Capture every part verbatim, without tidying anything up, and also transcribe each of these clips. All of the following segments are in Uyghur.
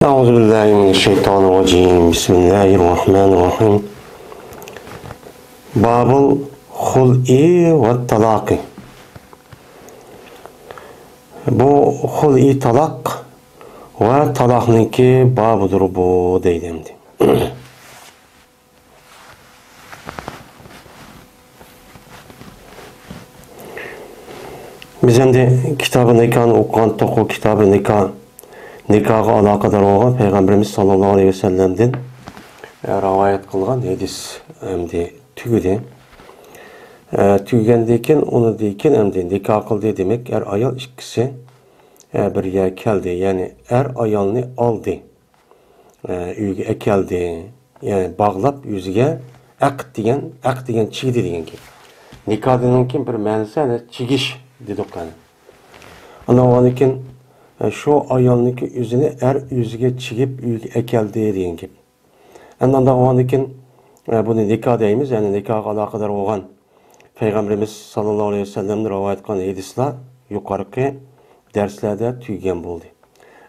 أعوذ بالله من الشيطان الرجيم. بسم الله الرحمن الرحيم. باب الخلع والطلاق. بۇ خۇلئى تالاق ۋە تالاقنىڭكى بابىدۇر بۇ دەيدۇ ئەمدى. بىز ئەمدى كىتابى نىكاھنى ئوقۇغانتۇق، ئۇ كىتابى نىكاھ، نىكاھقا ئالاقىدار بولغان پەيغەمبىرىمىز ساللاللاھۇ ئەلەيھى ۋەسەللەمدىن، ئە، رىۋايەت قىلغان ھەدىس ئەمدى تۈگىدى. ئە، تۈگىگەندىن كېيىن، ئۇنىڭدىن كېيىن ئەمدى نىكاھ قىلدى، دېمەك، ئەر-ئايال ئىككىسى، ئە، بىرگە كەلدى، يەنى ئەر-ئايالنى ئالدى. ئە، ئۆيگە ئەكەلدى. يەنى باغلاپ ئۆزىگە ئەقىد دېگەن، ئەقىد دېگەن چىگدى دېگەن گەپ. نىكاھدىن كېيىن بىر مەنىسى ئەنە چىگىش دېدۇق ئەنە. ئاندىن كېيىن، ئە، شۇ ئايالنىڭكى ئۆزىنى ئەر ئۆزىگە چىگىپ ئۆيگە ئەكەلدى دېگەن گەپ. ئەمدى ئاندىن كېيىن، ئە، بۇنى نىكاھ دەيمىز، يەنى نىكاھقا ئالاقىدار بولغان پەيغەمبىرىمىز ساللاللاھۇ ئەلەيھى ۋەسەللەمدىن رىۋايەت قىلغان ھەدىسلەر يۇقىرىقى دەرسلەردە تۈگىگەن بولدى.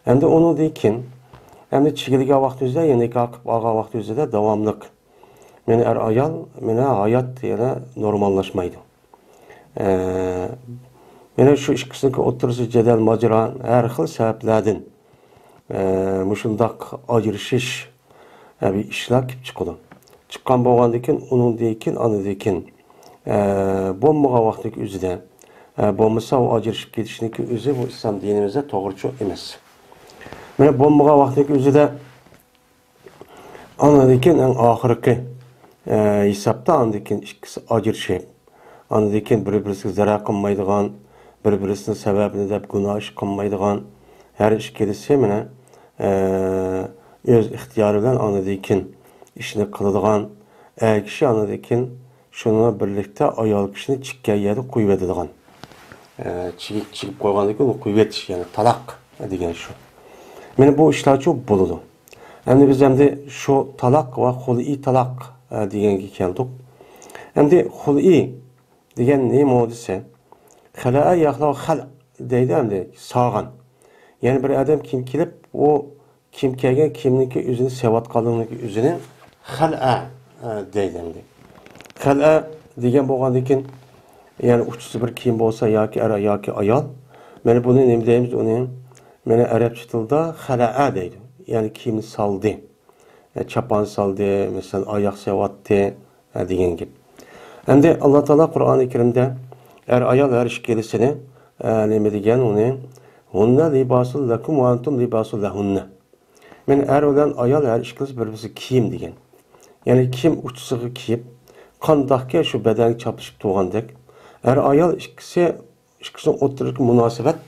ئەمدى ئۇنىڭدىن كېيىن، ئەمدى چىگىلگەن ۋاقتىمىزدا، يەنى نىكاھ قىلىپ ئالغان ۋاقتىمىزدا داۋاملىق مېنى ئەر-ئايال، مېنى ھايات يەنە نورماللاشمايدۇ. ئە، مېنى شۇ ئىككىسىنىڭكى ئوتتۇرىسىدا جېدەل-ماجىرا، ھەر خىل سەۋەبلەردىن، ئە، مۇشۇنداق ئاجرىشىش، ئە، بىر ئىشلار كېلىپ چىقىدۇ. چىققان بولغاندىن كېيىن، ئۇنىڭدىن كېيىن، ئاندىن كېيىن، ئە، بولمىغان ۋاقىتتىكى ئۆزىدە، ئە، بولمىسا ئۇ ئاجرىشىپ كېتىشنىڭكى ئۆزى بۇ ئىسلام دىنىمىزدا توغرىچۇ ئەمەس. مانا بولمىغان ۋاقىتتىكى ئۆزىدە ئاندىن كېيىن ئەڭ ئاخىرقى، ئە، ھېسابتا ئاندىن كېيىن ئىككىسى ئاجرىشىپ، ئاندىن كېيىن بىر-بىرسىگە زەرەر قىلمايدىغان، بىر-بىرسىنىڭ سەۋەبىنى دەپ گۇناھ ئىش قىلمايدىغان، ھەر ئىككىلىسى مانا، ئە، ئۆز ئىختىيارى بىلەن ئاندىن كېيىن ئىشنى قىلىدىغان ئەر كىشى ئاندىن كېيىن شۇنىڭ بىلەن بىرلىكتە ئايال كىشىنى چىققان يەردە قويۇۋېتىدىغان، ئە، چىگىپ، چىگىپ قويغاندىن كېيىن ئۇنى قويۇۋېتىش، يەنى تالاق دېگەن شۇ. مانا بۇ ئىشلارچۇ بولىدۇ. ئەمدى بىز ئەمدى شۇ تالاق ۋە خۇلئى تالاق، ئە، دېگەنگە كەلدۇق. ئەمدى خۇلئى دېگەن نېمە دېسە، خەلئە يەخلەئۇ خەلئ دەيدۇ ئەمدى سالغان. يەنى بىر ئادەم كېيىن كېلىپ، ئۇ كىيىم كىيگەن كىيىمنىڭكى ئۆزىنى سېلىۋاتقانلىقىنىڭكى ئۆزىنى خەلئە، ئە، دەيدۇ ئەمدى. خەلئە دېگەن بولغاندىن كېيىن، يەنى ئۇچىسى بىر كىيىم بولسا ياكى ئەر ياكى ئايال، مانا بۇنى نېمە دەيمىز ئۇنى؟ مانا ئەرەبچە تىلدا خەلەئە دەيدۇ. يەنى كىيىمنى سالدى. ئە، چاپان سالدى، مەسىلەن، ئاياغ سېلىۋاتتى، ئە، دېگەن گەپ. ئەمدى ئاللا تائالا قۇرئانى كەرىمدە ئەر-ئايال ھەر ئىككىلىسىنى، ئە، نېمە دېگەن ئۇنى؟ ھۇننە لىباسۇن لەكۇم ۋە ئەنتۇم لىباسۇن لەھۇننە. مانا ئەر بىلەن ئايال ھەر ئىككىلىسى بىر-بىرسىگە كىيىم دېگەن. يەنى كىيىم ئۇچىسىغا كىيىپ، قانداقكى شۇ بەدەنگە چاپلىشىپ تۇرغاندەك، ئەر-ئايال ئىككىسى، ئىككىسىنىڭ ئوتتۇرىدىكى مۇناسىۋەت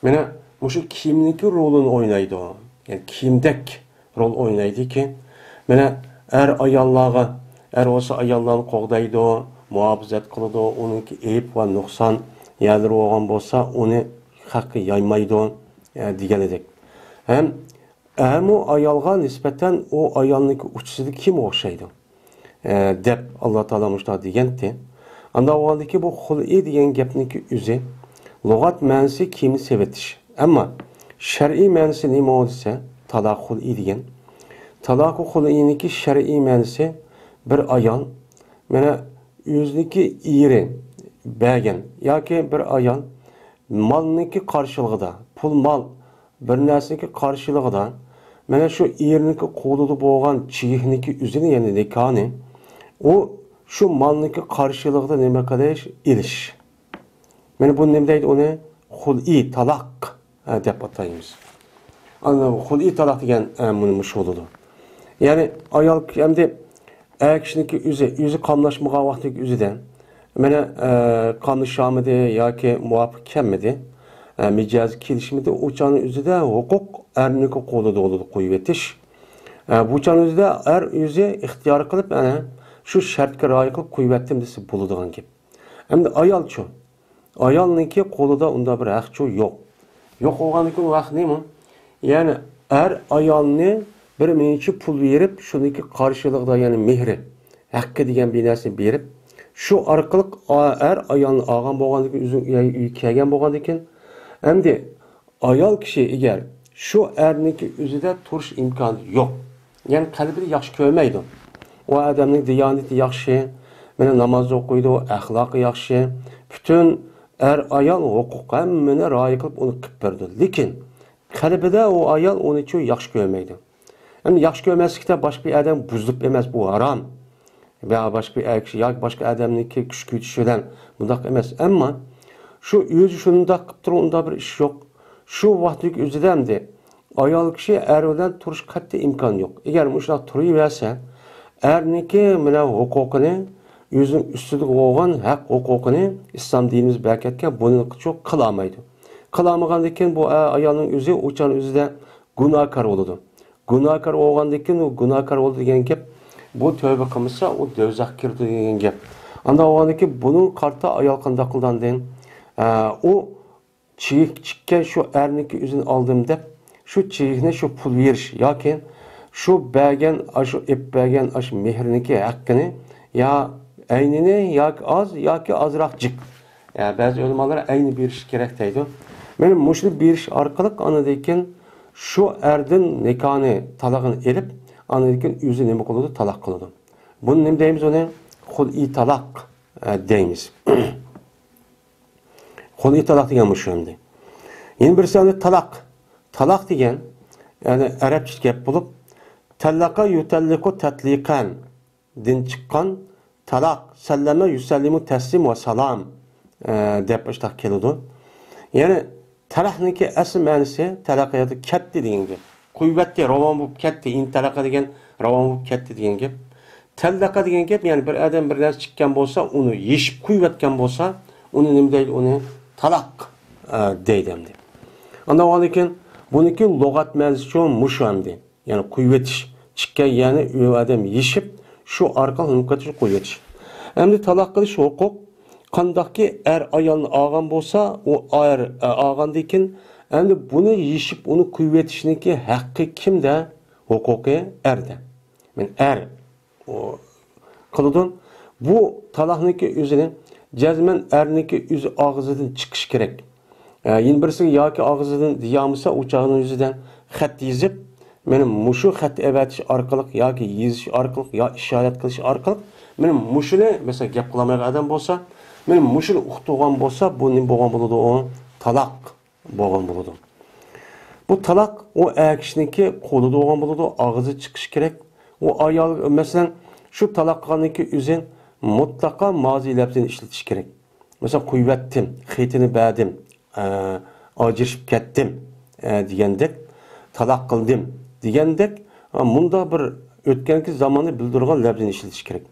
مانا مۇشۇ كىيىمنىڭكى رولىنى ئوينايدۇ. يەنى كىيىمدەك رول ئوينايدۇكى، مانا ئەر ئاياللارغا، ئەر بولسا ئاياللارنى قوغدايدۇ، مۇھاپىزەت قىلىدۇ، ئۇنىڭكى ئەيىب ۋە نۇقسان يەرلىرى بولغان بولسا ئۇنى خەققە يايمايدۇ، ئە، دېگەندەك. ھەم ئەرمۇ ئايالغا نىسبەتەن ئۇ ئايالنىڭكى ئۇچىسىدىكى كىيىمگە ئوخشايدۇ، ئە، دەپ ئاللا تائالا مۇشۇنداق دېگەنتى. ئانداق بولغاندىكى بۇ خۇلئى دېگەن گەپنىڭكى ئۆزى لۇغەت مەنىسى كىيىمنى سېلىۋېتىش. ئەمما شەرئىي مەنىسى نېمە دېسە، تالاق خۇلئى دېگەن. تالاق خۇلئىنىڭكى شەرئىي مەنىسى بىر ئايال مانا ئۆزىنىڭكى ئېرى بەرگەن ياكى بىر ئايال مالنىڭكى قارشىلىقىدا، پۇل مال بىر نەرسىنىڭكى قارشىلىقىدا، مانا شۇ ئېرىنىڭكى قولىدا بولغان چېگىكنىڭكى ئۆزىنى، يەنى نىكاھنى، ئۇ شۇ مالنىڭكى قارشىلىقىدا نېمە قىلىش؟ ئېلىش. مانا بۇنى نېمە دەيدۇ ئۇنى؟ خۇلئى تالاق، ھە، دەپ ئاتايمىز. ئاندىن خۇلئى تالاق دېگەن، ئە، مۇنى مۇشۇ بولىدۇ. يەنى ئايال ئەمدى ئەر كىشىنىڭكى ئۆزى، ئۆزى قاملاشمىغان ۋاقتىدىكى ئۆزىدە، مانا، ئە، قاملىشالمىدى ياكى مۇۋاپىق كەلمىدى، ئە، مىجەزى كېلىشمىدى، ئۇ چاغنىڭ ئۆزىدە ھوقۇق ئەرنىڭكى قولىدا بولىدۇ، قويۇۋېتىش. ئە، بۇ چاغنىڭ ئۆزىدە ئەر ئۆزى ئىختىيار قىلىپ، ئەنە شۇ شەرتكە رىئايە قىلىپ قويۇۋەتتىم دېسە بولىدىغان گەپ. ئەمدى ئايالچۇ؟ ئايالنىڭكى قولىدا ئۇنداق بىر ھەقچۇ يوق. يوق بولغاندىكىن ۋاقىت نېمە؟ يەنى ئەر ئايالنى بىر مۇنچە پۇل بېرىپ، شۇنىڭكى قارشىلىقىدا، يەنى مېھرى، ھەققى دېگەن بىر نەرسىنى بېرىپ، شۇ ئارقىلىق ئا-، ئەر ئايالنى ئالغان بولغاندىكىن، ئۆزى ئۆيگە كەلگەن بولغاندىكىن، ئەمدى ئايال كىشى ئەگەر شۇ ئەرنىڭكى ئۆزىدە تۇرۇش ئىمكانى يوق. يەنى قەلبىدە ياخشى كۆرمەيدۇ. ئۇ ئادەمنىڭ دىيانىتى ياخشى، مانا ناماز ئوقۇيدۇ، ئەخلاقى ياخشى. پۈتۈن ئەر-ئايال ھوقۇق ھەممىنى رىئايە قىلىپ ئۇنى قىلىپ بېرىدۇ. لېكىن قەلبىدە ئۇ ئايال ئۇنىچۇ ياخشى كۆرمەيدۇ. ئەمدى ياخشى كۆرمەسلىكتە باشقا بىر ئادەم بۇزۇپ ئەمەس، بۇ ھارام. ۋە باشقا بىر ئەر كىشى ياكى باشقا ئادەمنىڭكى كۈچ كۈچىشى بىلەن بۇنداق ئەمەس. ئەمما شۇ ئۆزى شۇنداق قىلىپ تۇرۇپ، ئۇنداق بىر ئىش يوق. شۇ ۋاقىتتىكى ئۆزىدە ئەمدى ئايال كىشى ئەر بىلەن تۇرۇش قەتئىي ئىمكانى يوق. ئەگەر مۇشۇنداق تۇرۇۋەرسە، ئەرنىڭكى مانا ھوقۇقىنى، ئۆزىنىڭ ئۈستىدە بولغان ھەق ھوقۇقىنى ئىسلام دىنىمىز بەركەتكە بۇنى قىلالمايدۇ. قىلالمىغاندىن كېيىن بۇ ئايالنىڭ ئۆزى ئۇ چاغنىڭ ئۆزىدە گۇناھكار بولىدۇ. گۇناھكار بولغاندىن كېيىن ئۇ گۇناھكار بولدى دېگەن گەپ، بۇ تەۋبە قىلمىسا، ئۇ دوزاخقا كىرىدۇ دېگەن گەپ. ئانداق بولغاندىن كېيىن بۇنىڭغا قارىتا ئايال قانداق قىلىدۇ ئاندىن؟ ئە، ئۇ چىگىك چىككەن شۇ ئەرنىڭكى ئۆزىنى ئالدىم دەپ، شۇ چىگىكنى شۇ پۇل بېرىش ياكى شۇ بەرگەن، ئاشۇ ئېلىپ بەرگەن ئاشۇ مېھرىنىڭكى ھەققىنى يا ئەينىنى ياكى ئاز ياكى ئازراق جىق. يا، بەزى ئۆلىمالار ئەينى بېرىش كېرەك دەيدۇ. مانا مۇشۇنى بېرىش ئارقىلىق ئاندىن كېيىن شۇ ئەردىن نىكاھنى، تالاقنى ئېلىپ، ئاندىن كېيىن ئۆزى نېمە قىلىدۇ؟ تالاق قىلىدۇ. بۇنى نېمە دەيمىز ئۇنى؟ خۇلئى تالاق، ئە، دەيمىز. خۇلئى تالاق دېگەن مۇشۇ ئەمدى. يەنە بىرسى ئەمدى تالاق. تالاق دېگەن، يەنى ئەرەبچە گەپ بولۇپ، تەللەقە يۇتەللىقۇ تەتلىقەن دىن چىققان تالاق، سەللەمە يۇسەللىمۇ تەسلىم ۋە سالام، ئە، دەپ ئاشۇنداق كېلىدۇ. يەنى تالاقنىڭكى ئەسلى مەنىسى تەلەقە ياكى كەتتى دېگەن گەپ. قويۇۋەتتى، راۋان بولۇپ كەتتى. ئىنتەلەقە دېگەن راۋان بولۇپ كەتتى دېگەن گەپ. تەللەقە دېگەن گەپ، يەنى بىر ئادەم بىر نەرسە چىققان بولسا، ئۇنى يېشىپ قويۇۋەتكەن بولسا، ئۇنى نېمە دەيدۇ؟ ئۇنى تالاق، ئە، دەيدۇ ئەمدى. ئاندىن كېيىن بۇنىڭكى لۇغەت مەنىسىچۇ مۇشۇ ئەمدى. يەنى قويۇۋېتىش. چىققان يەرنى ئۇ ئادەم يېشىپ، شۇ ئارقىلىق نېمە قىلىش؟ قويۇۋېتىش. ئەمدى تالاق قىلىش ھوقۇق قانداقكى ئەر ئايالنى ئالغان بولسا، ئۇ ئەر، ئە، ئالغاندىن كېيىن، ئەمدى بۇنى يېشىپ، ئۇنى قويۇۋېتىشنىڭكى ھەققى كىمدە؟ ھوقۇقى ئەردە. مەن ئەر، ئۇ قىلىدۇ. بۇ تالاقنىڭكى ئۆزىنى جەزمەن ئەرنىڭكى ئۆزى ئاغزىدىن چىقىشى كېرەك. ئە، يەنە بىرسىگە ياكى ئاغزىدىن دېيالمىسا، ئۇ چاغنىڭ ئۆزىدە خەت يېزىپ، مانا مۇشۇ خەت ئەۋەتىش ئارقىلىق ياكى يېزىش ئارقىلىق يا ئىشارەت قىلىش ئارقىلىق، مانا مۇشۇنى، مەسىلەن، گەپ قىلالمايدىغان ئادەم بولسا، مانا مۇشۇنى ئۇقتۇرغان بولسا، بۇ نېمە بولغان بولىدۇ؟ ئۇ تالاق بولغان بولىدۇ. بۇ تالاق ئۇ ئەر كىشىنىڭكى قولىدا بولغان بولىدۇ، ئاغزى چىقىشى كېرەك. ئۇ ئايال، مەسىلەن، شۇ تالاق قىلغاندىن كېيىن ئۆزى مۇتلەقا مازى لەپزىنى ئىشلىتىشى كېرەك. مەسىلەن، قويۇۋەتتىم، خېتىنى بەردىم، ئە، ئاجرىشىپ كەتتىم، ئە، دېگەندەك، تالاق قىلدىم دېگەندەك، ئە، مۇنداق بىر ئۆتكەنكى زاماننى بىلدۈرىدىغان لەپزىنى ئىشلىتىش كېرەك.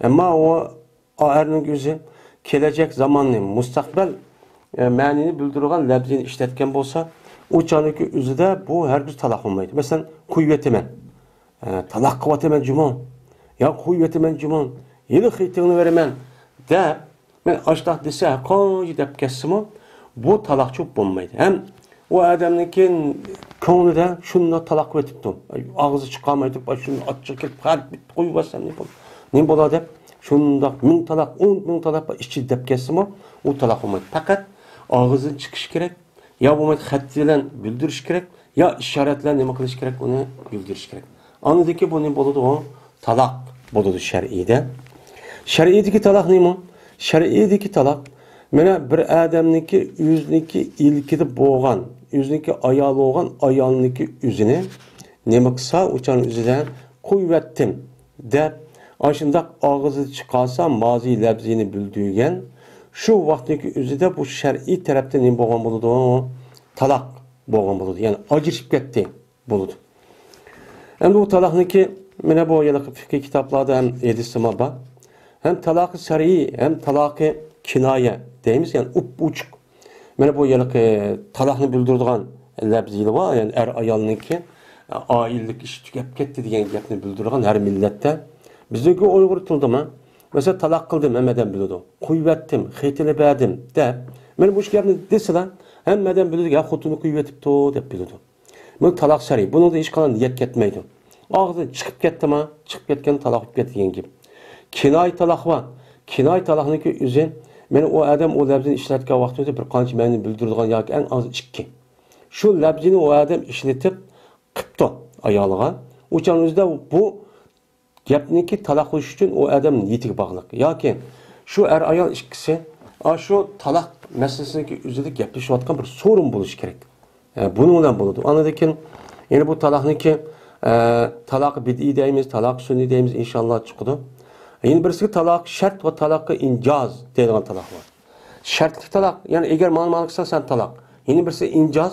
ئەمما ئۇ ئا، ئەرنىڭ ئۆزى كېلەچەك زاماننى، مۇستەقبەل، ئە، مەنىنى بىلدۈرىدىغان لەپزىنى ئىشلەتكەن بولسا، ئۇ چاغنىڭكى ئۆزىدە بۇ ھەرگىز تالاق بولمايدۇ. مەسىلەن، قويۇۋېتىمەن، ئە، تالاق قىلىۋاتىمەن جۇمۇ، يا قويۇۋېتىمەن جۇمۇ، ھېلى خېتىڭنى بېرىمەن دەپ، مەن ئاشۇنداق دېسە، قانچە دەپ كەتسىمۇ، بۇ تالاقچۇ بولمايدۇ. ھەم ئۇ ئادەمنىڭكى كۆڭلىدە شۇنداق تالاق قىلىۋېتىپتۇ. ئاغزى چىقارماي تۇرۇپ، شۇنى ئاچچىقى كېلىپ، ھە، قويۇۋەتسەم نېمە بولىدۇ؟ نېمە بولار دەپ، شۇنداق مىڭ تالاق، ئون مىڭ تالاق ئىچىدە دەپ كەتسىمۇ، ئۇ تالاق بولمايدۇ. پەقەت ئاغزىدىن چىقىشى كېرەك، يا بولمايدۇ خەت بىلەن بىلدۈرۈش كېرەك، يا ئىشارەت بىلەن نېمە قىلىش كېرەك، ئۇنى بىلدۈرۈش كېرەك. ئاندىن كېيىن بۇ نېمە بولىدۇ؟ ئۇ تالاق بولىدۇ شەرئىيدە. شەرئىيدىكى تالاق نېمە؟ شەرئىيدىكى تالاق، مانا بىر ئادەمنىڭكى ئۆزىنىڭكى ئىلكىدە بولغان، ئۆزىنىڭكى ئايالى بولغان ئايالنىڭكى ئۆزىنى نېمە قىلسا، ئۇ چاغنىڭ ئۆزىدە قويۇۋەتتىم دەپ، ئاشۇنداق ئاغزىدا چىقارسا، مازى لەپزىنى بىلدۈرگەن، شۇ ۋاقىتنىڭكى ئۆزىدە بۇ شەرئىي تەرەپتىن نېمە بولغان بولىدۇ؟ تالاق بولغان بولىدۇ. يەنى ئاجرىشىپ كەتتى بولىدۇ. ئەمدى بۇ تالاقنىڭكى، مانا بۇ ھېلىقى فىقھىي كىتابلاردا ھەم ھەدىستىمۇ بار. ھەم تالاقى سەرئىي، ھەم تالاقى كىنايە دەيمىز، يەنى ئۇپ-ئوچۇق. مانا بۇ ھېلىقى تالاقنى بىلدۈرىدىغان لەپزى بار، يەنى ئەر ئايالنىڭكى ئائىلىلىك ئىشى تۈگەپ كەتتى دېگەن گەپنى بىلدۈرىدىغان ھەر مىللەتتە. بىزنىڭكى ئۇيغۇر تىلىدىمۇ، مەسىلەن، تالاق قىلدىم، ھەممە ئادەم بىلىدۇ. قويۇۋەتتىم، خېتىنى بەردىم دەپ، مانا مۇشۇ گەپنى دېسىلا، ھەممە ئادەم بىلىدۇ، يا خوتۇنى قويۇۋېتىپتۇ دەپ بىلىدۇ. بۇ تالاق سەرئىي. بۇنىڭدا ھېچقانداق نىيەت كەتمەيدۇ. ئاغزىدىن چىقىپ كەتتىما، چىقىپ كەتكەن تالاق بولۇپ كەتتى دېگەن گەپ. كىنايە تالاق بار. كىنايە تالاقنىڭكى ئۆزى، مانا ئۇ ئادەم ئۇ لەپزىنى ئىشلەتكەن ۋاقتىدا بىر قانچە مەنىنى بىلدۈرىدىغان ياكى ئەڭ ئاز ئىككى. شۇ لەپزىنى ئۇ ئادەم ئىشلىتىپ قىپتۇ ئايالىغا. ئۇ چاغنىڭ ئۆزىدە بۇ گەپنىكى تالاق قىلىش ئۈچۈن ئۇ ئادەم نىيىتىگە باغلىق. ياكى شۇ ئەر-ئايال ئىككىسى ئاشۇ تالاق مەسىلىسىنىڭكى ئۆزىدە گەپلىشىۋاتقان بىر سورۇن بولۇشى كېرەك. ئە، بۇنىڭ بىلەن بولىدۇ. ئاندىن كېيىن يەنە بۇ تالاقنىكى، ئە، تالاقى بىدئىي دەيمىز، تالاقى سۈننىي دەيمىز، ئىنشاللا چىقىدۇ. يەنە بىرسىگە تالاق شەرت ۋە تالاقى ئىنجاز دەيدىغان تالاق بار. شەرتلىك تالاق، يەنى ئەگەر مانا مانا قىلساڭ سەن تالاق. يەنە بىرسى ئىنجاز،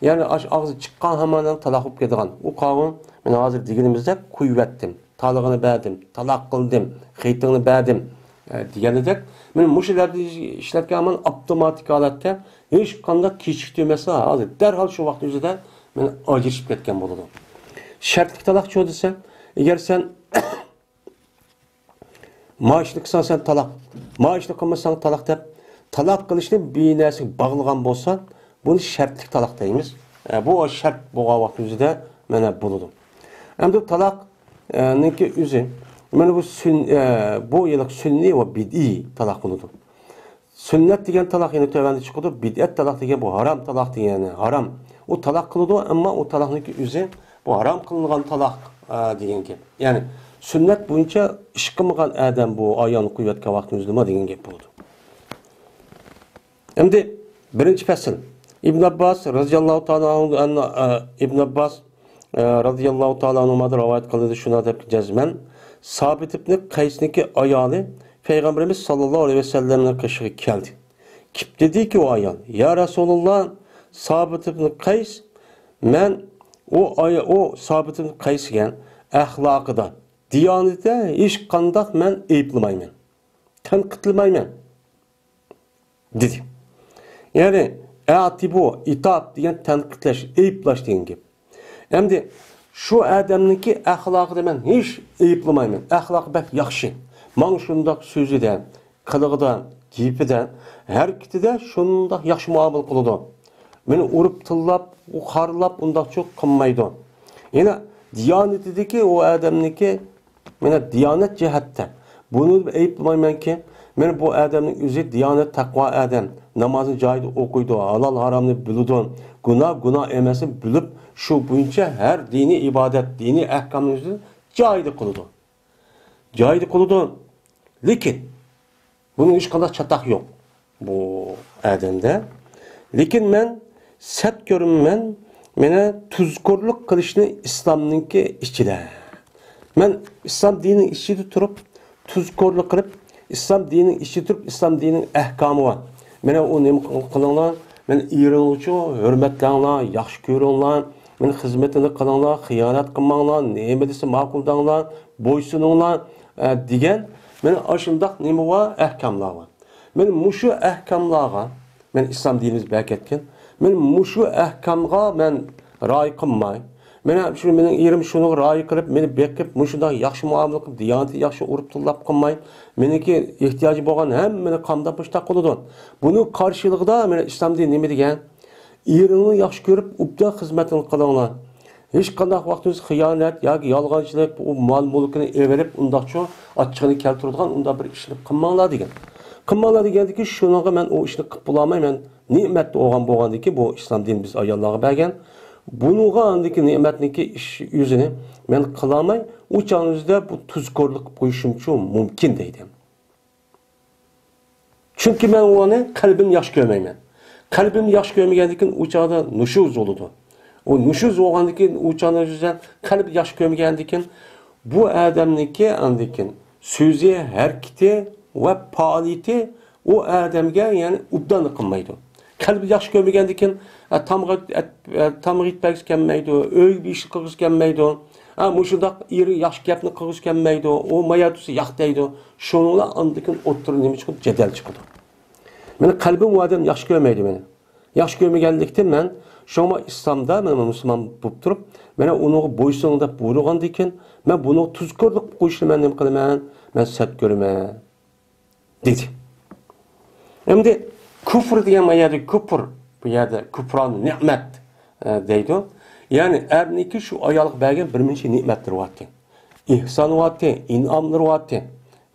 يەنى ئاش ئاغزى چىققان ھامان تالاق بولۇپ كېتىدىغان. ئۇ قاۋۇل، مەن ھازىر دېگىنىمىزدەك قويۇۋەتتىم، تالىقىنى بەردىم، تالاق قىلدىم، خېتىڭنى بەردىم، ئە، دېگەندەك. مانا مۇشۇ لەپزى ئىشلەتكەن ھامان ئاپتوماتىك ھالەتتە ھېچقانداق كېچىكتۈرمەستىن ھازىر دەرھال شۇ ۋاقىت ئۆزىدە مانا ئاجرىشىپ كەتكەن بولىدۇ. شەرتلىك تالاق شۇ دېسە، ئەگەر سەن ما ئىشنى قىلساڭ سەن تالاق، ما ئىشنى قىلمىساڭ تالاق دەپ، تالاق قىلىشنى بىر نەرسىگە باغلىغان بولسا، بۇنى شەرتلىك تالاق دەيمىز. ئە، بۇ شەرت بولغان ۋاقىت ئۆزىدە مانا بولىدۇ. ئەمدى تالاق، ئە، نىڭكى ئۆزى، مانا بۇ سۈن-، ئە، بۇ يىللىق سۈننىي ۋە بىدئىي تالاق بولىدۇ. سۈننەت دېگەن تالاق يەنە تۆۋەندە چىقىدۇ، بىدئەت تالاق دېگەن بۇ ھارام تالاق دېگەن، ھارام. ئۇ تالاق قىلىدۇ، ئەمما ئۇ تالاقنىڭكى ئۆزى بۇ ھارام قىلىنغان تالاق، ئە، دېگەن گەپ. يەنى سۈننەت بويىچە ئىش قىلمىغان ئادەم بۇ ئايالنى قويۇۋەتكەن ۋاقتىنىڭ ئۆزىدىمۇ دېگەن گەپ بولىدۇ. ئەمدى بىرىنچى پەسىل. ئىبن ئابباس رەزىياللاھۇ تائالا ئەنھۇ، ئەننا، ئە، ئىبن ئابباس، ئە، رەزىياللاھۇ تائالا ئەنھۇمادىن رىۋايەت قىلىندى، شۇنداق دەپ جەزمەن، سابىت ئىبنى قەيسنىڭكى ئايالى پەيغەمبىرىمىز ساللاللاھۇ ئەلەيھى ۋەسەللەمنىڭ قېشىغا كەلدى. كېلىپ دېدىكى ئۇ ئايال، يا رەسۇلاللا، سابىت ئىبنى قەيس، مەن ئۇ ئاي-، ئۇ سابىت ئىبنى قەيسكە ئەخلاقىدا، دىيانىتىدە ھېچقانداق مەن ئەيىبلىمەيمەن، تەنقىدلىمەيمەن. دېدى. يەنى، ئەتىبۇ، ئىتاب دېگەن تەنقىدلەش، ئەيىبلەش دېگەن گەپ. ئەمدى شۇ ئادەمنىڭكى ئەخلاقىدا مەن ھېچ ئەيىبلىمەيمەن. ئەخلاقى بەك ياخشى. ماڭا شۇنداق سۆزىدە، قىلىقىدا، گېپىدە، ھەرىكىتىدە شۇنداق ياخشى مۇئامىلە قىلىدۇ. مېنى ئۇرۇپ تىللاپ، خارلاپ ئۇنداقچۇ قىلمايدۇ. يەنە دىيانىتىدىكى ئۇ ئادەمنىكى مانا دىيانەت جەھەتتە بۇنى ئەيىبلىمەيمەنكى، مانا بۇ ئادەمنىڭ ئۆزى دىيانەت، تەقۋا ئادەم، نامازنى جايىدا ئوقۇيدۇ، ھالال ھارامنى بىلىدۇ، گۇناھ، گۇناھ ئەمەسنى بىلىپ، شۇ بويىچە ھەر دىنىي ئىبادەت، دىنىي ئەھكامنى ئۆزى جايىدا قىلىدۇ. جايىدا قىلىدۇ. لېكىن بۇنىڭ ھېچقانداق چاتاق يوق بۇ ئادەمدە. لېكىن مەن سەت كۆرىمەن، مانا تۇزكورلۇق قىلىشنى ئىسلامنىڭكى ئىچىدە. مەن ئىسلام دىنىنىڭ ئىچىدە تۇرۇپ، تۇزكورلۇق قىلىپ، ئىسلام دىنىنىڭ ئىچىدە تۇرۇپ، ئىسلام دىنىنىڭ ئەھكامى بار. مانا ئۇ نېمە قىلىڭلار، مانا ئېرىڭلارچۇ ھۆرمەتلەڭلار، ياخشى كۆرۈڭلار، مانا خىزمىتىنى قىلىڭلار، خىيانەت قىلماڭلار، نېمە دېسە ماقۇل دەڭلار، بويسۇنۇڭلار، ئە، دېگەن مانا ئاشۇنداق نېمە بار، ئەھكاملار بار. مانا مۇشۇ ئەھكاملارغا، مانا ئىسلام دىنىمىز بەركەتكەن، مانا مۇشۇ ئەھكامغا مەن رىئايە قىلماي، مانا شۇ مېنىڭ ئېرىم شۇنىڭغا رىئايە قىلىپ، مېنى بېقىپ، مۇشۇنداق ياخشى مۇئامىلە قىلىپ، دىيانىتى ياخشى ئۇرۇپ تىللاپ قىلماي، مېنىڭكى ئېھتىياجى بولغان ھەممىنى قامداپ مۇشۇنداق قىلىدۇ. بۇنىڭ قارشىلىقىدا مانا ئىسلام دىنى نېمە دېگەن؟ ئېرىڭنى ياخشى كۆرۈپ، ئوبدان خىزمەتنى قىلىڭلار. ھېچقانداق ۋاقتىڭىز خىيانەت ياكى يالغانچىلىق، ئۇ مال-مۈلكىنى ئېۋېرىپ، ئۇنداقچۇ ئاچچىقىنى كەلتۈرىدىغان ئۇنداق بىر ئىشنى قىلماڭلار دېگەن. قىلماڭلار دېگەندىكىن، شۇنىڭغا مەن ئۇ ئىشنى قىلىپ بولالماي، مەن نېمەت بولغان بولغاندىكىن، بۇ ئىسلام دىنى بىز ئاياللارغا بەرگەن. بۇنىڭغا ئاندىكى نېمەتنىكى ئىش يۈزىنى مەن قىلالماي، ئۇ چاغنىڭ ئۆزىدە بۇ تۇزكورلۇق قىلىپ قويۇشۇمچۇ مۇمكىن دەيدۇ. چۈنكى مەن ئۇنى قەلبىم ياخشى كۆرمەيمەن. قەلبىم ياخشى كۆرمىگەندىكىن ئۇ چاغدا نۇشۇز بولىدۇ. ئۇ نۇشۇز بولغاندىكىن ئۇ چاغدا قەلبى ياخشى كۆرمىگەندىكىن بۇ ئادەمنىڭكى ئاندىكىن سۆزى، ھەرىكىتى ۋە پائالىيىتى ئۇ ئادەمگە يەنى ئوبدانلىق قىلمايدۇ. قەلبى ياخشى كۆرمىگەندىكىن، ئە، تامغا، ئە، ئە، تامغا يېتىپ بەرگۈسى كەلمەيدۇ، ئۆيگە بىر ئىشنى قىلغۇسى كەلمەيدۇ. ئە، مۇشۇنداق ئېرى ياخشى گەپنى قىلغۇسى كەلمەيدۇ، ئۇ مايا تۇرسا ياق دەيدۇ. شۇنىڭ بىلەن ئاندىن كېيىن ئوتتۇرىدا نېمە چىقىدۇ؟ جېدەل چىقىدۇ. مېنىڭ قەلبىم ئۇ ئادەمنى ياخشى كۆرمەيدۇ مېنى. ياخشى كۆرمىگەنلىكتىن مەن شۇڭا ئىسلامدا مەن مۇسۇلمان بولۇپ تۇرۇپ، مانا ئۇنىڭغا بويسۇنۇڭ دەپ بۇيرۇغاندىكىن، مەن بۇنىڭغا تۇزكورلۇق قويۇشنى مەن نېمە قىلىمەن؟ مەن سەت كۆرىمەن. دېدى. ئەمدى كۇفر دېگەن ما يەردە كۇپۇر، بۇ يەردە كۇپران نېمەت، ئە، دەيدۇ. يەنى ئەرنىڭكى شۇ ئايالغا بەرگەن بىر مۇنچە نېمەتلىرى بارتى. ئېھسانى بارتى، ئىنئاملىرى بارتى.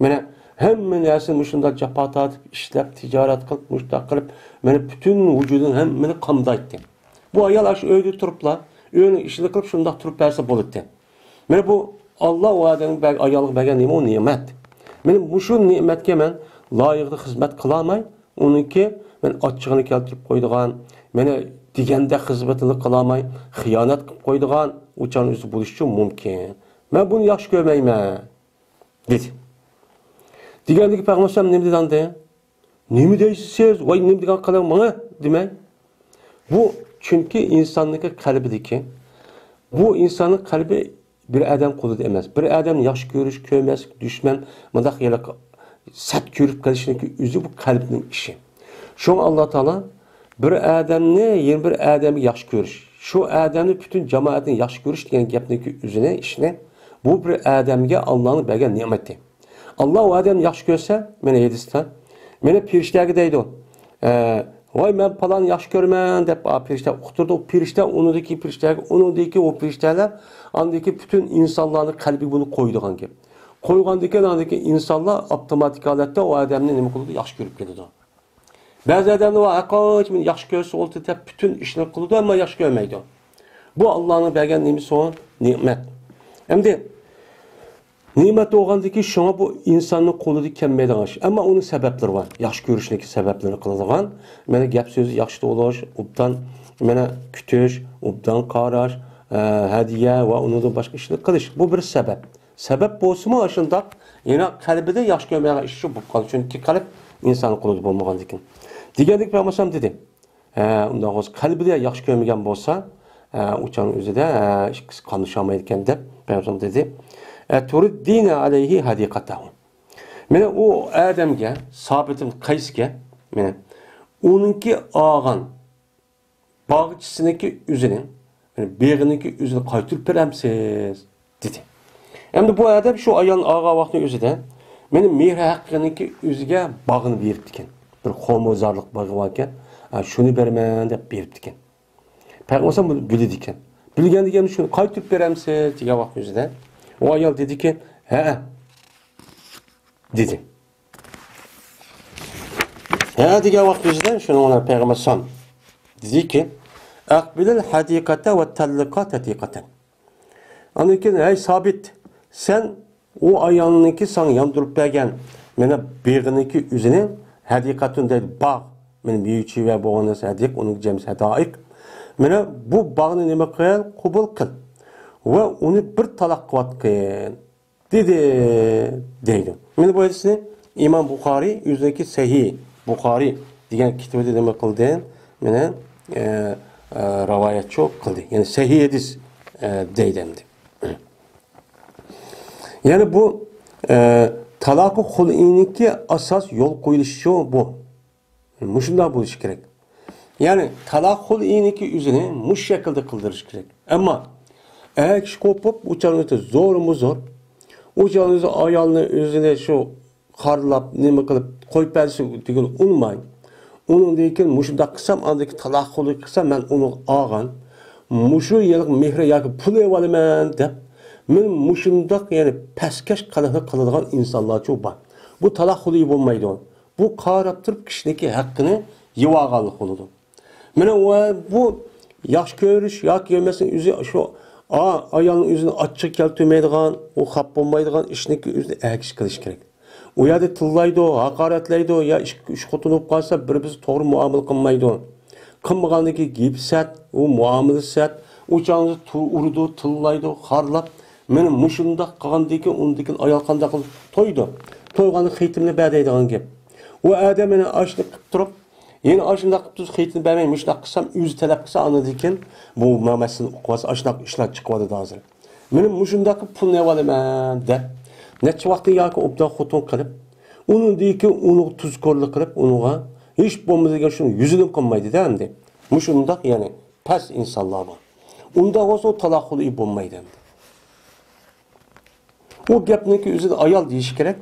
مانا ھەممە نەرسىنى مۇشۇنداق جاپا تارتىپ، ئىشلەپ، تىجارەت قىلىپ، مۇشۇنداق قىلىپ، مانا پۈتۈن ۋۇجۇدىنى ھەممىنى قامدايتتى. بۇ ئايال ئاشۇ ئۆيدە تۇرۇپلا، ئۆينىڭ ئىشىنى قىلىپ، شۇنداق تۇرۇپ بەرسە بولىدىكەن. مانا بۇ ئاللا ئۇ ئادەمگە بەر-، ئايالغا بەرگەن نېمە؟ ئۇ نېمەت. مانا مۇشۇ نېمەتكە مەن لايىقىدا خىزمەت قىلالماي، ئۇنىڭكى مەن ئاچچىقىنى كەلتۈرۈپ قويىدىغان، مانا دېگەندەك خىزمىتىنى قىلالماي، خىيانەت قىلىپ قويىدىغان ئۇ چاغنىڭ ئۆزى بولۇشى مۇمكىن. مەن بۇنى ياخشى كۆرمەيمەن، دېدى. دېگەندىكى پەيغەمبەر ئەلەيھىسسالام نېمە دېدى ئاندىن؟ نېمە دەيسىز سىز؟ ۋاي، نېمە دېگەن قىلىڭ ماڭا دېمەي. بۇ چۈنكى ئىنساننىڭكى قەلبىدىكى، بۇ ئىنساننىڭ قەلبى بىر ئادەم قولىدا ئەمەس. بىر ئادەمنى ياخشى كۆرۈش، كۆرمەسلىك، دۈشمەن، مۇنداق يەنە سەت كۆرۈپ قېلىشنىڭكى ئۆزى بۇ قەلبنىڭ ئىشى. شۇڭا ئاللا تائالا بىر ئادەمنى يەنە بىر ئادەمگە ياخشى كۆرۈش، شۇ ئادەمنى پۈتۈن جامائەتنى ياخشى كۆرۈش دېگەن گەپنىڭكى ئۆزىنى، ئىشنى، بۇ بىر ئادەمگە ئاللانىڭ بەرگەن نېمىتى. ئاللا ئۇ ئادەمنى ياخشى كۆرسە، مانا ھەدىستە، مانا پەرىشتەگە دەيدۇ، ئە، ۋاي، مەن پالاننى ياخشى كۆرىمەن دەپ، ئا، پەرىشتە ئۇقتۇرىدۇ. ئۇ پەرىشتە ئۇنىڭدىكى پەرىشتەگە، ئۇنىڭدىكى ئۇ پەرىشتەلەر، ئاندىكى پۈتۈن ئىنسانلارنىڭ قەلبىگە بۇنى قويىدىغان گەپ. قويغاندىن كېيىن ئاندىكى ئىنسانلار ئاپتوماتىك ھالەتتە ئۇ ئادەمنى نېمە قىلىدۇ؟ ياخشى كۆرۈپ كېلىدۇ. بەزى ئادەملەر بار، ھەرقانچە مېنى ياخشى كۆرسە بولدى دەپ پۈتۈن ئىشنى قىلىدۇ، ئەمما ياخشى كۆرمەيدۇ. بۇ ئاللانىڭ بەرگەن نېمىسى ئۇ؟ نېمەت. ئەمدى نېمەت بولغاندىكىن، شۇڭا بۇ ئىنساننىڭ قولىدا كەلمەيدىغان ئىش. ئەمما ئۇنىڭ سەۋەبلىرى بار. ياخشى كۆرۈشنىڭكى سەۋەبلىرىنى قىلىدىغان. مانا گەپ سۆزى ياخشى بولۇش، ئوبدان، مانا كۈتۈش، ئوبدان قاراش، ئە، ھەدىيە ۋە ئۇنىڭدىن باشقا ئىشنى قىلىش. بۇ بىر سەۋەب. سەۋەب بولسىمۇ ئاشۇنداق، يەنە قەلبىدە ياخشى كۆرمەيدىغان ئىش شۇ بولۇپ قالدى. چۈنكى قەلب ئىنسان قولىدا بولمىغاندىكىن. دېگەندەك پەيغەمبەر دېدى. ھە، ئۇنداق بولسا، قەلبىدە ياخشى كۆرمىگەن بولسا، ھە، ئۇ چاغنىڭ ئۆزىدە، ھە، ئىككىسى قاملىشالمايدىكەن دەپ پەيغەمبەر دېدى. ئە، تۇرىددىنە ئەلەيھى ھەدىقەتەھۇ. مانا ئۇ ئادەمگە، سابىت ئىبن قەيسكە، مانا ئۇنىڭكى ئالغان باغچىسىنىڭكى ئۆزىنى، يەنى بېغىنىڭكى ئۆزىنى قايتۇرۇپ بېرەمسىز؟ دېدى. ئەمدى بۇ ئادەم شۇ ئايالنى ئالغان ۋاقتىنىڭ ئۆزىدە، مېنىڭ مېھرى ھەققىنىڭكى ئۆزىگە باغنى بېرىپتىكەن. بىر قومۇزارلىق باغى باركەن، ھە، شۇنى بېرىمەن دەپ بېرىپتىكەن. پەيغەمبەر بۇنى بىلىدىكەن. بىلگەندىكىن شۇنى قايتۇرۇپ بېرەمسىز دېگەن ۋاقىت ئۆزىدە، ئۇ ئايال دېدىكى، ھە، دېدى. ھە دېگەن ۋاقىت ئۆزىدە شۇنىڭ بىلەن پەيغەمبەر سان دېدىكى، ئەقبىلىل ھەدىقەتە ۋە تەللىقا تەتىقەتەن. ئاندىن كېيىن، ھەي سابىت، سەن ئۇ ئايالنىڭكى ساڭا ياندۇرۇپ بەرگەن مانا بېغىنىڭكى ئۆزىنى، ھەدىقەتۇن دەيدۇ، باغ، مانا مېۋە-چېۋە بولغان نەرسە، ھەدىق، ئۇنىڭ جەمئىسى ھەدائىق. مانا بۇ باغنى نېمە قىل؟ قوبۇل قىل. ۋە ئۇنى بىر تالاق قىلىۋەتقىن. دېدى، دەيدۇ. مانا بۇ ھەدىسنى ئىمام بۇخارىي ئۆزىنىڭكى سەھىھ بۇخارىي دېگەن كىتابىدا نېمە قىلدى؟ مانا، ئە، ئە، رىۋايەتچۇ قىلدى. يەنى سەھىھ ھەدىس، ئە، دەيدۇ ئەمدى. يەنى بۇ، ئە، تالاقى خۇلئىنىڭكى ئاساس يول قويۇلۇشىچۇ بۇ. مۇشۇنداق بولۇشى كېرەك. يەنى تالاق خۇلئىنىڭكى ئۆزىنى مۇشۇ شەكىلدە قىلدۇرۇش كېرەك. ئەمما ئەر كىشى قوپۇپ، ئۇ چاغنىڭ زورمۇ زور. ئۇ چاغنىڭ ئايالنى ئۆزىنى شۇ خارلاپ، نېمە قىلىپ قويۇپ بەرسە دېگىلى ئۇنىماي. ئۇنىڭدىن كېيىن مۇشۇنداق قىلسام، ئاندىن كېيىن تالاق خۇلئى قىلسام، مەن ئۇنى ئالغان. مۇشۇ يىلقى مېھرى ياكى پۇل ئېلىۋالىمەن دەپ، مەن مۇشۇنداق، يەنى پەسكەش قىلىقنى قىلىدىغان ئىنسانلارچۇ بار. بۇ تالاق خۇلئى بولمايدۇ. بۇ قاراپ تۇرۇپ كىشىنىڭكى ھەققىنى يېۋالغانلىق بولىدۇ. مانا ۋە بۇ ياخشى كۆرۈش ياكى كۆرمەسلىك ئۆزى شۇ ئا-، ئايالنىڭ ئۆزىنى ئاچچىقى كەلتۈرمەيدىغان، ئۇ خاپا بولمايدىغان ئىشنىڭكى ئۆزىنى ئەگىش قىلىش كېرەك. ئۇ يەردە تىللايدۇ، ھاقارەتلەيدۇ، يا ئىش-، ئۈچ خوتۇن بولۇپ قالسا، بىر-بىرسى توغرا مۇئامىلە قىلمايدۇ. قىلمىغاندىكى گېپى سەت، ئۇ مۇئامىلىسى سەت، ئۇ چاغدا تۇ-، ئۇرىدۇ، تىللايدۇ، خارلاپ، مانا مۇشۇنداق قىلغاندىن كېيىن، ئۇندىن كېيىن ئايال قانداق قىلىپ تويىدۇ؟ تويغاندا خېتىمنى بەر دەيدىغان گەپ. ئۇ ئادەم يەنە ئاشۇنى قىلىپ تۇرۇپ، يەنە ئاشۇنداق قىلىپ تۇرسا، خېتىمنى بەرمەي، مۇشۇنداق قىلسام، ئۆزى تەلەپ قىلسا، ئاندىن كېيىن بۇ مەسىلىنى ئۇقۇۋالسا، ئاشۇنداق ئىشلار چىقىۋاتىدۇ ھازىر. مېنىڭ مۇشۇنداق قىلىپ پۇلنى ئېلىۋالىمەن دەپ، نەچچە ۋاقىتتىن ياكى ئوبدان خوتۇن قىلىپ، ئۇنىڭدىن كېيىن ئۇنىڭغا تۇزكورلۇق قىلىپ، ئۇنىڭغا ھېچ بولمىسا دېگەن شۇنى يۈزىنى قىلمايدۇ-دە ئەمدى. مۇشۇنداق، يەنى پەس ئىنسانلار بار. ئۇنداق بولسا، ئۇ تالاق خۇلئى بولمايدۇ ئەمدى. ئۇ گەپنىڭكى ئۆزىدە ئايال دېيىشى كېرەك.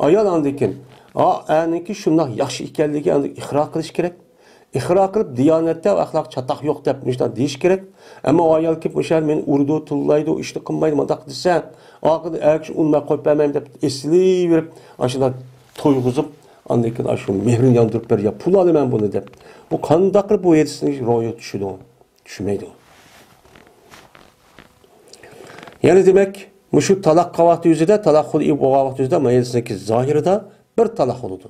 ئايال ئاندىن كېيىن، ئا، ئەرنىڭكى شۇنداق ياخشى ئىكەنلىكى ئاندىن ئىقرار قىلىشى كېرەك. ئىقرار قىلىپ، دىيانەتتە ۋە ئەخلاق چاتاق يوق دەپ مۇشۇنداق دېيىشى كېرەك. ئەمما ئۇ ئايال كېلىپ، مۇشۇ يەر مېنى ئۇرىدۇ، تىللايدۇ، ئىشنى قىلمايدۇ، مۇنداق دېسە، ئارقىدا ئەر كىشى ئۇنىماي قويۇپ بەرمەيمەن دەپ ئېسىلىۋېرىپ، ئاشۇنداق تويغۇزۇپ، ئاندىن كېيىن ئاشۇ مېھرىنى ياندۇرۇپ بېرىدۇ، يا پۇل ئالىمەن بۇنى دەپ. بۇ قانداق قىلىپ بۇ ھەدىسنىڭ روھىغا چۈشىدۇ؟ چۈشمەيدۇ. يەنى دېمەك، مۇشۇ تالاق قىلغان ۋاقتى يۈزىدە، تالاق خۇلئى بولغان ۋاقتى يۈزىدە، مايىلسىزلىكى زاھىرىدا بىر تالاق بولىدۇ.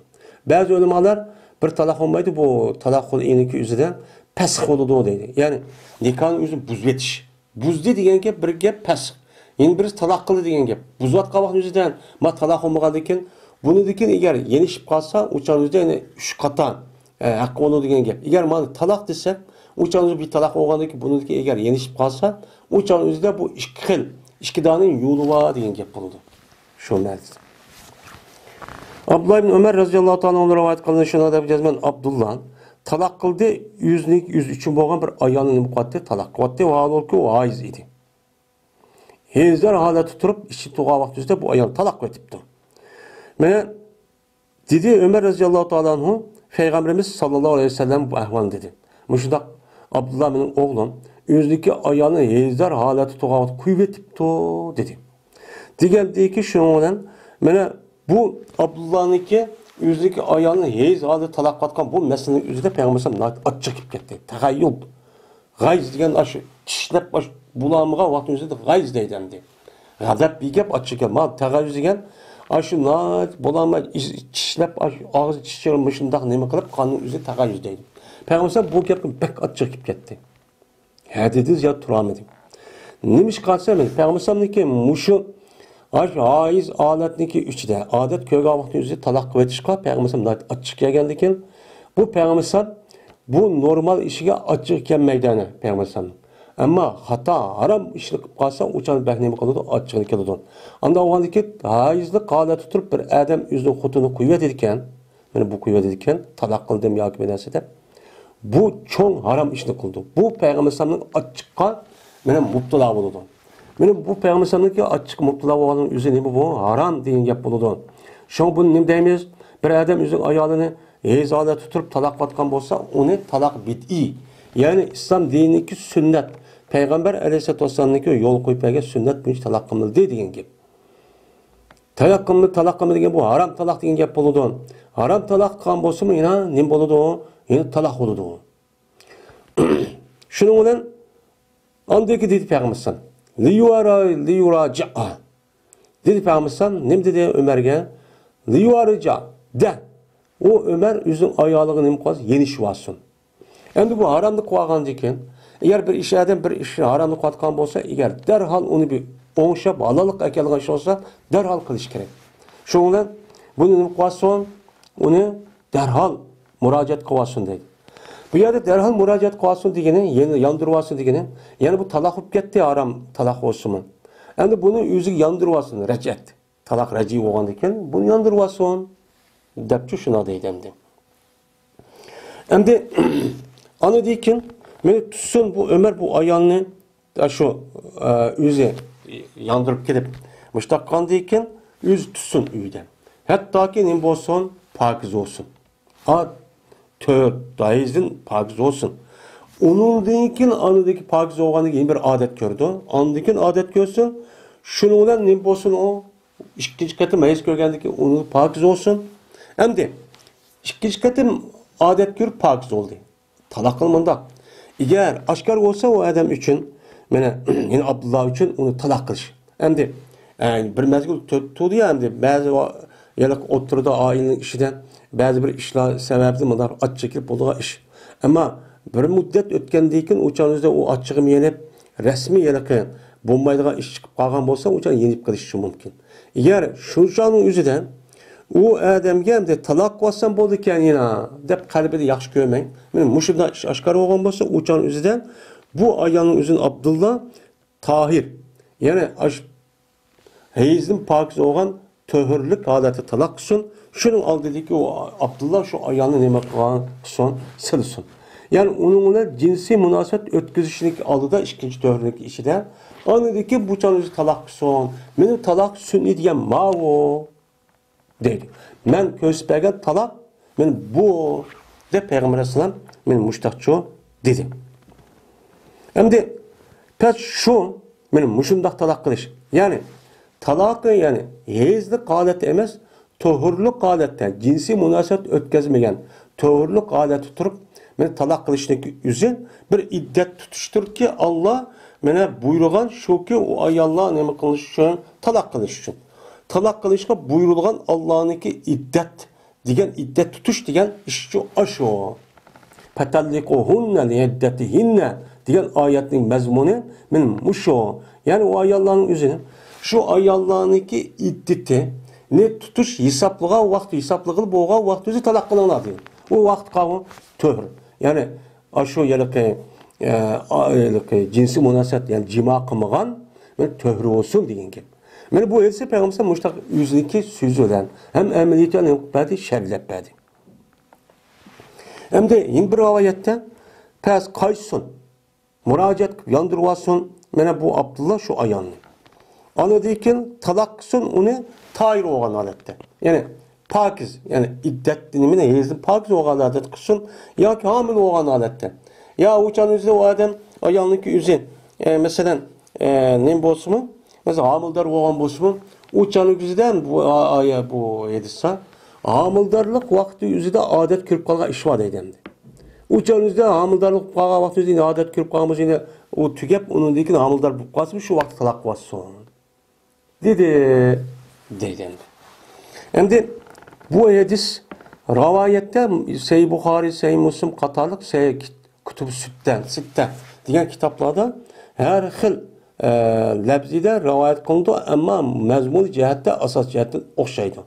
بەزى ئۆلىمالار بىر تالاق بولمايدۇ، بۇ تالاق خۇلئىنىڭكى يۈزىدە پەسخ بولىدۇ دەيدۇ. يەنى نىكاھنى ئۆزىنى بۇزۇۋېتىش. بۇزدى دېگەن گەپ بىر گەپ پەسخ. يەنە بىرسى تالاق قىلدى دېگەن گەپ. بۇزۇۋاتقان ۋاقىتنىڭ ئۆزىدە، ما تالاق بولمىغاندىكىن، بۇنىڭدىكىن ئەگەر يېنىشىپ قالسا، ئۇ چاغنىڭ ئۆزىدە يەنە ئۈچ قاتا، ئە، ھەققى بولىدۇ دېگەن گەپ. ئەگەر مانا تالاق دېسە، ئۇ چاغنىڭ ئۆزىدە بىر تالاق بولغاندىكىن، بۇنىڭدىكى ئەگەر يېنىشىپ قالسا، ئۇ چاغنىڭ ئۆزىدە بۇ ئىككى خىل، ئىككى دانە يولى بار دېگەن گەپ بولىدۇ. شۇ مەنىسى. ئابدۇللا ئىبن ئۆمەر رەزىياللاھۇ تائالا ئەنھۇ رىۋايەت قىلىنىش شۇنداق دەپ جەزمەن ئابدۇللا تالاق قىلدى، ئۆزىنىڭ ئۆزى ئۈچۈن بولغان بىر ئايالنى نېمە قىلىۋەتتى، تالاق قىلىۋەتتى، ۋاھالبۇلكى ئۇ ھايز ئىدى. ھېيزدار ھالەتتە تۇرۇپ، ئىچى تۇغان ۋاقتىدا بۇ ئايال تالاق قىلىۋېتىپتۇ. مانا دېدى ئۆمەر رەزىياللاھۇ تائالا ئەنھۇ، پەيغەمبىرىمىز ساللاللاھۇ ئەلەيھى ۋەسەللەم بۇ ئەھۋالنى دېدى. مۇشۇنداق ئابدۇللا مېنىڭ ئوغلۇم ئۆزىنىڭكى ئايالىنى ھېيزدار ھالەتتە تۇرغان ۋاقىت قويۇۋېتىپتۇ دېدى. دېگەندىكى شۇنىڭ بىلەن مانا بۇ ئابدۇللانىڭكى ئۆزىنىڭكى ئايالىنى ھېيز ھالىتىدە تالاق قىلىۋاتقان بۇ مەسىلىنىڭ ئۆزىدە پەيغەمبەر ئەلەيھىسسالام ناھايىتى ئاچچىقى كېلىپ كەتتى. تەغەييۇب. غەيز دېگەن ئاشۇ چىشلەپ ئاشۇ بۇلامىغان ۋاقىتنىڭ ئۆزىدە غەيز دەيدۇ ئەمدى. غەزەپ دېگەن گەپ ئاچچىق گەپ. مانا تەغەييۇز دېگەن ئاشۇ ناھايىتى بۇلامىغان چىشلەپ ئاشۇ ئاغزى چىشلىرى مۇشۇنداق نېمە قىلىپ قاننىڭ ئۆزى تەغەييۇز دەيدۇ. پەيغەمبەر ئەلەيھىسسالام بۇ گەپكە بەك ئاچچىقى كېلىپ كەتتى. ھە دېدى، زىياد تۇرالمىدى. نېمىشقا دېسە، مەن پەيغەمبەر ئەلەيھىسسالامنىڭكى مۇشۇ ئاش ھايز ھالەتنىڭكى ئىچىدە ئادەت كۆرگەن ۋاقتى ئۆزى تالاق قىلىۋېتىشقا پەيغەمبەر ئەلەيھىسسالام ناھايىتى ئاچچىق كەلگەندىكىن، بۇ پەيغەمبەر ئەلەيھىسسالام بۇ نورمال ئىشىگە ئاچچىقى كەلمەيدۇ ئەنە پەيغەمبەر ئەلەيھىسسالامنىڭ. ئەمما خاتا، ھارام ئىشنى قىلىپ قالسا، ئۇ چاغدا بەك نېمە قىلىدۇ؟ ئاچچىقى كېلىدۇ. ئانداق بولغاندىكىن، ھايزلىق ھالەتتە تۇرۇپ بىر ئادەم ئۆزىنىڭ خوتۇنىنى قويۇۋېتىدىكەن. مانا بۇ قويۇۋېتىدىكەن، تالاق قىلدىم ياكى بىر نەرسە دەپ. بۇ چوڭ ھارام ئىشنى قىلدى. بۇ پەيغەمبەر ئەلەيھىسسالامنىڭ ئاچچىققا مانا مۇپتىلا بولىدۇ. مانا بۇ پەيغەمبەر ئەلەيھىسسالامنىڭكى ئاچچىققا مۇپتىلا بولغاننىڭ ئۆزى نېمە بۇ؟ ھارام دېگەن گەپ بولىدۇ. شۇڭا بۇنى نېمە دەيمىز؟ بىر ئادەم ئۆزىنىڭ ئايالىنى ھەيز ھالەتتە تۇرۇپ تالاق قىلىۋاتقان بولسا، ئۇنى تالاق بىدئىي. يەنى ئىسلام دىنىدىكى سۈننەت. پەيغەمبەر ئەلەيھىسسالاتۇ ۋەسسالامنىڭكى يول قويۇپ بەرگەن سۈننەت بويىچە تالاق قىلمىلىدى دېگەن گەپ. تالاق قىلما، تالاق قىلما دېگەن بۇ ھارام تالاق دېگەن گەپ بولىدۇ. ھارام تالاق قىلغان بولسىمۇ يەنە نېمە بولىدۇ؟ يەنە تالاق بولىدۇ. شۇنىڭ بىلەن ئاندىكى دېدى پەيغەمبەر ئەلەيھىسسالام، لىيۇرا-، لىيۇراجىئا. دېدى پەيغەمبەر ئەلەيھىسسالام، نېمە دېدى ئۆمەرگە؟ لىيۇراجىئا، دە. ئۇ ئۆمەر ئۆزىنىڭ ئايالىغا نېمە قىلسا، يېنىشىۋالسۇن. ئەمدى بۇ ھارامنى قىلىۋالغاندىن كېيىن، ئەگەر بىر ئىش، ئادەم بىر ئىشنى ھارامنى قىلىۋاتقان بولسا، ئەگەر دەرھال ئۇنى بىر ئوڭشاپ، ھالاللىققا ئەكەلگەن ئىش بولسا، دەرھال قىلىش كېرەك. شۇنىڭ بىلەن بۇنى نېمە قىلىۋالسۇن؟ ئۇنى دەرھال مۇراجىئەت قىلىۋالسۇن دەيدۇ. بۇ يەردە دەرھال مۇراجىئەت قىلىۋالسۇن دېگىنى، يەنە ياندۇرۇۋالسۇن دېگىنى، يەنە بۇ تالاق بولۇپ كەتتى، ھارام تالاق بولسىمۇ. ئەمدى بۇنى ئۆزىگە ياندۇرۇۋالسۇن، رەجئەت. تالاق رەجئىي بولغاندىكىن، بۇنى ياندۇرۇۋالسۇن دەپچۇ شۇنداق دەيدۇ ئەمدى. ئەمدى ئاندىن كېيىن مېنى تۇتسۇن بۇ ئۆمەر بۇ ئايالنى، شۇ، ئە، ئۆزى ياندۇرۇپ كېلىپ، مۇشۇنداق قىلغاندىن كېيىن ئۆزى تۇتسۇن ئۆيدە. ھەتتاكى نېمە بولسۇن، پاكىز بولسۇن. ئا، تۆت دايىزدىن پاكىز بولسۇن. ئۇنىڭدىن كېيىن ئانىدىكى پاكىز بولغاندىن كېيىن بىر ئادەت كۆرىدۇ. ئاندىن كېيىن ئادەت كۆرسۇن. شۇنىڭ بىلەن نېمە بولسۇن ئۇ؟ ئىككىنچى قېتىم ھەيز كۆرگەندىن كېيىن ئۇنى پاكىز بولسۇن. ئەمدى ئىككىنچى قېتىم ئادەت كۆرۈپ پاكىز بولدى. تالاق قىل مۇنداق. ئەگەر ئاشكارا بولسا ئۇ ئادەم ئۈچۈن، مانا، يەنى ئابدۇللا ئۈچۈن ئۇنى تالاق قىلىش. ئەمدى، ئە، بىر مەزگىل تۇ-، تۇردى يا ئەمدى. بەزى ۋا-، ھېلىقى ئوتتۇرىدا ئائىلىنىڭ ئىچىدە بەزى بىر ئىشلار سەۋەبىدىن مۇنداق ئاچچىقى كېلىپ بولىدىغان ئىش. ئەمما بىر مۇددەت ئۆتكەندىن كېيىن ئۇ چاغدا ئۇ ئاچچىقىمۇ يېنىپ، رەسمىي ھېلىقى بولمايدىغان ئىش چىقىپ قالغان بولسا، ئۇ چاغ يېنىپ قېلىشى مۇمكىن. ئەگەر شۇ چاغنىڭ ئۆزىدە ئۇ ئادەمگە ئەمدى تالاق قىلىۋاتسام بولىدىكەن يەنە دەپ قەلبىدە ياخشى كۆرمەي، مانا مۇشۇنداق ئىش ئاشكارا بولغان بولسا، ئۇ چاغنىڭ ئۆزىدە بۇ ئايالنىڭ ئۆزىنى ئابدۇللا تاھىر، يەنى ئاش-، ھەيزدىن پاكىز بولغان تۆھۈرلۈك ھالەتتە تالاق قىلسۇن. شۇنىڭ ئالدىدىكى ئۇ ئابدۇللا شۇ ئايالنى نېمە قىلغان قىلسۇن، سىلىسۇن. يەنى ئۇنىڭ بىلەن جىنسىي مۇناسىۋەت ئۆتكۈزۈشنىڭ ئالدىدا ئىككىنچى تۆھۈرلۈك ئىچىدە، ئاندىن كېيىن بۇ چاغنىڭ ئۆزى تالاق قىلسۇن. مېنىڭ تالاق سۈنئىي دېگەن ماۋۇ. دەيدۇ. مەن كۆرسىتىپ بەرگەن تالاق، مانا بۇ، دەپ پەيغەمبەر ئەلەيھىسسالام مانا مۇشۇنداقچۇ دېدى. ئەمدى پەس شۇ، مانا مۇشۇنداق تالاق قىلىش. يەنى تالاقى، يەنى ھەيزلىك ھالەتتە ئەمەس، تۇھۇرلۇق ھالەتتە، جىنسىي مۇناسىۋەت ئۆتكۈزمىگەن، تۇھۇرلۇق ھالەتتە تۇرۇپ، مانا تالاق قىلىشنىڭ ئۆزى بىر ئىددەت تۇتۇشتۇركى، ئاللا مانا بۇيرۇغان شۇكى، ئۇ ئاياللار نېمە قىلىش ئۈچۈن؟ تالاق قىلىش ئۈچۈن. تالاق قىلىشقا بۇيرۇلغان ئاللانىڭكى ئىددەت دېگەن، ئىددەت تۇتۇش دېگەن ئىشچۇ ئاشۇ. «فَطَلِّقُوهُنَّ لِعِدَّتِهِنَّ» دېگەن ئايەتنىڭ مەزمۇنى مانا مۇشۇ. يەنى ئۇ ئاياللارنىڭ ئۆزىنى، شۇ ئاياللارنىڭكى ئىددىتىنى تۇتۇش، ھېسابلىغان ۋاقتى، ھېسابلىغىلى بولغان ۋاقتى ئۆزى تالاق قىلىڭلار دېگەن. ئۇ ۋاقىت قالغان تۆھۈر. يەنى ئاشۇ ھېلىقى، ئە، ئا-، ھېلىقى جىنسىي مۇناسىۋەت، يەنى جىما قىلمىغان، مانا تۆھۈر بولسۇن دېگەن گەپ. مانا بۇ ھەدىسى پەيغەمبەر مۇشۇنداق ئۆزىنىڭكى سۆزى بىلەن ھەم ئەمەلىيىتى بىلەن نېمە قىلىپ بەردى؟ شەرھلەپ بەردى. ئەمدى يەنە بىر رىۋايەتتە پەس قايسىسۇن مۇراجىئەت قىلىپ ياندۇرۇۋالسۇن، مانا بۇ ئابدۇللا شۇ ئايالنى. ئاندىن كېيىن تالاق قىلسۇن ئۇنى تاھىر بولغان ھالەتتە. يەنى پاكىز، يەنى ئىددەت نېمىنى، ھەيزدىن پاكىز بولغان ھالەتتە قىلسۇن ياكى ھامىلە بولغان ھالەتتە. يا ئۇ چاغنىڭ ئۆزىدە ئۇ ئادەم، ئايالنىڭكى ئۆزى، ئە، مەسىلەن، ئە، نېمە بولسىمۇ، مەسىلەن، ھامىلىدار بولغان بولسىمۇ، ئۇ چاغنىڭ ئۆزىدە بۇ، ئا-، ئا-، بۇ ھەدىستا ھامىلىدارلىق ۋاقتى ئۆزىدە ئادەت كۆرۈپ قالغان ئىش بار دەيدۇ ئەمدى. ئۇ چاغنىڭ ئۆزىدە ھامىلىدارلىق بولۇپ قالغان ۋاقتى ئۆزىدە ئادەت كۆرۈپ قالغان بولسا، يەنە ئۇ تۈگەپ، ئۇنىڭدىن كېيىن ھامىلىدار بولۇپ قالسا، شۇ ۋاقىتتا تالاق قىلىۋاتسۇن. دېدى، دەيدۇ ئەمدى. ئەمدى بۇ ھەدىس رىۋايەتتە سەھىھ بۇخارىي، سەھىھ مۇسلىم قاتارلىق سەھىھ كۇتۇب سىتتە، سىتتە دېگەن كىتابلاردا ھەر خىل، ئە، لەپزىدە رىۋايەت قىلىنىدۇ، ئەمما مەزمۇنىي جەھەتتە، ئاساس جەھەتتىن ئوخشايدۇ.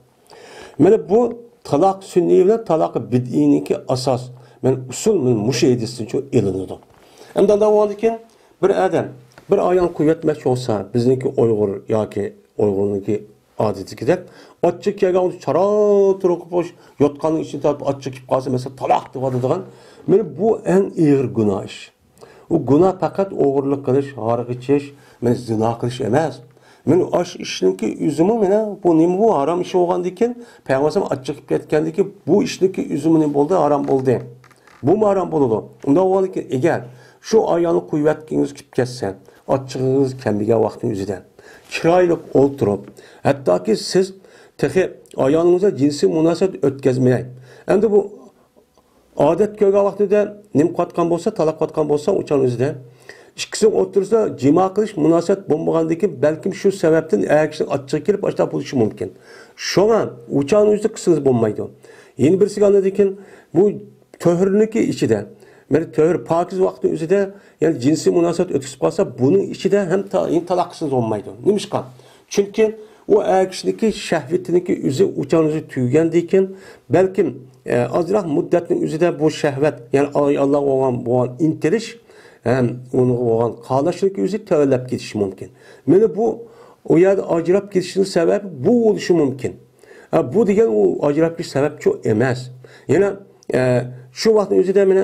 مانا بۇ تالاق سۈننىي بىلەن تالاق بىدئىينىڭكى ئاساس، مانا ئۇسۇل مانا مۇشۇ ھەدىستىن ئېلىنىدۇ. ئەمدى ئانداق بولغاندىن كېيىن بىر ئادەم بىر ئايالنى قويۇۋەتمەكچى بولسا، بىزنىڭكى ئۇيغۇر ياكى ئۇيغۇرنىڭكى ئادىتىدىكىدەك، ئاچچىقى كەلگەن چاراڭ تۇرۇپ، يوتقاننىڭ ئىچىنى تارتىپ ئاچچىقى كېلىپ قالسا، مەسىلەن، تالاق دەۋاتىدىغان، مانا بۇ ئەڭ ئېغىر گۇناھ ئىش. ئۇ گۇناھ پەقەت ئوغرىلىق قىلىش، ھاراق ئىچىش، مانا زىنا قىلىش ئەمەس. مانا ئاشۇ ئىشنىڭكى ئۆزىمۇ، مانا بۇ نېمە، بۇ ھارام ئىش بولغاندىكىن، پەيغەمبەر ئاچچىقىپ كەتكەندىكىن، بۇ ئىشنىڭكى ئۆزىمۇ نېمە بولدى؟ ھارام بولدى. بۇمۇ ھارام بولىدۇ. ئۇنداق بولغاندىكىن، ئەگەر شۇ ئايالنى قويۇۋەتكىڭىز كېلىپ كەتسە، ئاچچىقىڭىز كەلمىگەن ۋاقىتنىڭ ئۆزىدە، چىرايلىق ئولتۇرۇپ، ھەتتاكى سىز تېخى ئايالىڭىز بىلەن جىنسىي مۇناسىۋەت ئۆتكۈزمەي، ئەمدى بۇ ئادەت كۆرگەن ۋاقتىدا نېمە قىلىۋاتقان بولسا، تالاق قىلىۋاتقان بولسا، ئۇ چاغنىڭ ئۆزىدە ئىككىسىنىڭ ئوتتۇرىسىدا جىما قىلىش مۇناسىۋەت بولمىغاندىكىن، بەلكىم شۇ سەۋەبتىن ئەر كىشىنىڭ ئاچچىقى كېلىپ، ئاشۇنداق بولۇشى مۇمكىن. شۇڭا ئۇ چاغنىڭ ئۆزىدە قىلسىڭىز بولمايدۇ. يەنە بىرسىگە ئاندىن كېيىن بۇ تۆھۈرنىڭكى ئىچىدە، مانا تۆھۈر پاكىز ۋاقىتنىڭ ئۆزىدە، يەنى جىنسىي مۇناسىۋەت ئۆتكۈزۈپ قالسا، بۇنىڭ ئىچىدە ھەم تا-، يەنە تالاق قىلسىڭىز بولمايدۇ. نېمىشقا؟ چۈنكى ئۇ ئەر كىشىنىڭكى شەھۋىتىنىڭكى ئۆزى ئۇ چاغنىڭ ئۆزى تۈگىگەندىن كېيىن، بەلكىم، ئە، ئازراق مۇددەتنىڭ ئۆزىدە بۇ شەھۋەت، يەنى ئاياللارغا بولغان، بولغان ئىنتىلىش ھەم ئۇنىڭغا بولغان قاراشنىڭكى ئۆزى تۆۋەنلەپ كېتىشى مۇمكىن. مانا بۇ ئۇ يەردە ئاجراپ كېتىشنىڭ سەۋەبى بۇ بولۇشى مۇمكىن. ھە، بۇ دېگەن ئۇ ئاجراپ كېتىش سەۋەبچۇ ئەمەس. يەنە ئە، شۇ ۋاقىتنىڭ ئۆزىدە مانا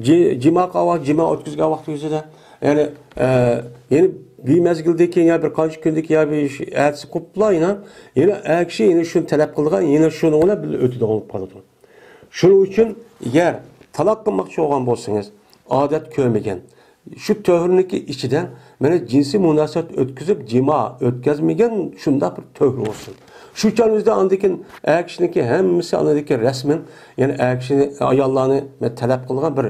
جى-، جىما قىلغان، جىما ئۆتكۈزگەن ۋاقىتنىڭ ئۆزىدە، يەنى، ئە، يەنى بىر مەزگىلدىن كېيىن يا بىر قانچە كۈندىن كېيىن يا بىر ئەتىسى قوپلا يەنە، يەنە ئەر كىشى يەنە شۇنى تەلەپ قىلىدىغان، يەنە شۇنىڭ بىلەن بىللە ئۆتىدىغان بولۇپ قالىدۇ. شۇنىڭ ئۈچۈن ئەگەر تالاق قىلماقچى بولغان بولسىڭىز، ئادەت كۆرمىگەن، شۇ تۆھۈرنىڭكى ئىچىدە مانا جىنسىي مۇناسىۋەت ئۆتكۈزۈپ، جىما ئۆتكۈزمىگەن شۇنداق بىر تۆھۈر بولسۇن. شۇ چاغنىڭ ئۆزىدە ئاندىن كېيىن ئەر كىشىنىڭكى ھەممىسى ئاندىن كېيىن رەسمەن، يەنى ئەر كىشىنى، ئاياللارنى مەن تەلەپ قىلىدىغان بىر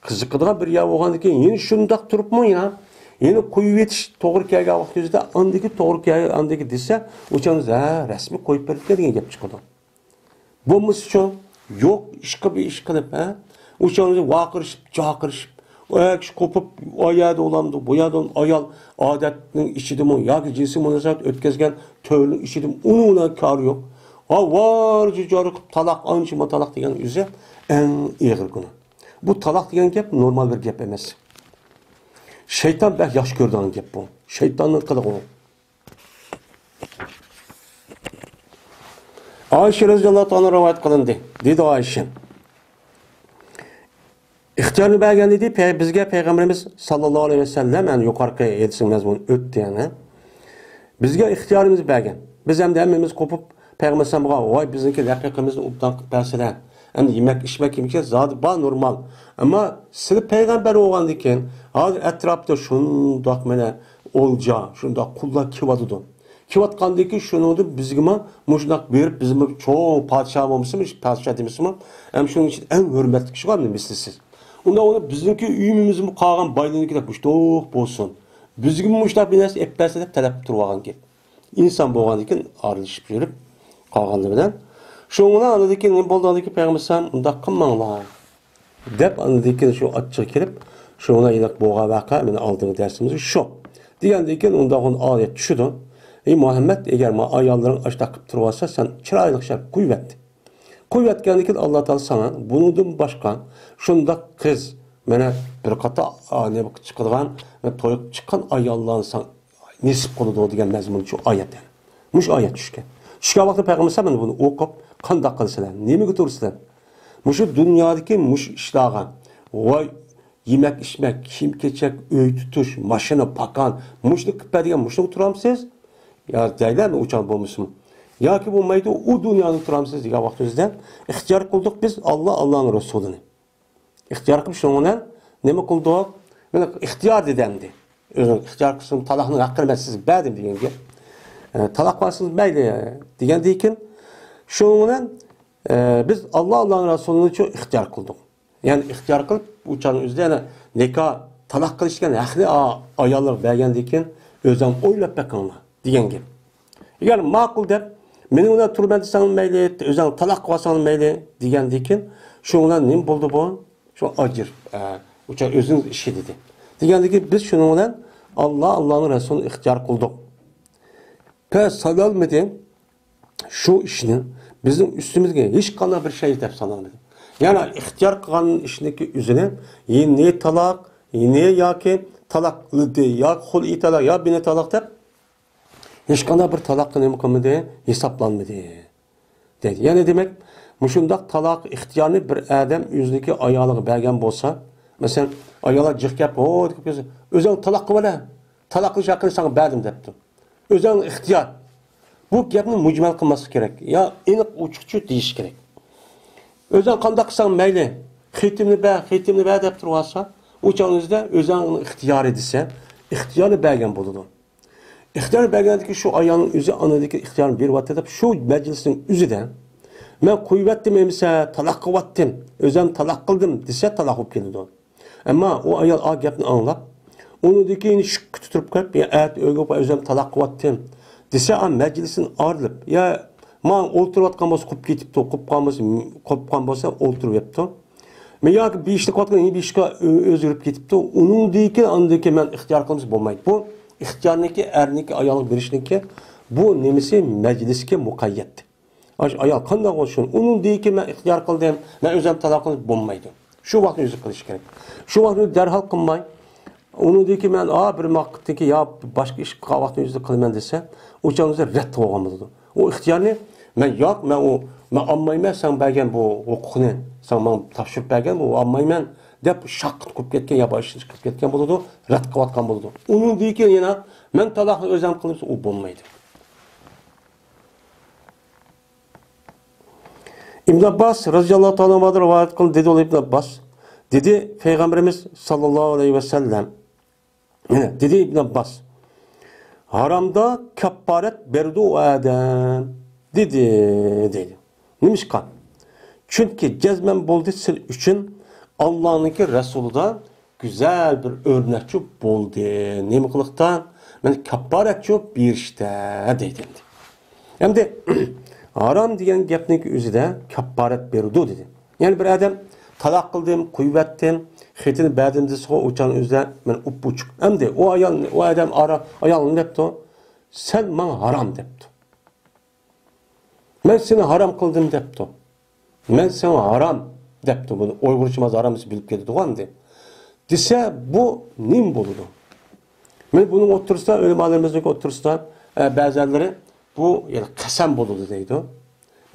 قىزىقىدىغان بىر يەر بولغاندىن كېيىن يەنە شۇنداق تۇرۇپمۇ يەنە، يەنە قويۇۋېتىش توغرا كەلگەن ۋاقتى ئۆزىدە ئاندىن كېيىن توغرا كەل-، ئاندىن كېيىن دېسە، ئۇ چاغنىڭ ئۆزىدە، ھە، رەسمىي قويۇپ بېرىپتىكەن دېگەن گەپ چىقىدۇ. بولمىسىچۇ؟ يوق ئىشقا بىر ئىش قىلىپ، ھە؟ ئۇ چاغدا ۋارقىرىشىپ، جارقىرىشىپ، ئۇ ئەر كىشى قوپۇپ، ئۇ يەردە ئۇلامدۇ، بۇ يەردە ئايال ئادەتنىڭ ئىچىدىمۇ ياكى جىنسىي مۇناسىۋەت ئۆتكۈزگەن تۆرنىڭ ئىچىدىمۇ ئۇنىڭ بىلەن كارى يوق. ئاۋارە جارقىرىپ تالاق، ئانچە مۇنچە تالاق دېگەن ئۆزى ئەڭ ئېغىر گۇناھ. بۇ تالاق دېگەن گەپ نورمال بىر گەپ ئەمەس. شەيتان بەك ياخشى كۆرىدىغان گەپ بۇ. شەيتاننىڭ قىلىقى ئۇ. ئائىشە رەزىياللاھۇ تائالا رىۋايەت قىلىندى. دېدى ئائىشە، ئىختىيارنى بەرگەن ئىدى پەي-، بىزگە پەيغەمبىرىمىز ساللاللاھۇ ئەلەيھى ۋەسەللەم، يەنى يۇقىرىقى ھەدىسنىڭ مەزمۇنى ئۆتتى، يەنى. بىزگە ئىختىيارىمىزنى بەرگەن. بىز ئەمدى ھەممىمىز قوپۇپ، پەيغەمبەر ئەلەيھىسسالامغا، ۋاي، بىزنىڭكى رەقىقىمىزنى ئوبدان قىلىپ بەرسىلە. ئەمدى يېمەك، ئىچمەك، كىيىم-كېچەك زادى بار، نورمال. ئەمما سىلى پەيغەمبەر بولغاندىن كېيىن، ھازىر ئەتراپتا شۇنداق مانا ئولجا، شۇنداق قۇللار كېلىۋاتىدۇ. كېلىۋاتقاندىن كېيىن شۇنىڭدىن بىزگىمۇ مۇشۇنداق بېرىپ، بىزمۇ چوڭ پادىشاھ بولمىسىمۇ، پادىشاھ دېمىسىمۇ، ھەم شۇنىڭ ئىچىدە ئەڭ ھۆرمەتلىك كىشى بار مىسلىسىز. ئۇنداق بولۇپ بىزنىڭكى ئۆيىمىزمۇ قالغان بايلىرىنىڭكىدەك مۇشتۇق بولسۇن. بىزگىمۇ مۇشۇنداق بىر نەرسە ئېلىپ بەرسە دەپ تەلەپ تۇرۇۋالغان گەپ. ئىنسان بولغاندىن كېيىن ئارىلىشىپ يۈرۈپ قالغانلىرى بىلەن. شۇنىڭ بىلەن ئاندىن كېيىن نېمە بولدى؟ ئاندىن كېيىن پەيغەمبەر ئەلەيھىسسالام ئۇنداق قىلماڭلار دەپ ئاندىن كېيىن شۇ ئاچچىقى كېلىپ، شۇنىڭ بىلەن ھېلىقى بولغان ۋەقە مېنىڭ ئالدىنقى دەرسىمىزدە شۇ. دېگەندىن كېيىن ئۇنداق ئايەت چۈشىدۇ. ئەي مۇھەممەد، ئەگەر ما ئاياللىرىڭ ئاشۇنداق قىلىپ تۇرۇۋالسا، سەن چىرايلىق شەرت قويۇۋەت. قويۇۋەتكەندىن كېيىن ئاللا تائالا ساڭا بۇنىڭدىن باشقا شۇنداق قىز، مانا بىر قاتار، ئا، نېمە چىقىدىغان، توي قىلىپ چىققان ئاياللارنى ساڭا نېسىپ قىلىدۇ دېگەن مەزمۇندىكى ئايەت. مۇشۇ ئايەت چۈشكەن. چۈشكەن ۋاقىتتا پەيغەمبەر ئەلەيھىسسالام مانا بۇنى ئوقۇپ، قانداق قىلىسىلەر، نېمىگە تۇرىسىلەر؟ مۇشۇ دۇنيادىكى مۇشۇ ئىشلارغا، ۋاي، يېمەك-ئىچمەك، كىيىم-كېچەك، ئۆي تۇتۇش، ماشىنا، پاكان، مۇشۇنى قىلىپ بەر دېگەن مۇشۇنىڭغا تۇرامسىز؟ يا دەيلەرمۇ ئۇچان بولمىسىمۇ؟ ياكى بولمايدۇ، ئۇ دۇنيادا تۇرامسىز دېگەن ۋاقتىمىزدا ئىختىيار قىلدۇق بىز ئاللا، ئاللانىڭ رەسۇلىنى. ئىختىيار قىلىپ شۇنىڭ بىلەن نېمە قىلدۇق؟ مانا ئىختىيار دېدى ئەمدى. ئۆزۈڭ ئىختىيار قىلسىڭ تالاقنىڭ ھەققىنى مەن سىزگە بەردىم دېگەن گەپ. ئە، تالاق قىلسىڭىز مەيلى دېگەندىن كېيىن شۇنىڭ بىلەن، ئە، بىز ئاللا، ئاللانىڭ رەسۇلىنىچۇ ئىختىيار قىلدۇق. يەنى ئىختىيار قىلىپ، ئۇ چاغنىڭ ئۆزىدە يەنە نىكاھ، تالاق قىلىش دېگەن ھەقنى ئا-، ئاياللارغا بەرگەندىن كېيىن، ئۆزۈڭ ئويلاپ بېقىڭلار دېگەن گەپ. ئەگەر ماقۇل دەپ، مېنىڭ بىلەن تۇرىمەن دېسەڭ مەيلى، ئۆزۈڭ تالاق قىلىۋالساڭ مەيلى دېگەندىن كېيىن، شۇنىڭ بىلەن نېمە بولدى بۇ؟ شۇ ئاجىر، ئە، ئۇ چاغ ئۆزىنىڭ ئىشى دېدى. دېگەندىن كېيىن بىز شۇنىڭ بىلەن ئاللا، ئاللانىڭ رەسۇلىنى ئىختىيار قىلدۇق. پەس سالالمىدى. شۇ ئىشنى بىزنىڭ ئۈستىمىزگە ھېچقانداق بىر شەرت دەپ سانالمىدى. يەنى ئىختىيار قىلغان ئىشنىڭكى ئۆزىنى يېنى تالاق، يېنى ياكى تالاق قىلدى، ياكى خۇلئى تالاق، يا بىنى تالاق دەپ ھېچقانداق بىر تالاققا نېمە قىلمىدى، ھېسابلانمىدى. دەيدۇ. يەنى دېمەك، مۇشۇنداق تالاق ئىختىيارنى بىر ئادەم ئۆزىنىڭكى ئايالىغا بەرگەن بولسا، مەسىلەن، ئاياللار جىق گەپ، ھو، دېگەن، ئۆزۈڭ تالاق قىلىۋەر، تالاق قىلىش ھەققىنى ساڭا بەردىم دەپتۇ. ئۆزۈڭ ئىختىيار. بۇ گەپنى مۇجمەل قىلماسلىق كېرەك. يا ئېنىق ئوچۇقچە دېيىش كېرەك. ئۆزۈڭ قانداق قىلساڭ مەيلى، خېتىمنى بەر، خېتىمنى بەر دەپ تۇرۇۋالسا، ئۇ چاغنىڭ ئۆزىدە ئۆزۈڭ ئىختىيارى دېسە، ئىختىيارنى بەرگەن بولىدۇ. ئىختىيار بەرگەندىكى شۇ ئايالنىڭ ئۆزى ئانىدىكى ئىختىيارنى بېرىۋاتتى دەپ، شۇ مەجلىسنىڭ ئۆزىدە، مەن قويۇۋەتتىم ئەمىسە، تالاق قىلىۋەتتىم، ئۆزۈم تالاق قىلدىم دېسە، تالاق بولۇپ كېلىدۇ. ئەمما ئۇ ئايال ئا گەپنى ئاڭلاپ، ئۇنىڭدىن كېيىن شۈككە تۇتۇپ قېلىپ، يا ئەتە ئۆيگە بارىپ ئۆزۈم تالاق قىلىۋەتتىم دېسە، ئا مەجلىستىن ئايرىلىپ، يا ماڭا ئولتۇرۇۋاتقان بولسا قوپۇپ كېتىپتۇ، قوپقان بولسا، قوپقان بولسا ئولتۇرۇۋېپتۇ. مەن ياكى بېيىشلىق قىلىۋاتقان بېيىشقا ئۆ-، ئۆزگىرىپ كېتىپتۇ. ئۇنىڭدىن كېيىن ئاندىن كېيىن مەن ئىختىيار قىلمىسا بولمايدۇ. بۇ ئىختىيارنىڭكى، ئەرنىڭكى ئايالغا بېرىشنىڭكى بۇ نېمىسى مەجلىسكە مۇقەييەت. ئاشۇ ئايال قانداق بولسۇن، ئۇنىڭدىن كېيىن مەن ئىختىيار قىلدىم، مەن ئۆزۈم تالاق قىلىپ بولمايدۇ. شۇ ۋاقىتنى ئۆزى قىلىش كېرەك. شۇ ۋاقىتنى دەرھال قىلماي، ئۇنىڭدىن كېيىن مەن، ئا، بىر ۋاقىتتىن كېيىن يا باشقا ئىش قىلغان ۋاقىتنىڭ ئۆزىدە قىلىمەن دېسە، ئۇ چاغدا رەت قىلغان بولىدۇ. ئۇ ئىختىيارنى مەن، ياق، مەن ئۇ، مەن ئالمايمەن سەن بەرگەن بۇ ھوقۇقنى، سەن ماڭا تاپشۇرۇپ بەرگەن بۇ، ئالمايمەن دەپ شاققىتى قىلىپ كەتكەن يا باشقا ئىشنى قىلىپ كەتكەن بولىدۇ، رەت قىلىۋاتقان بولىدۇ. ئۇنىڭدىن كېيىن يەنە مەن تالاقنى ئۆزۈم قىلىمسا ئۇ بولمايدۇ. ئىبن ئابباس رەزىياللاھۇ تائالا ئەنھۇدىن رىۋايەت قىلىندى، دېدى ئۇ ئىبن ئابباس، دېدى پەيغەمبىرىمىز ساللاللاھۇ ئەلەيھى ۋەسەللەم، يەنە دېدى ئىبن ئابباس، ھارامدا كاپپارەت بېرىدۇ ئۇ ئادەم، دېدى، دەيدۇ. نېمىشقا؟ چۈنكى جەزمەن بولدى سىلى ئۈچۈن ئاللانىڭكى رەسۇلىدا گۈزەل بىر ئۆرنەكچۇ بولدى. نېمە قىلىقتا؟ مانا كاپپارەتچۇ بېرىشتە دەيدۇ ئەمدى. ئەمدى ھارام دېگەن گەپنىڭ ئۆزىدە كاپپارەت بېرىدۇ دېدى. يەنى بىر ئادەم تالاق قىلدىم، قويۇۋەتتىم، خېتىنى بەردىم دېسىغۇ، ئۇ چاغنىڭ ئۆزىدە مانا ئۇپئوچۇق. ئەمدى ئۇ ئايال، ئۇ ئادەم ئارا-، ئايال نېمە دەپتۇ؟ سەن ماڭا ھارام دەپتۇ. مەن سېنى ھارام قىلدىم دەپتۇ. مەن ساڭا ھارام دەپتۇ. بۇنى ئۇيغۇرچە مانا ھارام دېسە بىلىپ كېتىدىغۇ ئەمدى. دېسە بۇ نېمە بولىدۇ؟ مانا بۇنىڭ ئوتتۇرىسىدا، ئۆلىمالىرىمىزنىڭ ئوتتۇرىسىدا، ئە، بەزەنلىرى بۇ يەنى قەسەم بولىدۇ دەيدۇ.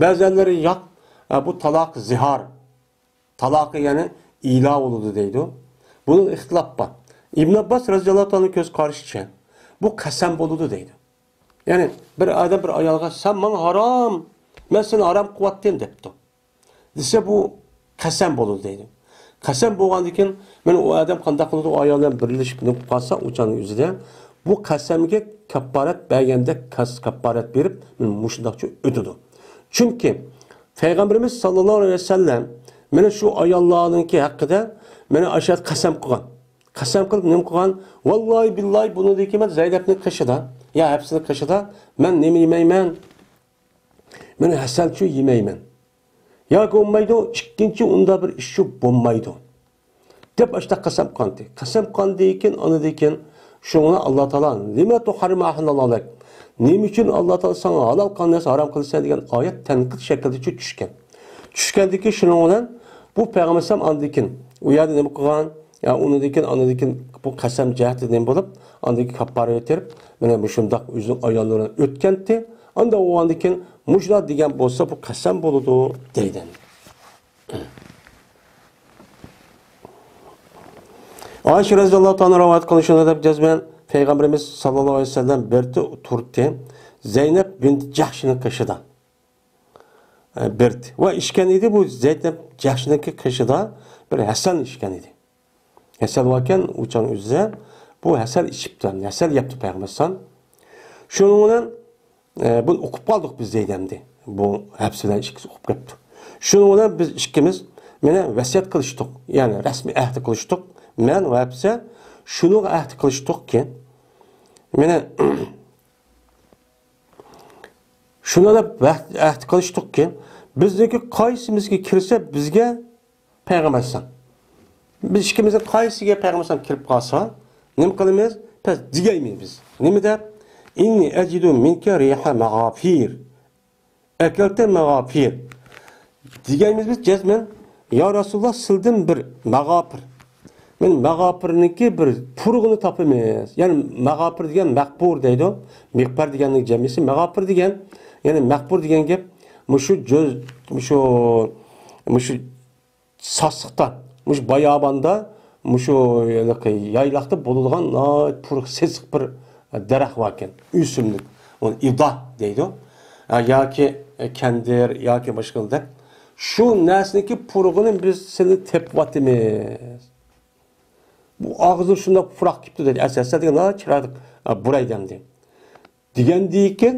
بەزەنلىرى ياق، ئە، بۇ تالاق زىھار. تالاقى يەنى ئىلا بولىدۇ دەيدۇ. بۇنىڭ ئىختىلاپ بار. ئىبن ئابباس رەزىياللاھۇ تائالا كۆز قارىشىچە بۇ قەسەم بولىدۇ دەيدۇ. يەنى بىر ئادەم بىر ئايالغا، سەن ماڭا ھارام، مەن سېنى ھارام قىلىۋەتتىم دەپتۇ. دېسە بۇ قەسەم بولىدۇ دەيدۇ. قەسەم بولغاندىن كېيىن مانا ئۇ ئادەم قانداق قىلىدۇ؟ ئۇ ئايال بىلەن بىرلىشىپ نېمە قىلىپ قالسا، ئۇ چاغنىڭ ئۆزىدە بۇ قەسەمگە كاپپارەت بەرگەندەك كاس-، كاپپارەت بېرىپ، مانا مۇشۇنداقچە ئۆتىدۇ. چۈنكى پەيغەمبىرىمىز ساللاللاھۇ ئەلەيھى ۋەسەللەم مانا شۇ ئاياللارنىڭكى ھەققىدە مانا ئاشۇ قەسەم قىلغان. قەسەم قىلىپ نېمە قىلغان؟ ۋاللاھى بىللاھى بۇنىڭدىن كېيىن مەن زەينەپنىڭ قېشىدا، يا ھەپسىنىڭ قېشىدا مەن نېمە يېمەيمەن؟ مەن ھەسەلچۇ يېمەيمەن. ياكى بولمايدۇ، ئىككىنچى ئۇنداق بىر ئىشچۇ بولمايدۇ. دەپ ئاشۇنداق قەسەم قىلغانتى. قەسەم قىلغاندىن كېيىن، ئاندىن كېيىن شۇڭا ئاللا تائالا، لىمە تۇھەررىمۇ مە ئەھەللاللاھۇ لەك؟ نېمە ئۈچۈن ئاللا تائالا ساڭا ھالال قىلغان نەرسىنى ھارام قىلىسەن دېگەن ئايەت تەنقىد شەكلىدە چۈشكەن. چۈشكەندىن كېيىن شۇنىڭ بىلەن بۇ پەيغەمبەر ئەلەيھىسسالام ئاندىن كېيىن ئۇ يەردە نېمە قىلغان؟ يا ئۇنىڭدىن كېيىن، ئاندىن كېيىن بۇ قەسەم جەھەتتە نېمە بولۇپ، ئاندىن كېيىن كاپپارە ئۆتۈپ، مانا مۇشۇنداق ئۆزىنىڭ ئاياللىرى بىلەن ئۆتكەنتى. ئاندىن ئۇ ئاندىن كېيىن مۇشۇنداق دېگەن بولسا، بۇ قەسەم بولىدۇ دەيدۇ. ئائىشە رەزىياللاھۇ تائالا رىۋايەت قىلىنىشىدا دەپ جەزمەن پەيغەمبىرىمىز ساللاللاھۇ ئەلەيھى ۋەسەللەم بىر تۇرتتى زەينەپ بىنت جەھشنىڭ قېشىدا. ئە، بىر ۋە ئىچكەن ئىدى بۇ زەينەپ جەھشنىڭكى قېشىدا بىر ھەسەل ئىچكەن ئىدى. ھەسەل باركەن، ئۇچان ئۆزى بۇ ھەسەل ئىچىپتۇ، ھەسەل يەپتۇ پەيغەمبەر ئەلەيھىسسالام. شۇنىڭ بىلەن ئە، بۇنى ئۇقۇپ قالدۇق بىز دەيدۇ. بۇ ھەپسە بىلەن ئىككىسى ئۇقۇپ كەپتۇ. شۇنىڭ بىلەن بىز ئىككىمىز مانا ۋەسىيەت قىلىشتۇق. يەنى رەسمىي ئەھدى قىلىشتۇق. مەن ۋە ھەپسە شۇنىڭغا ئەھدى قىلىشتۇقكى، مانا شۇنى دەپ ئەھدى قىلىشتۇقكى، بىزنىڭكى قايسىمىزگە كىرسە بىزگە پەيغەمبەر ئەلەيھىسسالام. بىز ئىككىمىزنىڭ قايسىسىگە پەيغەمبەر ئەلەيھىسسالام كىرىپ قالسا، نېمە قىلىمىز؟ بىز دېگەيمىز بىز. نېمە دەپ؟ «ئىننى ئەجىدۇ مىنكە رىيھە مەغافىر. ئەكەلتە مەغافىر.» دېگەيمىز بىز جەزمەن، «يا رەسۇلاللا، سىلدىن بىر مەغافىر. مەن مەغافىرنىڭكى بىر پۇرىقىنى تاپىمىز.» يەنى مەغافىر دېگەن مەقپۇر دەيدۇ. مىغپەر دېگەننىڭ جەمئىسى مەغافىر دېگەن. يەنى مەقپۇر دېگەن گەپ مۇشۇ جۆز، مۇشۇ، مۇشۇ ساسسىقتا، مۇشۇ باياباندا، مۇشۇ ھېلىقى يايلاقتا بولىدىغان ناھايىتى پۇرىقى سېسىق بىر دەرەخ باركەن، ئۆسۈملۈك. ئۇنى ئىدا دەيدۇ. ھە، ياكى كەندىر، ياكى باشقا دەپ. شۇ نەرسىنىڭكى پۇرىقىنى بىز سېنى تېپىۋاتىمىز. بۇ ئاغزى شۇنداق پۇراق كېپتۇ دەيدۇ. ئەسەسە دېگەن ناھايىتى چىرايلىق، ھە، بۇرايدەمدى. دېگەندىكىن،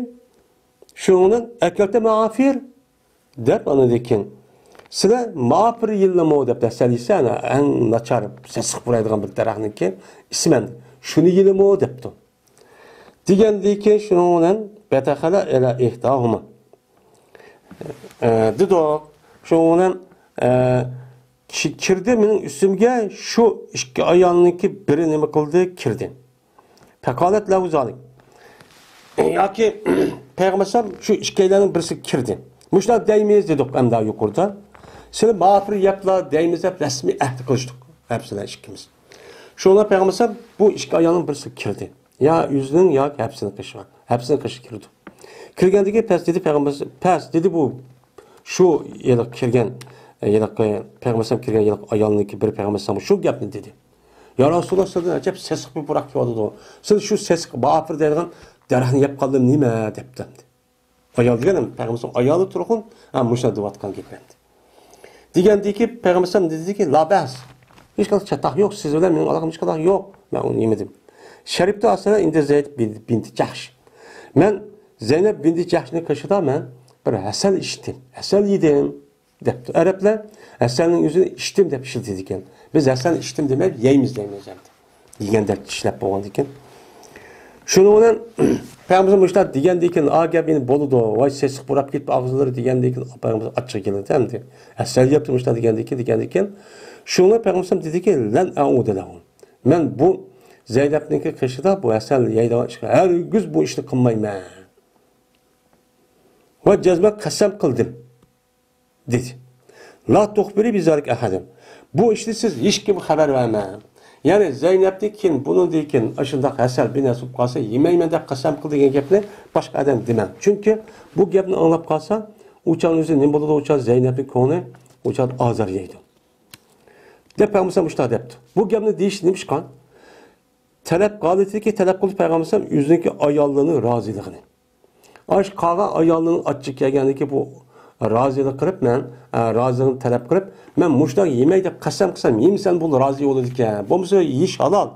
شۇنىڭدىن «ئەكەلتە مەغافىر» دەپ، ئاندىن كېيىن، «سىلەر ماپىر يېدىلىمۇ؟» دەپ، ھەسەل يېسە، ئەنە ئەڭ ناچار، سېسىق پۇرايدىغان بىر دەرەخنىڭكى ئىسمەن، «شۇنى يېدىلىمۇ؟» دەپتۇ. دېگەندىكىن، شۇنىڭ بىلەن «بەدەخەلە ئەلا ئىھداھۇما.» ئە، دېدۇق. شۇنىڭ بىلەن، ئە، كى-، كىردى مېنىڭ ئۈستۈمگە، شۇ ئىككى ئايالنىڭكى بىرى نېمە قىلدى؟ كىردى. پەقالەت لەھۇ زالىك. ياكى پەيغەمبەر ئەلەيھىسسالام شۇ ئىككىيلەننىڭ بىرسى كىردى. مۇشۇنداق دەيمىز دېدۇق ئەمدى يۇقىرىدا. سىلى ماپىر يەپلا دەيمىز دەپ رەسمىي ئەھدى قىلىشتۇق ھەپسىلەر ئىككىمىز. شۇڭا پەيغەمبەر ئەلەيھىسسالام بۇ ئىككى ئايالنىڭ بىرسى كىردى. يا ئۆزىنىڭ ياكى ھەپسىنىڭ قېشىغا. ھەپسىنىڭ قېشىغا كىردى. كىرگەندىكى پەس دېدى پەيغەمبەر، پەس دېدى بۇ شۇ ھېلىقى كىرگەن، ھېلىقى پەيغەمبەر ئەلەيھىسسالام كىرگەن ھېلىقى ئايالنىڭكى بىر پەيغەمبەر ئەلەيھىسسالام شۇ گەپنى دېدى. يا رەسۇلاللا، سىزدىن ئەجەب سېسىق بىر پۇراق كېلىۋاتىدۇ. سىز شۇ سېسىق ماپىر دەيدىغان دەرەخنى يەپ قالدىم نېمە؟ دەپتۇ ئەمدى. ئايال دېگەن پەيغەمبەر ئايالى تۇرغۇن، ھە، مۇشۇنداق دەۋاتقان گەپ ئەمدى. دېگەندىكى پەيغەمبەر دېدىكى، لا بەس. ھېچقانداق چاتاق يوق، سىز بىلەن مېنىڭ ئالاقەم ھېچقانداق يوق. مەن ئۇنى يېمىدىم. شەرىپتۇ ئەسەلە ئىندە زەينەپ بىنتى جەھش. مەن زەينەپ بىنتى جەھشنىڭ قېشىدا مەن بىر ھەسەل ئىچتىم، ھەسەل يېدىم، دەپتۇ. ئەرەبلەر ھەسەلنىڭ ئۆزىنى ئىچتىم دەپ ئىشلىتىدىكەن. بىز ھەسەل ئىچتىم دېمەي، يەيمىز دەيمىز ئەمدى. يېگەندەك ئىشلەپ بولغاندىكىن. شۇنىڭ بىلەن پەيغەمبىرىمىز مۇشۇنداق دېگەندىكىن، ئا گەپ يەنە بولىدۇ، ۋاي سېسىق پۇراپ كېتىپ ئاغزىلىرى دېگەندىكىن، پەيغەمبىرىمىز ئاچچىقى كېلىدۇ ئەمدى. ھەسەل يەپتۇ مۇشۇنداق دېگەندىكىن، دېگەندىكىن. شۇڭا پەيغەمبىرىمىز دېدىكى، لەن ئەئۇدە لەھۇ. مەن بۇ زەينەپنىڭكى قېشىدا بۇ ھەسەل يەيدىغان ئىشقا ھەرگىز بۇ ئىشنى قىلمايمەن. ۋە جەزمەن قەسەم قىلدىم. دېدى. لا تۇخبىرى بىزالىك ئەھەدەن. بۇ ئىشنى سىز ھېچكىمگە خەۋەر بەرمەڭ. يەنى زەينەپتىن كېيىن، بۇنىڭدىن كېيىن ئاشۇنداق ھەسەل بىر نەرسە بولۇپ قالسا يېمەيمەن دەپ قەسەم قىل دېگەن گەپنى باشقا ئادەم دېمەڭ. چۈنكى بۇ گەپنى ئاڭلاپ قالسا، ئۇچان ئۆزى نېمە بولىدۇ، ئۇچان زەينەپنىڭ كۆڭلى ئۇچان ئازار يەيدۇ. دەپ پەيغەمبەر مۇشۇنداق دەپتۇ. بۇ گەپنى دېيىش نېمىشقا؟ تەلەپ قالىدىكى، تەلەپ قىلدى پەيغەمبەر ئۆزىنىڭكى ئاياللىرىنىڭ رازىلىقىنى. ئاش قالغان ئايالنىڭ ئاچچىقى كەلگەندىكى بۇ رازىلىق قىلىپ، مەن، ئە، رازىلىقنى تەلەپ قىلىپ، مەن مۇشۇنداق يېمەي دەپ قەسەم قىلسام، يېمىسەم بۇ رازى بولىدىكەن. بولمىسا يېيىش ھالال.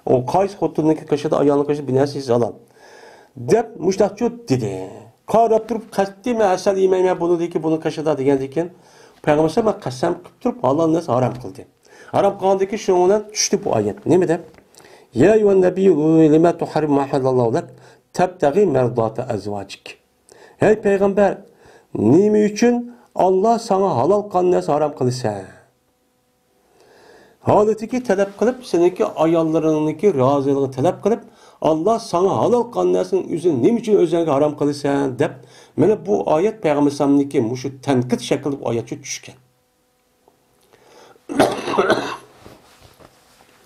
ئۇ قايسى خوتۇننىڭكى قېشىدا، ئايالنىڭ قېشىدا بىر نەرسە يېسە ھالال. دەپ مۇشۇنداقچۇ دېدى. قاراپ تۇرۇپ قەتئىي مەن ئەسەر يېمەيمەن بۇنىڭدىكى، بۇنىڭ قېشىدا دېگەندىن كېيىن پەيغەمبەر ئەلەيھىسسالام قەسەم قىلىپ تۇرۇپ ھالال نەرسە ھارام قىلدى. ھارام قىلغاندىن كېيىن شۇنىڭ بىلەن چۈشتى بۇ ئايەت. نېمە دەپ؟ يا ئەييۇھەن نەبىييۇ لىمە تۇھەررىمۇ مە ئەھەللەللاھۇ لەك تەبتەغى مەرزاتە ئەزۋاجىك. ھەي پەيغەمبەر، نېمە ئۈچۈن ئاللا ساڭا ھالال قىلغان نەرسە ھارام قىلىسەن؟ ھالىتىكى تەلەپ قىلىپ، سېنىڭكى ئاياللىرىڭنىڭكى رازىلىقىنى تەلەپ قىلىپ، ئاللا ساڭا ھالال قىلغان نەرسىنىڭ ئۆزىنى نېمە ئۈچۈن ئۆزۈڭگە ھارام قىلىسەن؟ دەپ، مانا بۇ ئايەت پەيغەمبەر ئەلەيھىسسالامنىڭكى مۇشۇ تەنقىد شەكلىدە بۇ ئايەت چۈشكەن.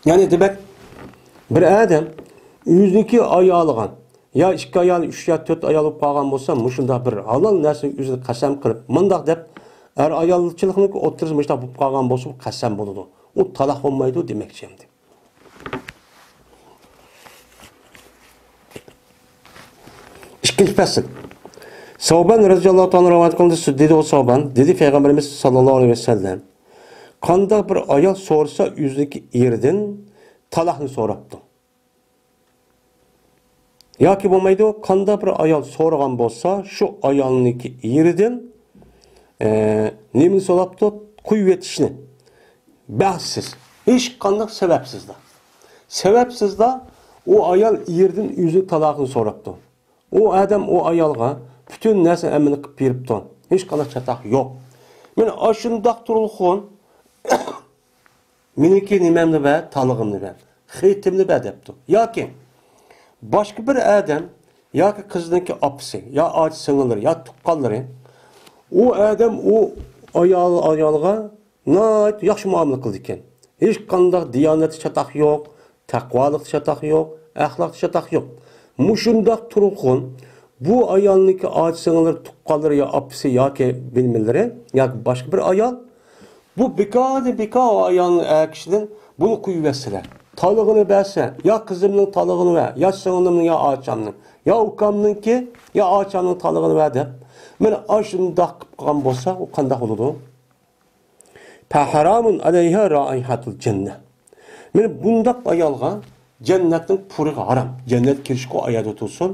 يەنى دېمەك، بىر ئادەم ئۆزىنىڭكى ئايالىغا يا ئىككى ئايال، ئۈچ يا تۆت ئايال بولۇپ قالغان بولسا، مۇشۇنداق بىر ھالال نەرسىنى ئۆزىنى قەسەم قىلىپ، مۇنداق دەپ، ئەر ئايالچىلىقنىڭ ئوتتۇرىسى مۇشۇنداق بولۇپ قالغان بولسا، بۇ قەسەم بولىدۇ. ئۇ تالاق بولمايدۇ دېمەكچى ئەمدى. ئىككىنچى پەسىل. سەۋبان رەزىياللاھۇ تائالا رىۋايەت قىلدى، دېدى ئۇ سەۋبان، دېدى پەيغەمبىرىمىز ساللاللاھۇ ئەلەيھى ۋەسەللەم، قانداق بىر ئايال سورىسا ئۆزىنىڭكى ئېرىدىن تالاقنى سوراپتۇ. ياكى بولمايدۇ، قانداق بىر ئايال سورىغان بولسا، شۇ ئايالنىڭكى ئېرىدىن، ئە، نېمىنى سوراپتۇ؟ قويۇۋېتىشنى. بەھسسىز، ھېچقانداق سەۋەبسىزلا. سەۋەبسىزلا ئۇ ئايال ئېرىدىن ئۆزىنىڭ تالاقىنى سوراپتۇ. ئۇ ئادەم ئۇ ئايالغا پۈتۈن نەرسىنى ئەمىنى قىلىپ بېرىپتۇ. ھېچقانداق چاتاق يوق. مانا ئاشۇنداق تۇرۇلغان مېنىڭكى نېمەمنى بەر، تالىقىمنى بەر، خېتىمنى بەر دەپتۇ. ياكى باشقا بىر ئادەم، ياكى قىزنىڭكى ئاپىسى، يا ئاچا سىڭىللىرى، يا تۇغقانلىرى، ئۇ ئادەم ئۇ ئايال، ئايالغا ناھايىتى ياخشى مۇئامىلە قىلىدىكەن. ھېچقانداق دىيانەتتە چاتاق يوق، تەقۋالىقتا چاتاق يوق، ئەخلاقتا چاتاق يوق. مۇشۇنداق تۇرغۇن بۇ ئايالنىڭكى ئاچا سىڭىللىرى، تۇغقانلىرى يا ئاپىسى ياكى بىلمىلىرى ياكى باشقا بىر ئايال، بۇ بىكاردىن بىكار ئۇ ئايالنىڭ ئەر كىشىدىن بۇنى قويۇۋەتسىلە. تالىقىنى بەرسە، يا قىزىمنىڭ تالىقىنى بەر، يا سىڭلىمنىڭ، يا ئاچامنىڭ، يا ئۇكامنىڭكى، يا ئاچامنىڭ تالىقىنى بەر دەپ، مانا ئاشۇنداق قىلىپ قىلغان بولسا، ئۇ قانداق بولىدۇ؟ فەھەرامۇن ئەلەيھا رائىھەتۇل جەننە. مانا بۇنداق ئايالغا جەننەتنىڭ پۇرىقى ھارام. جەننەتكە كىرىشكە ئۇ ئاياغدا تۇرسۇن.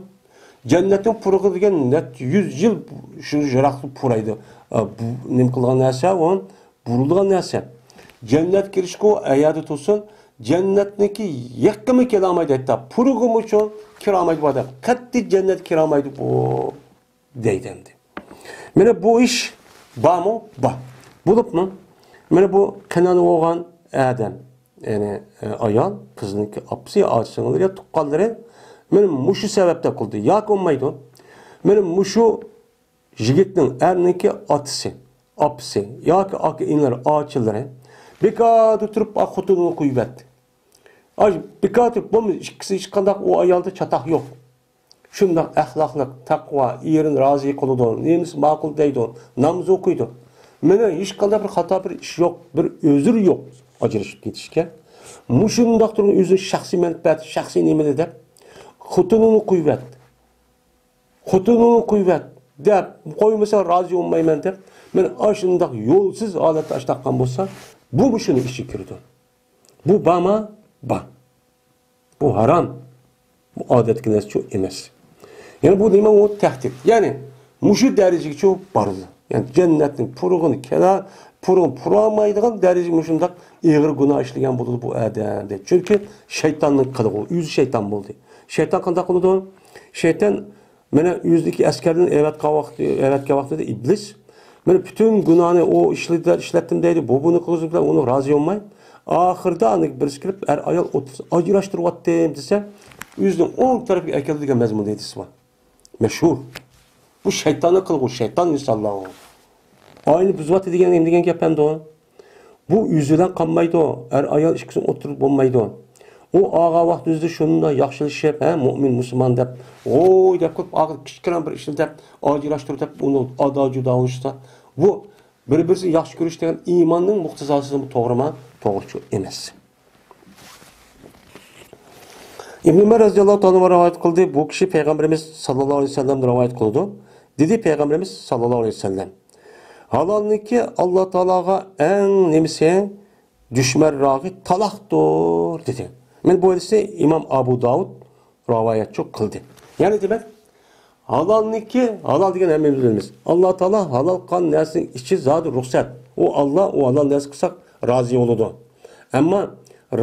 جەننەتنىڭ پۇرىقى دېگەن نەچچە يۈز يىل شۇ يىراقتا پۇرايدۇ. ئە، بۇ نېمە قىلغان نەرسە، ئۇ بۇرۇلغان نەرسە. جەننەتكە كىرىشكە ئۇ ئاياغدا تۇرسۇن. جەننەتنىڭكى يېقىمۇ كېلەلمەيدۇ، ھەتتا پۇرىقىمۇچۇ كىرەلمەيدۇ بۇ ئادەم. قەتئىي جەننەتكە كىرەلمەيدۇ بۇ. دەيدۇ ئەمدى. مانا بۇ ئىش بارمۇ؟ بار. بولۇپمۇ؟ مانا بۇ قېنىغا بولغان ئادەم، يەنى، ئە، ئايال، قىزنىڭكى ئاپىسى، ئاچا سىڭىللىرى، تۇغقانلىرى، مانا مۇشۇ سەۋەبتە قىلدى. ياكى بولمايدۇ. مانا مۇشۇ يىگىتنىڭ، ئەرنىڭكى ئاتىسى، ئاپىسى ياكى ئاكا-ئىنىلىرى، ئاچىلىرى بىكاردا تۇرۇپ، ئا، خوتۇنىنى قويۇۋەتتى. ئاي، بىكار تۇرۇپ بولمىدى. ئىككىسى ھېچقانداق ئۇ ئايالدا چاتاق يوق. شۇنداق ئەخلاقلىق، تەقۋا، ئېرىنى رازى قىلىدۇ، نېمىسى ماقۇل دەيدۇ، ناماز ئوقۇيدۇ. مانا ھېچقانداق بىر خاتا بىر ئىش يوق، بىر ئۆزرى يوق ئاجرىشىپ كېتىشكە. مۇشۇنداق تۇرغان ئۆزىنىڭ شەخسىي مەنپەئەتى، شەخسىي نېمىنى دەپ خوتۇنىنى قويۇۋەت. خوتۇنىنى قويۇۋەت دەپ، قويمىسا رازى بولمايمەن دەپ، مانا ئاشۇنداق يولسىز ھالەتتە ئاشتاققان بولسا، بۇ مۇشۇنىڭ ئىچىگە كىرىدۇ. بۇ بارما؟ بار. بۇ ھارام. بۇ ئادەتتىكى نەرسىچۇ ئەمەس. يەنى بۇ نېمە؟ ئۇ تەھدىت. يەنى مۇشۇ دەرىجىگىچۇ بارىدۇ. يەنى جەننەتنىڭ پۇرىقىنى كېلە، پۇرىقىنى پۇرالمايدىغان دەرىجىگە مۇشۇنداق ئېغىر گۇناھ ئىشلىگەن بولىدۇ بۇ ئادەم دەيدۇ. چۈنكى شەيتاننىڭ قىلىقى ئۇ، ئۆزى شەيتان بولدى. شەيتان قانداق قىلىدۇ؟ شەيتان مانا ئۆزىدىكى ئەسكەرلىرىنى ئەۋەتكەن ۋاقىت، ئەۋەتكەن ۋاقتىدا ئىبلىس، مانا پۈتۈن گۇناھنى ئۇ ئىشلىدى، ئىشلەتتىم دەيدۇ، بۇ بۇنى قىلغۇزۇپ بىلەن ئۇنىڭ رازى بولماي، ئاخىرىدا ئاندىن بىرسى كىرىپ، ئەر ئايال ئولتۇرسا، ئاجراشتۇرۇۋەتتىم دېسە، ئۆزىنىڭ ئوڭ تەرىپىگە ئەكەلدى دېگەن مەزمۇندا ھەدىس بار. مەشھۇر. بۇ شەيتاننىڭ قىلىقى، شەيتان ئىنسانلار ئۇ. ئائىلىنى بۇزۇۋەتتى دېگەن نېمە دېگەن گەپ ئەمدى ئۇ؟ بۇ ئۆزى بىلەن قالمايدۇ. ئەر-ئايال ئىككىسى ئوتتۇرىدا بولمايدۇ. ئۇ ئالغان ۋاقتىمىزدا شۇنداق ياخشىلىشىپ، ھە، مۆمىن، مۇسۇلمان دەپ، ھوي دەپ قىلىپ، ئاخىر كىچىككىنە بىر ئىشنى دەپ، ئاجراشتۇر دەپ، ئۇنى ئادا-جۇدا بولۇشتا، بۇ بىر-بىرسىنى ياخشى كۆرۈش دېگەن ئىماننىڭ مۇقتىزاسىدىنمۇ توغرىما؟ توغرىچۇ ئەمەس. ئىبن ئۆمەر رەزىياللاھۇ تائالا ئەنھۇ رىۋايەت قىلدى. بۇ كىشى پەيغەمبىرىمىز ساللاللاھۇ ئەلەيھى ۋەسەللەمدىن رىۋايەت قىلىدۇ. دېدى پەيغەمبىرىمىز ساللاللاھۇ ئەلەيھى ۋەسەللەم، ھالالنىڭكى ئاللا تائالاغا ئەڭ نېمىسى؟ دۈشمەنراغى تالاقتۇر، دېدى. مانا بۇ ھەدىسنى ئىمام ئابۇ داۋۇد رىۋايەتچۇ قىلدى. يەنى دېمەك، ھالالنىڭكى، ھالال دېگەن ھەممىمىز بىلىمىز. ئاللا تائالا ھالال قىلغان نەرسىنىڭ ئىچى زادى رۇخسەت. ئۇ ئاللا، ئۇ ھالال نەرسە قىلساق رازى بولىدۇ. ئەمما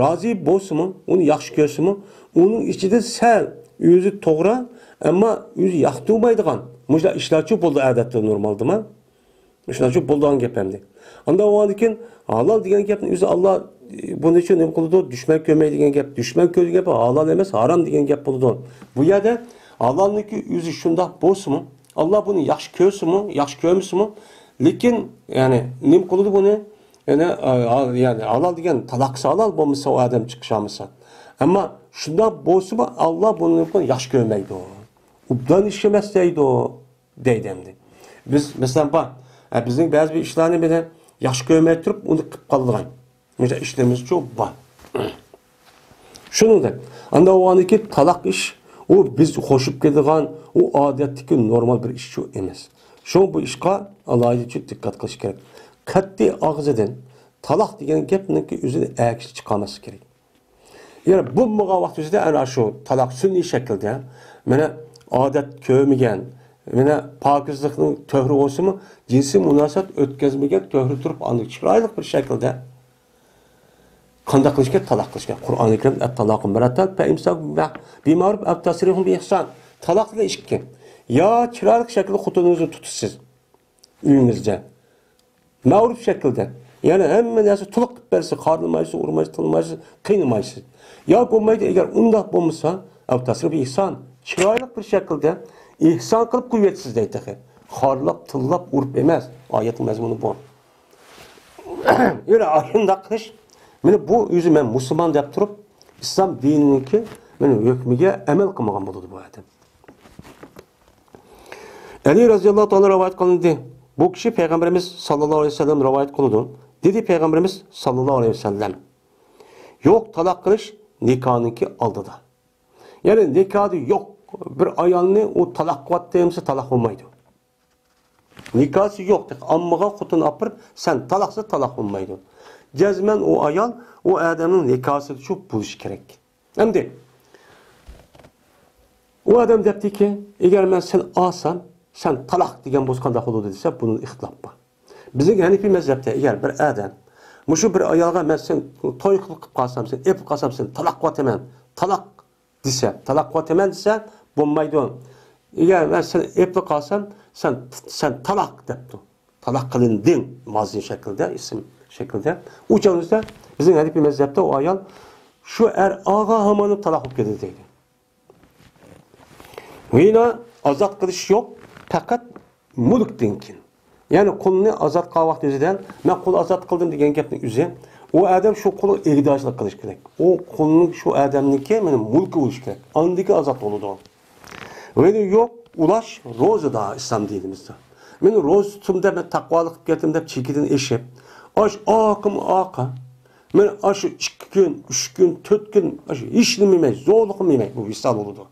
رازى بولسىمۇ، ئۇنى ياخشى كۆرسىمۇ، ئۇنىڭ ئىچىدە سەل ئۆزى توغرا، ئەمما ئۆزى ياقتۇرمايدىغان مۇشۇنداق ئىشلارچۇ بولىدۇ ئادەتتە نورمالدىمۇ؟ شۇنىڭ ئۈچۈن بولىدىغان گەپ ئەمدى. ئاندىن ئۇنىڭدىن كېيىن ھالال دېگەن گەپنى ئۆزى ئاللا، ئى، بۇنى شۇ نېمە قىلىدۇ؟ دۈشمەن كۆرمەي دېگەن گەپ. دۈشمەن كۆرگەن گەپ ھالال ئەمەس، ھارام دېگەن گەپ بولىدۇ. بۇ يەردە ھالالنىڭكى ئۆزى شۇنداق بولسىمۇ، ئاللا بۇنى ياخشى كۆرسىمۇ، ياخشى كۆرمىسىمۇ، لېكىن، يەنى، نېمە قىلىدۇ بۇنى؟ يەنى، ئا، ھا-، يەنى، ھالال دېگەن تالاقسى ھالال بولمىسا، ئۇ ئادەم چىقىشالمىسا. ئەمما شۇنداق بولسىمۇ، ئاللا بۇنى ياخشى كۆرمەيدۇ. ئوبدان ئىش ئەمەس دەيدۇ. دەيدۇ ئەمدى. بىز، مەسىلەن، بار. ئە، بىزنىڭ بەزى بىر ئىشلارنى بىلەن ياخشى كۆرمەي تۇرۇپ، ئۇنى قىلىپ قالىدىغان مۇشۇ ئىشلىرىمىزچۇ بار. شۇنىڭدەك، ئانداق بولغاندىكى تالاق ئىش، ئۇ بىز قوشۇپ كېلىدىغان، ئۇ ئادەتتىكى نورمال بىر ئىشچۇ ئەمەس. شۇڭا بۇ ئىشقا ئالاھىدە دىققەت قىلىش كېرەك. قەتئىي ئاغزىدىن تالاق دېگەن گەپنىڭكى ئۆزىنى ئەكسىچە چىقارماسلىق كېرەك. يەنى بولمىغان ۋاقتىمىزدا ئەنە شۇ تالاق سۈنئىي شەكىلدە، مانا، ئادەت كۆرمىگەن، مانا، پاكىزلىقنىڭ تۆھرى بولسىمۇ، جىنسىي مۇناسىۋەت ئۆتكۈزمىگەن تۆھرە تۇرۇپ، ئاندىن چىرايلىق بىر شەكىلدە قانداق قىلىش كېرەك؟ تالاق قىلىش كېرەك. قۇرئانى كەرىمدە، «ئەت-تالاقۇ مەررەتان، فەئىمساكۇن بىمەئرۇف ئەۋ تەسرىھۇن بىئىھسان». تالاق دېگەن ئىككى. يا چىرايلىق شەكىلدە خوتۇنىڭىزنى تۇتىسىز ئۆيىڭىزدە. مەرۇپ شەكىلدە. يەنى ھەممە نەرسە تولۇق قىلىپ بەرسە، خارلىمايسىز، ئۇرمايسىز، تىللىمايسىز، قىينىمايسىز. يا بولمايدۇ، ئەگەر ئۇنداق بولمىسا، ئەۋ تەسرىھۇن بىئىھسان. چىرايلىق بىر شەكىلدە ئېھسان قىلىپ قويۇۋېتىسىز دەيدۇ تېخى. خارلاپ، تىللاپ، ئۇرۇپ ئەمەس. ئايەتنىڭ مەزمۇنى بۇ. يەنى ئاشۇنداق قىلىش، مانا بۇ ئۆزى مەن مۇسۇلمان دەپ تۇرۇپ، ئىسلام دىنىنىڭكى مانا ھۆكمىگە ئەمەل قىلمىغان بولىدۇ بۇ ئادەم. ئەلى رەزىياللاھۇ تائالا رىۋايەت قىلىندى. بۇ كىشى پەيغەمبىرىمىز ساللاللاھۇ ئەلەيھى ۋەسەللەم رىۋايەت قىلىدۇ. دېدى پەيغەمبىرىمىز ساللاللاھۇ ئەلەيھى ۋەسەللەم، يوق تالاق قىلىش نىكاھنىڭكى ئالدىدا. يەنى نىكاھدا يوق بىر ئايالنى ئۇ تالاق قىلىۋەتتى دېسە تالاق بولمايدۇ. نىكاھسى يوق، تېخى ئاممىغا خوتۇن ئاپىرىپ، سەن تالاقسىز تالاق بولمايدۇ. جەزمەن ئۇ ئايال ئۇ ئادەمنىڭ نىكاھسىدا شۇ بولۇشى كېرەك. ئەمدى ئۇ ئادەم دەپتىكى، ئەگەر مەن سېنى ئالسام، سەن تالاق دېگەن بولسا قانداق بولىدۇ دېسە، بۇنىڭ ئىختىلاپ بار. بىزنىڭ ھەنىپىي مەزھەپتە ئەگەر بىر ئادەم مۇشۇ بىر ئايالغا مەن سېنى توي قىلىپ قالسام، سېنى ئېلىپ قالسام، سېنى تالاق قىلىۋاتىمەن، تالاق دېسە، تالاق قىلىۋاتىمەن دېسە، بولمايدۇ. ئەگەر مەن سېنى ئېلىپ قالسام، سەن، سەن تالاق دەپتۇ. تالاق قىلىندىڭ، مازى شەكلىدە، ئىسىم شەكلىدە. ئۇ چاغدا بىزنىڭ ھەنىپىي مەزھەپتە ئۇ ئايال شۇ ئەر ئالغان ھامان تالاق بولۇپ كېتىدۇ دەيدۇ. ۋىنا ئازاد قىلىش يوق، پەقەت مۈلۈكتىن كېيىن. يەنى قۇلنى ئازاد قىلغان ۋاقتى ئۆزىدىن، مەن قۇل ئازاد قىلدىم دېگەن گەپنىڭ ئۆزى، ئۇ ئادەم شۇ قۇلغا ئىگىدارچىلىق قىلىش كېرەك. ئۇ قۇلنىڭ شۇ ئادەمنىڭكى، مانا، مۈلكى بولۇش كېرەك. ئاندىن كېيىن ئازاد بولىدۇ. ۋىنا يوق، ئۇلاش روزىدا ئىسلام دىنىمىزدا. مەن روزا تۇتتۇم دەپ، مەن تەقۋالىق قىلىپ كەتتىم دەپ، چېكىدىن ئېشىپ، ئاش ئاقىم ئاقا. مەن ئاشۇ ئىككى كۈن، ئۈچ كۈن، تۆت كۈن، ئاشۇ ھېچ نېمە يېمەي، زورلۇقمۇ يېمەي، بۇ ۋىسال بولىدۇ.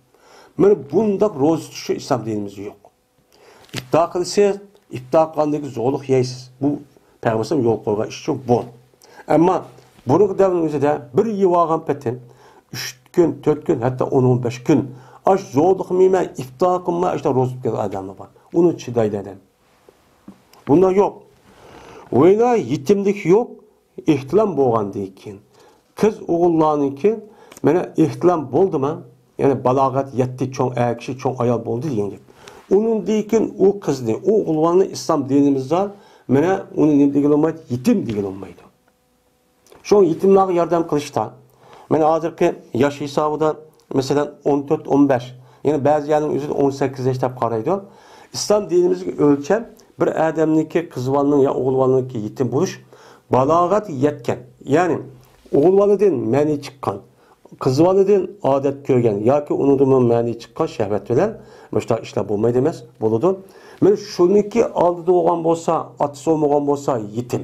مانا بۇنداق روزا تۇتۇشى ئىسلام دىنىمىزدا يوق. ئىپتار قىلىسىز، ئىپتار قىلغاندىن كېيىن زورلۇق يەيسىز. بۇ پەيغەمبەر يول قويغان ئىشچۇ بۇ. ئەمما بۇرۇنقى دەۋرنىڭ ئۆزىدە بىر يېۋالغان پېتى ئۈچ كۈن، تۆت كۈن، ھەتتا ئون، ئون بەش كۈن ئاش زورلۇقمۇ يېمەي، ئىپتار قىلماي، ئاشۇنداق روزا تۇتۇپ كەلگەن ئادەملەر بار. ئۇنى چىدايدۇ ئادەم. بۇنداق يوق. ۋىنا يېتىملىك يوق، ئېھتىلام بولغاندىن كېيىن. قىز ئوغۇللارنىڭكى، مانا، ئېھتىلام بولدىما، يەنى بالاغەت يەتتى، چوڭ ئەر كىشى، چوڭ ئايال بولدى دېگەن گەپ. ئۇنىڭدىن كېيىن ئۇ قىزنى، ئۇ ئوغۇللارنى ئىسلام دىنىمىزدا، مانا، ئۇنى نېمە دېگىلى بولمايدۇ؟ يېتىم دېگىلى بولمايدۇ. شۇڭا يېتىملارغا ياردەم قىلىشتا، مانا، ھازىرقى ياش ھېسابىدا، مەسىلەن، ئون تۆت، ئون بەش، يەنى بەزى يەرنىڭ ئۆزىدە ئون سەككىز ياش دەپ قارايدۇ. ئىسلام دىنىمىزدىكى ئۆلچەم بىر ئادەمنىڭكى، قىز بالىنىڭ يا ئوغۇل بالىنىڭكى يېتىم بولۇش، بالاغەت يەتكەن، يەنى ئوغۇل بالىدىن مەنى چىققان، قىز بالىدىن ئادەت كۆرگەن ياكى ئۇنىڭدىنمۇ مەنى چىققان شەھۋەت بىلەن مۇشۇنداق ئىشلار بولمايدۇ ئەمەس، بولىدۇ. مانا شۇنىڭكى ئالدىدا بولغان بولسا، ئاتىسى بولمىغان بولسا يېتىم.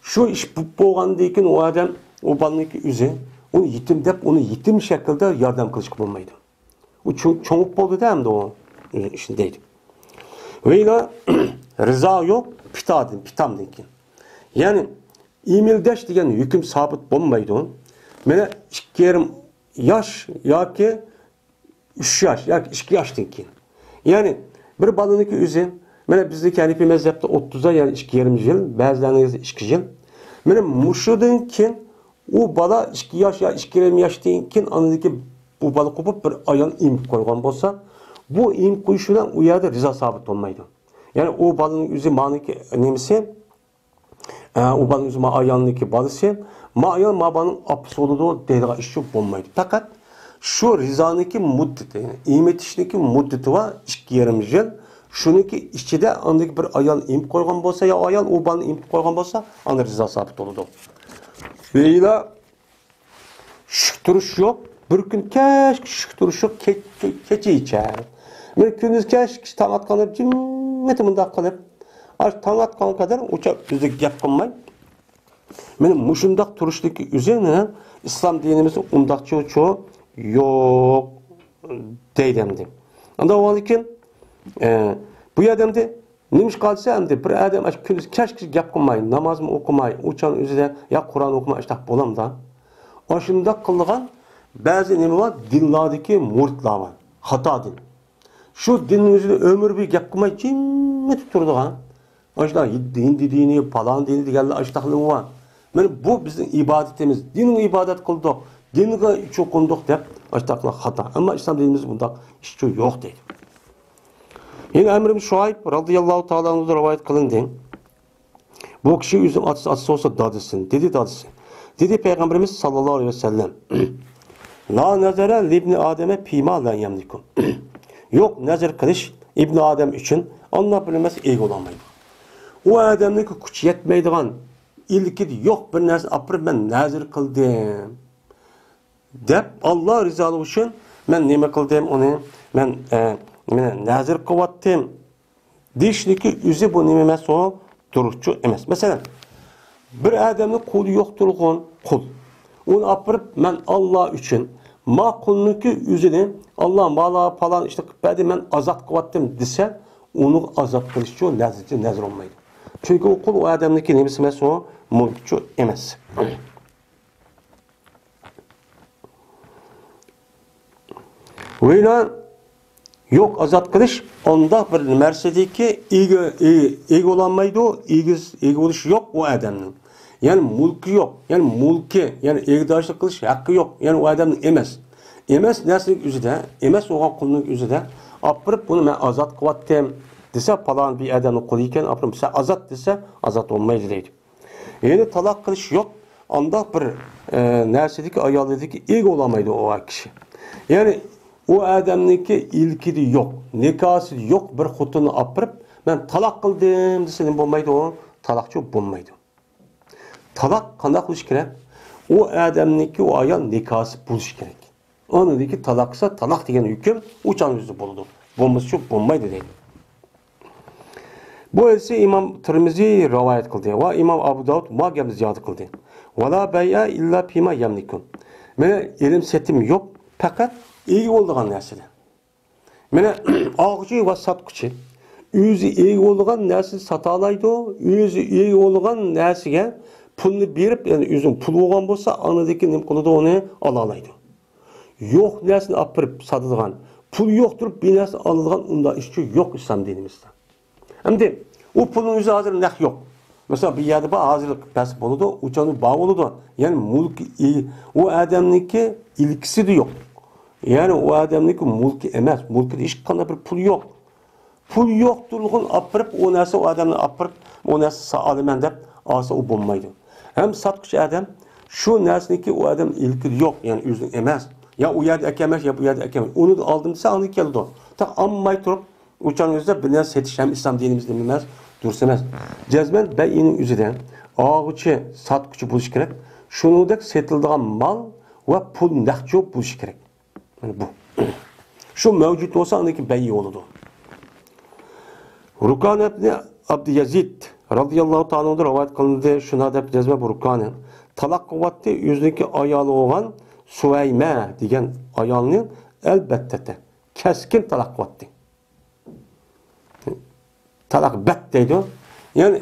شۇ ئىش بولۇپ بولغاندىن كېيىن ئۇ ئادەم، ئۇ بالىنىڭكى ئۆزى، ئۇنى يېتىم دەپ، ئۇنى يېتىم شەكلىدە ياردەم قىلىشقا بولمايدۇ. ئۇ چوڭ-، چوڭۇپ بولدى-دە ئەمدى ئۇ ئىشنى دەيدۇ. ۋىنا رىزا يوق، پىتادىن، پىتامدىن كېيىن. يەنى ئىمىلدەش دېگەن ھۆكۈم سابىت بولمايدۇ. مانا ئىككى يېرىم ياش ياكى ئۈچ ياش ياكى ئىككى ياشتىن كېيىن. يەنى بىر بالىنىڭكى ئۆزى، مانا بىزنىڭ ھەنىپىي مەزھەپتە ئوتتۇز ئاي، يەنى ئىككى يېرىم يىل، بەزىلەرنىڭ ئىككى يىل. مانا مۇشۇدىن كېيىن ئۇ بالا ئىككى ياش يا ئىككى يېرىم ياشتىن كېيىن ئاندىن كېيىن بۇ بالا قوپۇپ بىر ئايال ئېمىپ قويغان بولسا، بۇ ئېمىپ قويۇش بىلەن ئۇ يەردە رىزا سابىت بولمايدۇ. يەنى ئۇ بالىنىڭ ئۆزى مانىكى نېمىسى، ئە، ئۇ بالىنىڭ ئۆزى ما ئايالنىڭكى بالىسى، ما ئايال ما بالىنىڭ ئاپىسى بولىدۇ دەيدىغان ئىش شۇ بولمايدۇ. پەقەت شۇ رىزانىڭكى مۇددىتى، يەنى ئېمىتىشنىڭكى مۇددىتى بار، ئىككى يېرىم يىل. شۇنىڭكى ئىچىدە ئاندىن بىر ئايال ئېمىپ قويغان بولسا يا ئايال ئۇ بالىنى ئېمىپ قويغان بولسا، ئاندىن رىزا سابىت بولىدۇ. ۋەيلا شۈك تۇرۇش يوق. بىر كۈن كەچكىچە شۈك تۇرۇش يوق. كەچ-، كېچىچە. مەن كۈندۈز كەچكىچە تاڭ ئاتقاندا جىممىتى مۇنداق قىلىپ، ئاشۇ تاڭ ئاتقانغا قەدەر ئۇچا ئۆزى گەپ قىلماي. مانا مۇشۇنداق تۇرۇشتىكى ئۆزى ئىسلام دىنىمىزدا ئۇنداقچە يوق دەيدۇ ئەمدى. ئاندىن ئۇنىڭدىن كېيىن، ئە، بۇ يەردە ئەمدى نېمىشقا دېسە، ئەمدى بىر ئادەم ئاشۇ كۈندۈز كەچكىچە گەپ قىلماي، نامازمۇ ئوقۇماي، ئۇ چاغنىڭ ئۆزىدە يا قۇرئان ئوقۇماي، ئاشۇنداق بولامدا؟ ئاشۇنداق قىلىدىغان بەزى نېمە بار؟ دىنلاردىكى مۇرىتلار بار. خاتا دىن. شۇ دىننىڭ ئۆزىدە ئۆمۈر بويى گەپ قىلماي، جىممىتىپ تۇرىدىغان. ئاشۇنداق ھىندى دىنى، پالان دىنى دېگەنلەر ئاشۇنداقلىرى بار. مانا بۇ بىزنىڭ ئىبادىتىمىز. دىنغا ئىبادەت قىلدۇق، دىنغا چوقۇندۇق دەپ ئاشۇنداقلار خاتا. ئەمما ئىسلام دىنىمىزدا بۇنداق ئىش يوق دەيدۇ. يەنە ئەمر ئىبن شۇئەيب رازىياللاھۇ تائالا ئانھۇدىن رىۋايەت قىلىندى. بۇ كىشى ئۆزىنىڭ ئاتىسى، ئاتىسى بولسا دادىسى، دېدى دادىسى. دېدى پەيغەمبىرىمىز ساللاللاھۇ ئەلەيھى ۋەسەللەم، لا نەزەرە لىبنى ئادەمە فىما لا يەملىكۇ. يوق نەزەر قىلىش ئىبنى ئادەم ئۈچۈن ئاللا بىلمەس ئىگە بولالمايدۇ. ئۇ ئادەمنىڭكى كۈچى يەتمەيدىغان، ئىلكىدە يوق بىر نەرسىنى ئاپىرىپ مەن نەزەر قىلدىم دەپ، ئاللا رىزالىقى ئۈچۈن مەن نېمە قىلدىم ئۇنى، مەن، ئە، مەن نەزەر قىلىۋاتتىم دېيىشنىكى ئۆزى بۇ نېمە ئەمەس، ئۇ دۇرۇسچۇ ئەمەس. مەسىلەن، بىر ئادەمنىڭ قۇلى يوق تۇرغان قۇل. ئۇنى ئاپىرىپ، مەن ئاللا ئۈچۈن ما قۇلنىڭكى ئۆزىنى، ئاللا مالا پالان ئىشنى قىلىپ بەردى، مەن ئازاد قىلىۋاتتىم دېسە، ئۇنىڭ ئازاد قىلىشچۇ نەزىرچۇ نەزىر بولمايدۇ. چۈنكى ئۇ قۇل ئۇ ئادەمنىڭكى نېمىسى ئەمەس، ئۇ مۈلكچۇ ئەمەس. ۋەيلا يوق ئازاد قىلىش ئۇنداق بىر نەرسىدىكى ئىگە، ئىگە، ئىگە بولالمايدۇ، ئىگە، ئىگە بولۇشى يوق ئۇ ئادەمنىڭ. يەنى مۈلكى يوق، يەنى مۈلكى، يەنى ئىگىدارچىلىق قىلىش ھەققى يوق، يەنى ئۇ ئادەمنىڭ ئەمەس. ئەمەس نەرسىنىڭ ئۆزىدە، ئەمەس بولغان قۇلنىڭ ئۆزىدە ئاپىرىپ بۇنى مەن ئازاد قىلىۋاتتىم دېسە، پالان بىر ئادەمنىڭ قۇلى ئىكەن، ئاپىرىپ سەن ئازاد دېسە، ئازاد بولمايدۇ دەيدۇ. يەنى تالاق قىلىش يوق، ئانداق بىر، ئە، نەرسىدىكى ئايالىدىكى ئىگە بولالمايدۇ ئۇ كىشى. يەنى ئۇ ئادەمنىڭكى ئىلكىدە يوق، نىكاسىدا يوق بىر خوتۇننى ئاپىرىپ، مەن تالاق قىلدىم دېسە نېمە بولمايدۇ ئۇ؟ تالاقچۇ بولمايدۇ. تالاق قانداق بولۇشى كېرەك؟ ئۇ ئادەمنىڭكى ئۇ ئايال نىكاسى بولۇشى كېرەك. ئۇنىڭدىكى تالاق قىلسا، تالاق دېگەن ھۆكۈم ئۇ چاغنىڭ ئۆزىدە بولىدۇ. بولمىسىچۇ بولمايدۇ دەيدۇ. بۇ ھەدىسنى ئىمام تىرمىزى رىۋايەت قىلدى ۋە ئىمام ئەبۇ داۋۇد ما گەپنى زىيادە قىلدى. ۋەلا بەيئە ئىللا فىما يەملىكۇ. مانا ئېلىم سېتىم يوق، پەقەت ئىگە بولىدىغان نەرسىدە. مانا ئالغۇچى ۋە ساتقۇچى ئۆزى ئىگە بولىدىغان نەرسىنى ساتالايدۇ، ئۆزى ئىگە بولىدىغان نەرسىگە پۇلنى بېرىپ، يەنى ئۆزىنىڭ پۇلى بولغان بولسا، ئاندىن كېيىن نېمە قىلىدۇ، ئۇنى ئالالايدۇ. يوق نەرسىنى ئاپىرىپ ساتىدىغان، پۇل يوق تۇرۇپ بىر نەرسە ئالىدىغان ئۇنداق ئىشچۇ يوق ئىسلام دىنىمىزدا. ئەمدى ئۇ پۇلنىڭ ئۆزى ھازىر نەق يوق. مەسىلەن، بىر يەردە بار، ھازىر بەرسە بولىدۇ، ئۇ چاغدا بار بولىدۇ. يەنى مۈلكى ئىگە، ئۇ ئادەمنىڭكى ئىلكىسىدە يوق. يەنى ئۇ ئادەمنىڭكى مۈلكى ئەمەس، مۈلكىدە ھېچقانداق بىر پۇل يوق. پۇل يوق تۇرغۇن ئاپىرىپ، ئۇ نەرسە ئۇ ئادەمنى ئاپىرىپ، ئۇ نەرسە سا-، ئالىمەن دەپ ئالسا، ئۇ بولمايدۇ. ھەم ساتقۇچى ئادەم شۇ نەرسىنىڭكى ئۇ ئادەم ئىلكىدە يوق، يەنى ئۆزىنىڭ ئەمەس. يا ئۇ يەردە ئەكەلمەس، يا بۇ يەردە ئەكەلمەس. ئۇنى ئالدىم دېسە، ئاندىن كېلىدۇ. تاق ئالماي تۇرۇپ، ئۇ چاغنىڭ ئۆزىدە بىر نەرسە سېتىش ھەم ئىسلام دىنىمىزدە نېمە ئەمەس، دۇرۇس ئەمەس. جەزمەن بەيئىنىڭ ئۆزىدە ئالغۇچى، ساتقۇچى بولۇشى كېرەك. شۇنىڭدەك سېتىلىدىغان مال ۋە پۇل نەقچۇ بولۇشى كېرەك. مانا بۇ. شۇ مەۋجۇت بولسا، ئاندىن كېيىن بەيئى بولىدۇ. رۇكانە ئىبنى ئابدۇيەزىد رازىياللاھۇ تائالا ئانھۇدىن رىۋايەت قىلىندى، شۇنداق دەپ جەزمەن بۇ رۇكانە تالاق قىلىۋاتتى، ئۆزىنىڭكى ئايالى بولغان سۇۋەيمە دېگەن ئايالنى ئەلبەتتە كەسكىن تالاق قىلىۋاتتى. تالاق بەت دەيدۇ. يەنى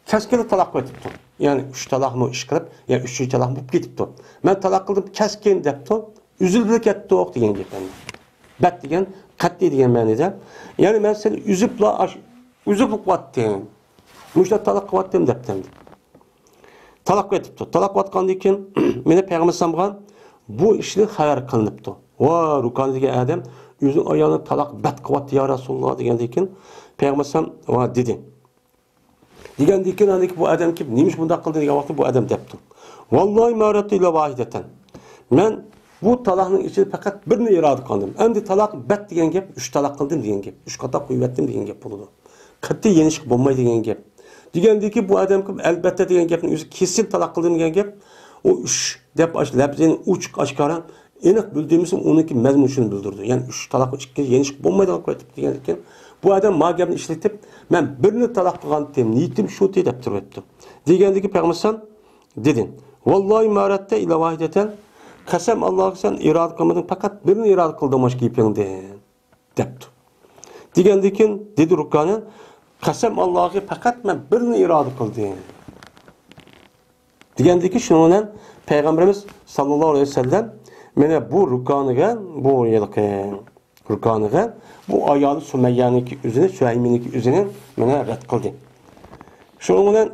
كەسكىن تالاق قىلىۋېتىپتۇ. يەنى ئۈچ تالاقمۇ ئىش قىلىپ، يەنى ئۈچىنچى تالاق بولۇپ كېتىپتۇ. مەن تالاق قىلدىم، كەسكىن دەپتۇ، ئۈزۈلۈپ كەتتۇق دېگەن گەپ ئەمدى. بەت دېگەن قەتئىي دېگەن مەنىدە. يەنى مەن سېنى ئۈزۈپلا، ئاش-، ئۈزۈپ قىلىۋەتتىم. مۇشۇنداق تالاق قىلىۋەتتىم دەپتۇ ئەمدى. تالاق قىلىۋېتىپتۇ. تالاق قىلىۋاتقاندىن كېيىن مېنى پەيغەمبەر ئەلەيھىسسالامغا بۇ ئىشنى خەۋەر قىلىنىپتۇ. ۋا، رۇكانە دېگەن ئادەم ئۆزىنىڭ ئايالىنى تالاق بەت قىلىۋەتتى يا رەسۇلۇللا دېگەندىن كېيىن پەيغەمبەر ئەلەيھىسسالام ۋا دېدى. دېگەندىن كېيىن ئاندىن كېيىن بۇ ئادەم كېلىپ نېمە ئىش بۇنداق قىلدى دېگەن ۋاقىتتا بۇ ئادەم دەپتۇ. ۋاللاھى ما رەتتۇ ئىللا ۋاھىدەتەن. مەن بۇ تالاقنىڭ ئىچىدە پەقەت بىرنى ئىرادە قىلدىم. ئەمدى تالاق بەت دېگەن گەپ، ئۈچ تالاق قىلدىم دېگەن گەپ، ئۈچ قاتا قويۇۋەتتىم دېگەن گەپ بولىدۇ. قەتئىي يېنىشقا بولمايدۇ دېگەن گەپ. دېگەندىن كېيىن بۇ ئادەم كېلىپ ئەلبەتتە دېگەن گەپنى ئۆزى كېسىن تالاق قىلدىم دېگەن گەپ، ئۇ ئۈچ دەپ ئاش لەپزىنى ئوچۇق ئاشكارا ئېنىق بىلدۈرمىسىمۇ ئۇنىڭكى مەزمۇنى شۇنى بىلدۈرىدۇ. يەنى ئۈچ تالاق ئىككى يېنىشقا بولمايدىغان قىلىۋېتىپتۇ دېگەندىن كېيىن بۇ ئادەم ما گەپنى ئىشلىتىپ، مەن بىرنى تالاق قىلغانتىم، نىيىتىم شۇتى دەپ تۇرۇۋېتىپتۇ. دېگەندىن كېيىن پەيغەمبەر ئەلەيھىسسالام دېدى. ۋاللاھى ما رەتتە ئىللا ۋاھىدەتەن. قەسەم ئاللاغا سەن ئىرادە قىلمىدىڭ، پەقەت بىرنى ئىرادە قىلدىڭ ماش گېپىڭدىن. دەپتۇ. دېگەندىن كېيىن دېدى رۇكانە، قەسەم ئاللاغا پەقەت مەن بىرنى ئىرادە قىلدىم. دېگەندىن كېيىن شۇنىڭ بىلەن پەيغەمبىرىمىز ساللاللاھۇ ئەلەيھى ۋەسەللەم مانا بۇ رۇكانىگە، بۇ ھېلىقى رۇكانىگە بۇ ئايالى سۇمەييەنىڭكى ئۆزىنى، سۇھەيمىنىڭكى ئۆزىنى مانا رەت قىلدى. شۇنىڭ بىلەن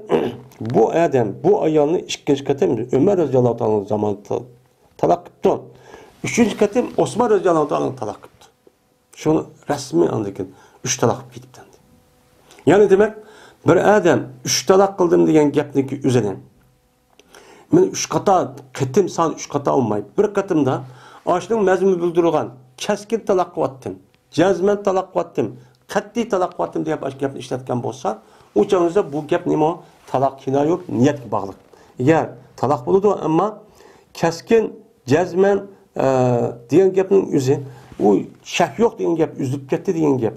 بۇ ئادەم بۇ ئايالنى ئىككىنچى قېتىم ئۆمەر رەزىياللاھۇ تائالا تالاق قىپتۇ. ئۈچىنچى قېتىم ئوسمان رەزىياللاھۇ تائالا تالاق قىپتۇ. شۇنى رەسمىي ئاندىن كېيىن ئۈچ تالاق قىلىپ كېتىپتۇ ئەمدى. يەنى دېمەك، بىر ئادەم ئۈچ تالاق قىلدىم دېگەن گەپنىڭكى ئۆزىنى، مەن ئۈچ قاتا، قېتىم سان ئۈچ قاتا بولماي، بىر قېتىمدا ئاشۇنىڭ مەزمۇنى بىلدۈرۈلگەن، كەسكىن تالاق قىلىۋەتتىم، جەزمەن تالاق قىلىۋەتتىم، قەتئىي تالاق قىلىۋەتتىم دەپ ئاشۇ گەپنى ئىشلەتكەن بولسا، ئۇ چاغدا بۇ گەپ نېمە؟ تالاق كىنايە بولۇپ، نىيەتكە باغلىق. ئەگەر تالاق بولىدۇ، ئەمما كەسكىن جەزمەن، ئە، دېگەن گەپنىڭ ئۆزى، ئۇ شەك يوق دېگەن گەپ، ئۈزۈلۈپ كەتتى دېگەن گەپ.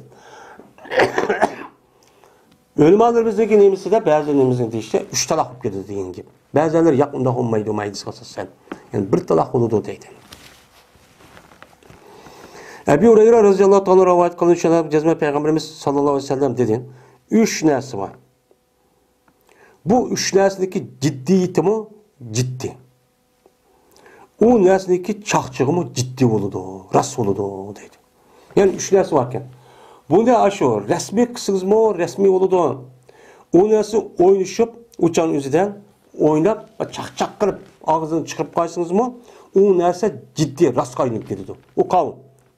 ئۆلىمالىرىمىزنىڭكى نېمىسىدە، بەزى نېمىسىنى دېيىشىچە، ئۈچ تالاق بولۇپ كېتىدۇ دېگەن گەپ. بەزىلەر ياق، ئۇنداق بولمايدۇ، مايدىسى ئاساسەن. يەنى بىر تالاق بولىدۇ دەيدۇ. ئەبۇ ھۇرەيرە رەزىياللاھۇ تائالا رىۋايەت قىلغان شۇنداق جەزمەن پەيغەمبىرىمىز ساللاللاھۇ ئەلەيھى ۋەسەللەم دېدى، ئۈچ نەرسە بار. بۇ ئۈچ نەرسىنىڭكى جىددىيىتىمۇ جىددىي. ئۇ نەرسىنىڭكى چاقچىقىمۇ جىددىي بولىدۇ، راست بولىدۇ دەيدۇ. يەنى ئۈچ نەرسە باركەن. بۇنى ئاشۇ رەسمىي قىلسىڭىزمۇ رەسمىي بولىدۇ. ئۇ نەرسە ئوينىشىپ، ئۇچان ئۆزىدە ئويناپ، چاقچاق قىلىپ ئاغزىدىن چىقىرىپ قويسىڭىزمۇ، ئۇ نەرسە جىددىي، راستقا ئايلىنىپ كېتىدۇ. ئۇ قاۋۇل،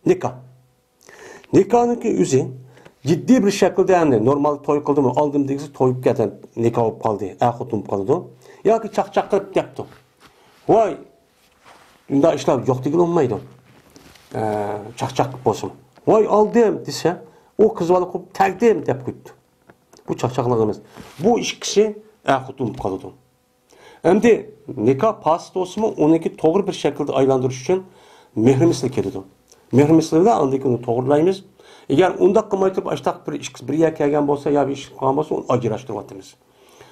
نىكاھ. نىكاھنىڭكى ئۆزى جىددىي بىر شەكىلدە، ئەمدى نورمال توي قىلدىمۇ، ئالدىم دېگۈسى توي بولۇپ كەتتى، نىكاھ بولۇپ قالدى، ئەر خوتۇن بولۇپ قالىدۇ. ياكى چاقچاق قىلىپ دەپتۇ. ۋاي، ئۇنداق ئىشلار يوق دېگىلى بولمايدۇ. ئە، چاقچاق قىلىپ بولسىمۇ. ۋاي، ئالدىم دېسە، ئۇ قىز بالا قويۇپ تەگدىم دەپ قويۇپتۇ. بۇ چاقچاقلىق ئەمەس. بۇ ئىككىسى ئەر خوتۇن بولۇپ قالىدۇ. ئەمدى نىكاھ پاسىت بولسىمۇ، ئۇنىڭكى توغرا بىر شەكىلدە ئايلاندۇرۇش ئۈچۈن مېھىر مىسلى كېلىدۇ. مېھىر مىسلى بىلەن ئاندىن كېيىن ئۇنى توغرىلايمىز. ئەگەر ئۇنداق قىلماي تۇرۇپ، ئاشتاق بىر ئىككىسى بىر يەرگە كەلگەن بولسا يا بىر ئىش قىلغان بولسا، ئۇنى ئاجراشتۇرۇۋاتىمىز.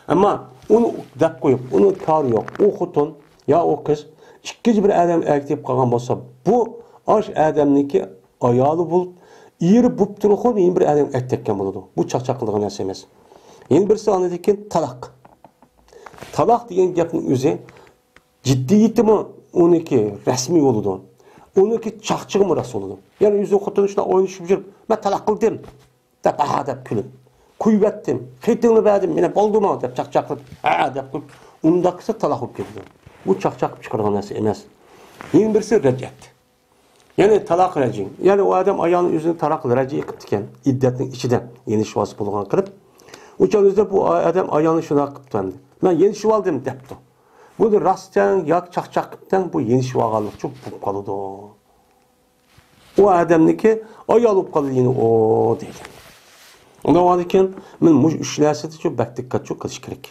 ئەمما ئۇنى دەپ قويۇپ، ئۇنىڭ كارى يوق. ئۇ خوتۇن يا ئۇ قىز ئىككىنچى بىر ئادەم ئەركە تېپىپ قالغان بولسا، بۇ ئاشۇ ئادەمنىڭكى ئايالى بولۇپ، ئېرى بولۇپ تۇرۇپمۇ يەنە بىر ئادەمگە ئەركە تەگكەن بولىدۇ. بۇ چاقچاق قىلىدىغان نەرسە ئەمەس. يەنە بىرسى ئاندىن كېيىن تالاق. تالاق دېگەن گەپنىڭ ئۆزى جىددىيىتىمۇ ئۇنىڭكى رەسمىي بولىدۇ. ئۇنىڭكى چاقچىقىمۇ راست بولىدۇ. يەنى ئۆزىنىڭ خوتۇنى شۇنداق ئوينىشىپ يۈرۈپ، مەن تالاق قىلدىم دەپ، ھە دەپ كۈلۈپ، قويۇۋەتتىم، قېتىڭنى بەردىم، مېنى بولدىمۇ دەپ چاقچاق قىلىپ، ھە دەپ قويۇپ، ئۇنداق قىلسا تالاق بولۇپ كېتىدۇ. بۇ چاقچاق قىلىپ چىقىرىدىغان نەرسە ئەمەس. يەنە بىرسى رەجئەت. يەنى تالاق رەجئىي. يەنى ئۇ ئادەم ئايالىنى ئۆزىنى تالاق رەجئىي قىپتىكەن، ئىددەتنىڭ ئىچىدە يېنىشىۋالسا بولىدىغان قىلىپ. ئۇ چاغدا بۇ ئادەم ئايالىنى شۇنداق قىپتۇ ئەمدى. مەن يېنىشىۋالدىم دەپتۇ. بۇ راستەڭ ياكى چاقچاق قىپتەڭ، بۇ يېنىشىۋالغانلىقچۇ بولۇپ قالىدۇ. ئۇ ئادەمنىڭكى ئايال بولۇپ قالىدۇ يەنە ئۇ دەيدۇ. ئۇنداق بولغاندىكىن، مەن مۇشۇ ئۈچ نەرسىدىچۇ بەك دىققەتچۇ قىلىش كېرەك.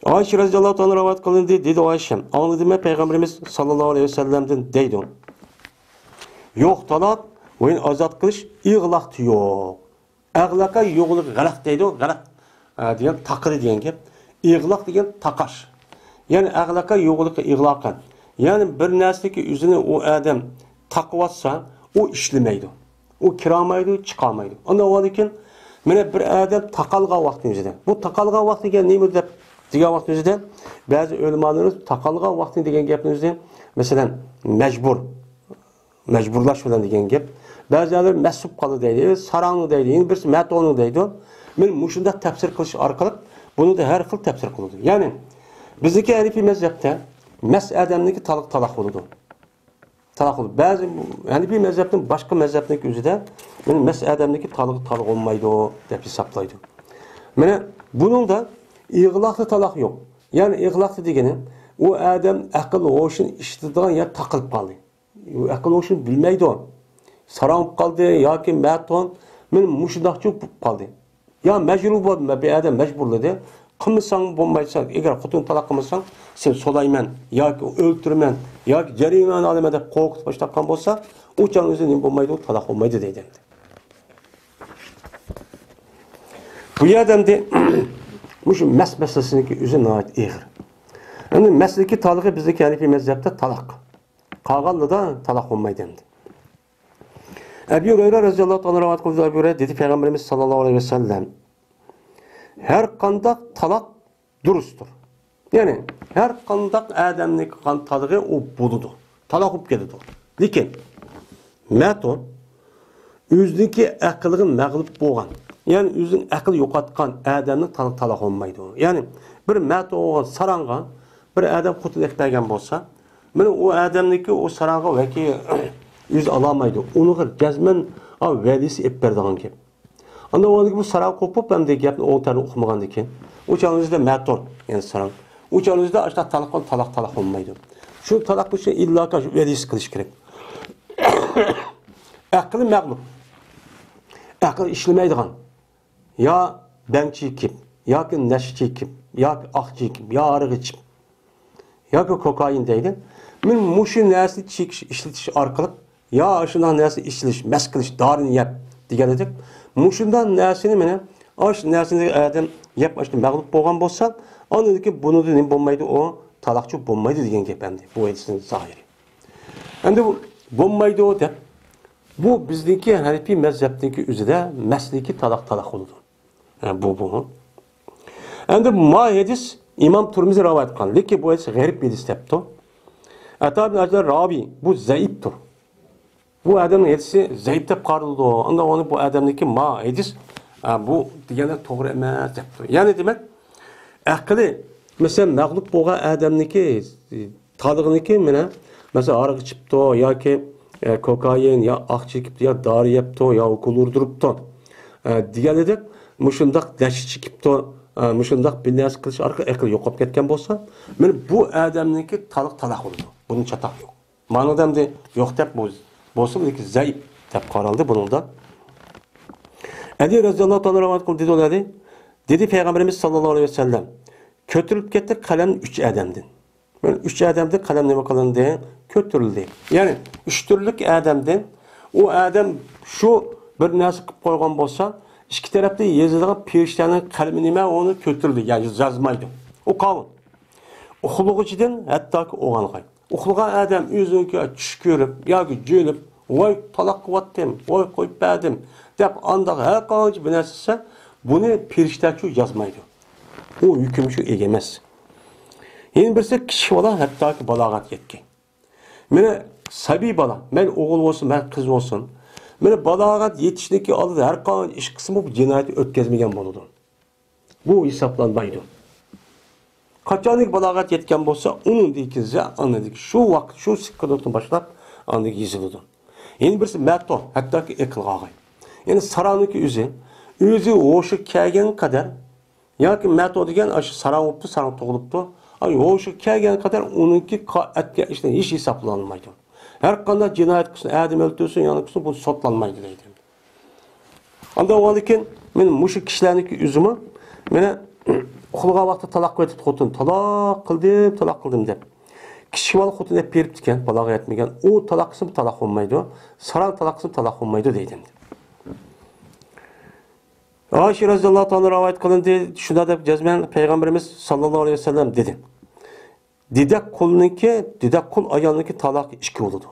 ئائىشە رەزىياللاھۇ تائالا رىۋايەت قىلىندى، دېدى ئائىشە، ئاڭلىدىم مەن پەيغەمبىرىمىز ساللاللاھۇ ئەلەيھى ۋەسەللەمدىن دەيدۇ. يوق تالاق، ۋە ئازاد قىلىش ئىغلاقتا يوق. ئەغلەقە يۇغلىق غەلەق دەيدۇ، غەلەق، ئە، دېگەن تاقىدى دېگەن گەپ. ئىغلاق دېگەن تاقاش. يەنى ئەغلەقە يۇغلىق ئىغلاقەن. يەنى بىر نەرسىدىكى ئۆزىنى ئۇ ئادەم تاقىۋاتسا، ئۇ ئىشلىمەيدۇ. ئۇ كىرالمايدۇ، چىقالمايدۇ. ئاندىن ئاۋۋالدىن كېيىن، مانا بىر ئادەم تاقالغان ۋاقتىنى ئۆزىدە. بۇ تاقالغان ۋاقتى دېگەن نېمە دەپ دېگەن ۋاقىتنىڭ ئۆزىدە بەزى ئۆلىمالىرىمىز تاقالغان ۋاقتى دېگەن گەپنىڭ ئۆزى، مەسىلەن، مەجبۇر، مەجبۇرلاش بىلەن دېگەن گەپ. بەزىلەر مەس بولۇپ قالدى دەيدۇ، ساراڭنى دەيدۇ، يەنە بىرسى مەتونى دەيدۇ. مانا مۇشۇنداق تەپسىر قىلىش ئارقىلىق بۇنى ھەر خىل تەپسىر قىلىدۇ. يەنى بىزنىڭكى ھەنىفىي مەزھەپتە مەس ئادەمنىڭكى تالىقى تالاق بولىدۇ. تالاق بولىدۇ. بەزى ھەنىفىي مەزھەپتىن باشقا مەزھەپنىڭكى ئۆزىدە مانا مەس ئادەمنىڭكى تالىقى تالاق بولمايدۇ دەپ ھېسابلايدۇ. مانا بۇنىڭدا ئىغلاقتا تالاق يوق. يەنى ئىغلاقتا دېگىنى ئۇ ئادەم ئەقىل ھوشىنى ئىشلىتىدىغان يەر تاقىلىپ قالدى. ئەقىل ھوشىنى بىلمەيدۇ. ساراڭ بولۇپ قالدى ياكى مەتون. مانا مۇشۇنداقچۇ بولۇپ قالدى. يا مەجبۇر بولدى، بىر ئادەم مەجبۇرلىدى. قىلمىساڭ بولمايسەن، ئەگەر خوتۇننى تالاق قىلمىساڭ، سېنى سولايمەن ياكى ئۆلتۈرىمەن ياكى جەرىمانە ئالىمەن دەپ قورقۇتۇپ باشلاپ قالغان بولسا، ئۇ چاغنىڭ ئۆزىدە نېمە بولمايدۇ، تالاق بولمايدۇ دەيدۇ. بۇ يەردە ئەمدى مۇشۇ مەس مەسىلىسىنىڭكى ئۆزى ناھايىتى ئېغىر. ئەمدى مەسلىكى تالىقى بىزدىكى ھەنىفىي مەزھەپتە تالاق. قالغانلىرىدا تالاق بولمايدۇ ئەمدى. ئەبۇ ھۇرەيرە رەزىياللاھۇ تائالا رىۋايەت قىلدى. ئەبۇ ھۇرەيرە دېدى، پەيغەمبىرىمىز ساللاللاھۇ ئەلەيھى ۋەسەللەم، ھەر قانداق تالاق دۇرۇستۇر. يەنى ھەر قانداق ئادەمنىڭ قىلغان تالىقى ئۇ بولىدۇ. تالاق بولۇپ كېتىدۇ. لېكىن مەتون ئۆزىنىڭكى ئەقلىگە مەغلۇپ بولغان، يەنى ئۆزىنىڭ ئەقلى يوقاتقان ئادەمنىڭ تالاق، تالاق بولمايدۇ. يەنى بىر مەتون بولغان ساراڭغا بىر ئادەم خوتۇن ئېلىپ بەرگەن بولسا، مانا ئۇ ئادەمنىڭكى ئۇ ساراڭغا ۋەكىل ئۆزى ئالالمايدۇ. ئۇنىڭغا جەزمەن، ئا، ۋەلىسى ئېلىپ بېرىدىغان گەپ. ئاندىن ئۇ بۇ ساراڭ قوپۇپ، ئەمدى گەپنى ئوڭ تەرىپىنى ئۇقمىغاندىكىن، ئۇ چاغنىڭ ئۆزىدە مەتون، يەنى ساراڭ. ئۇ چاغنىڭ ئۆزىدە ئاشۇنداق تالاق، تالاق، تالاق بولمايدۇ. شۇ تالاق بولۇشى ئىللاكى شۇ ۋەلىسى قىلىش كېرەك. ئەقلى مەغلۇپ. ئەقلى ئىشلىمەيدىغان. يا بەڭ چېكىپ، ياكى نەشە چېكىپ، ياكى ئاق چېكىپ، يا ھاراق ئىچىپ، ياكى كوكائىن دەيدۇ. مانا مۇشۇ نەرسىنى چېكىش، ئىشلىتىش ئارقىلىق، يا ئاشۇنداق نەرسە ئىچىلىش، مەس قىلىش، دارىنى يەپ دېگەن ئىدۇق. مۇشۇنداق نەرسىنى مانا ئاشۇ نەرسىنى ئادەم يەپ ئاشۇ مەغلۇپ بولغان بولسا، ئاندىن كېيىن بۇنىڭدا نېمە بولمايدۇ، ئۇ تالاقچۇ بولمايدۇ دېگەن گەپ ئەمدى. بۇ ھەدىسنىڭ زاھىرى. ئەمدى بۇ بولمايدۇ دەپ، بۇ بىزنىڭكى ھەنىفىي مەزھەپنىڭكى ئۆزىدە مەسلىكى تالاق، تالاق بولىدۇ. ھە، بۇ، بۇ. ئەمدى ما ھەدىس ئىمام تۇرمىزى رىۋايەت قىلغان. لېكىن بۇ ھەدىس غەرىب ھەدىس دەپتۇ. ئەتا بىن ئەجلان راۋى، بۇ زەئىپتۇر. بۇ ئادەمنىڭ ھەدىسى زەئىپ دەپ قارىلىدۇ. ئاندىن ئۇنى بۇ ئادەمنىڭكى ما ھەدىس، ئا، بۇ دېگەنلەر توغرا ئەمەس دەپتۇ. يەنى دېمەك، ئەقلى، مەسىلەن، مەغلۇپ بولغان ئادەمنىڭكى تالىقىنىڭكى مانا، مەسىلەن، ھاراق ئىچىپتۇ ياكى، ئە، كوكائىن يا ئاق چېكىپتۇ يا دارى يەپتۇ يا ئوكۇل ئۇردۇرۇپتۇ، ئە، دېگەنلىدەك، مۇشۇنداق نەشە چېكىپتۇ، ئە، مۇشۇنداق بىر نەرسە قىلىش ئارقىلىق ئەقلى يوقاپ كەتكەن بولسا، مانا بۇ ئادەمنىڭكى تالىق تالاق بولىدۇ. بۇنىڭ چاتاق يوق. مانىدا ئەمدى يوق دەپ بۇ-، بولسا، لېكىن زەئىپ دەپ قارالدى بۇنىڭدا. ئەلى رەزىياللاھۇ تائالا رىۋايەت قىلدى، دېدى، دېدى پەيغەمبىرىمىز ساللاللاھۇ ئەلەيھى ۋەسەللەم، كۆتۈرۈلۈپ كەتتى قەلەم ئۈچ ئادەمدىن. مانا ئۈچ ئادەمدىن قەلەم نېمە قىلىندى؟ كۆتۈرۈلدى. يەنى ئۈچ تۈرلۈك ئادەمدىن، ئۇ ئادەم شۇ بىر نەرسە قىلىپ قويغان بولسا، ئىككى تەرەپتە يېزىلىدىغان پەرىشتەنىڭ قەلىمى نېمە، ئۇنى كۆتۈرۈلدى، يەنى يازمايدۇ. ئۇ قاۋۇل. ئۇخلىغۇچىدىن ھەتتاكى ئويغانغاي. ئۇخلىغان ئادەم ئۆزىنىڭكى چۈش كۆرۈپ ياكى جۆلۈپ، ۋاي تالاق قىلىۋاتتىم، ۋاي قويۇپ بەردىم دەپ ئانداق ھەر قانچە بىر نەرسە دېسە، بۇنى پەرىشتەچۇ يازمايدۇ. ئۇ ھۆكۈمچۇ ئىگە ئەمەس. يەنە بىرسى كىچىك بالا، ھەتتاكى بالاغەت يەتكەن. مانا سەبىي بالا، مەيلى ئوغۇل بولسۇن، مەيلى قىز بولسۇن، مانا بالاغەت يېتىشنىڭكى ئالدىدا ھەر قانچە ئىش قىلسىمۇ، بۇ جىنايەتنى ئۆتكۈزمىگەن بولىدۇ. بۇ ھېسابلانمايدۇ. قاچانكى بالاغەت يەتكەن بولسا، ئۇنىڭدىن كېيىن ئاندىن شۇ ۋاقىت، شۇ سېكۇنتتىن باشلاپ ئاندىن يېزىلىدۇ. يەنە بىرسى مەتۇ، ھەتتاكى ئەقىلگە ئالغاي. يەنى ساراڭنىڭكى ئۆزى، ئۆزى ھوشىغا كەلگەن قەدەر، ياكى مەتۇ دېگەن ئاشۇ ساراڭ بوپتۇ، ساراڭ تۇغۇلۇپتۇ. ئاي ھوشىغا كەلگەن قەدەر ئۇنىڭكى قا-، ئەتكەن ئىشلىرى ھېچ ھېسابلانمايدۇ. ھەر قانداق جىنايەت قىلسۇن، ئادەم ئۆلتۈرسۇن، يانا قىلسۇن، بۇ سوتلانمايدۇ دەيدۇ. ئاندىن بولغاندىن كېيىن، مانا مۇشۇ كىشىلەرنىڭكى ئۆزىمۇ، مانا، ئۇخلىغان ۋاقتىدا تالاق قىلىۋېتىپتۇ خوتۇن، تالاق قىلدىم، تالاق قىلدىم دەپ. كىچىك بالا خوتۇن دەپ بېرىپتىكەن، بالاغا يەتمىگەن. ئۇ تالاق قىلسىمۇ تالاق بولمايدۇ، ساراڭ تالاق قىلسىمۇ تالاق بولمايدۇ دەيدۇ. ئائىشە رەزىياللاھۇ تائالا رىۋايەت قىلىندى، شۇنداق دەپ جەزمەن پەيغەمبىرىمىز ساللاللاھۇ ئەلەيھى ۋەسەللەم دېدى. دېدەك قۇلنىڭكى، دېدەك قۇل ئايالنىڭكى تالاقى ئىككى بولىدۇ.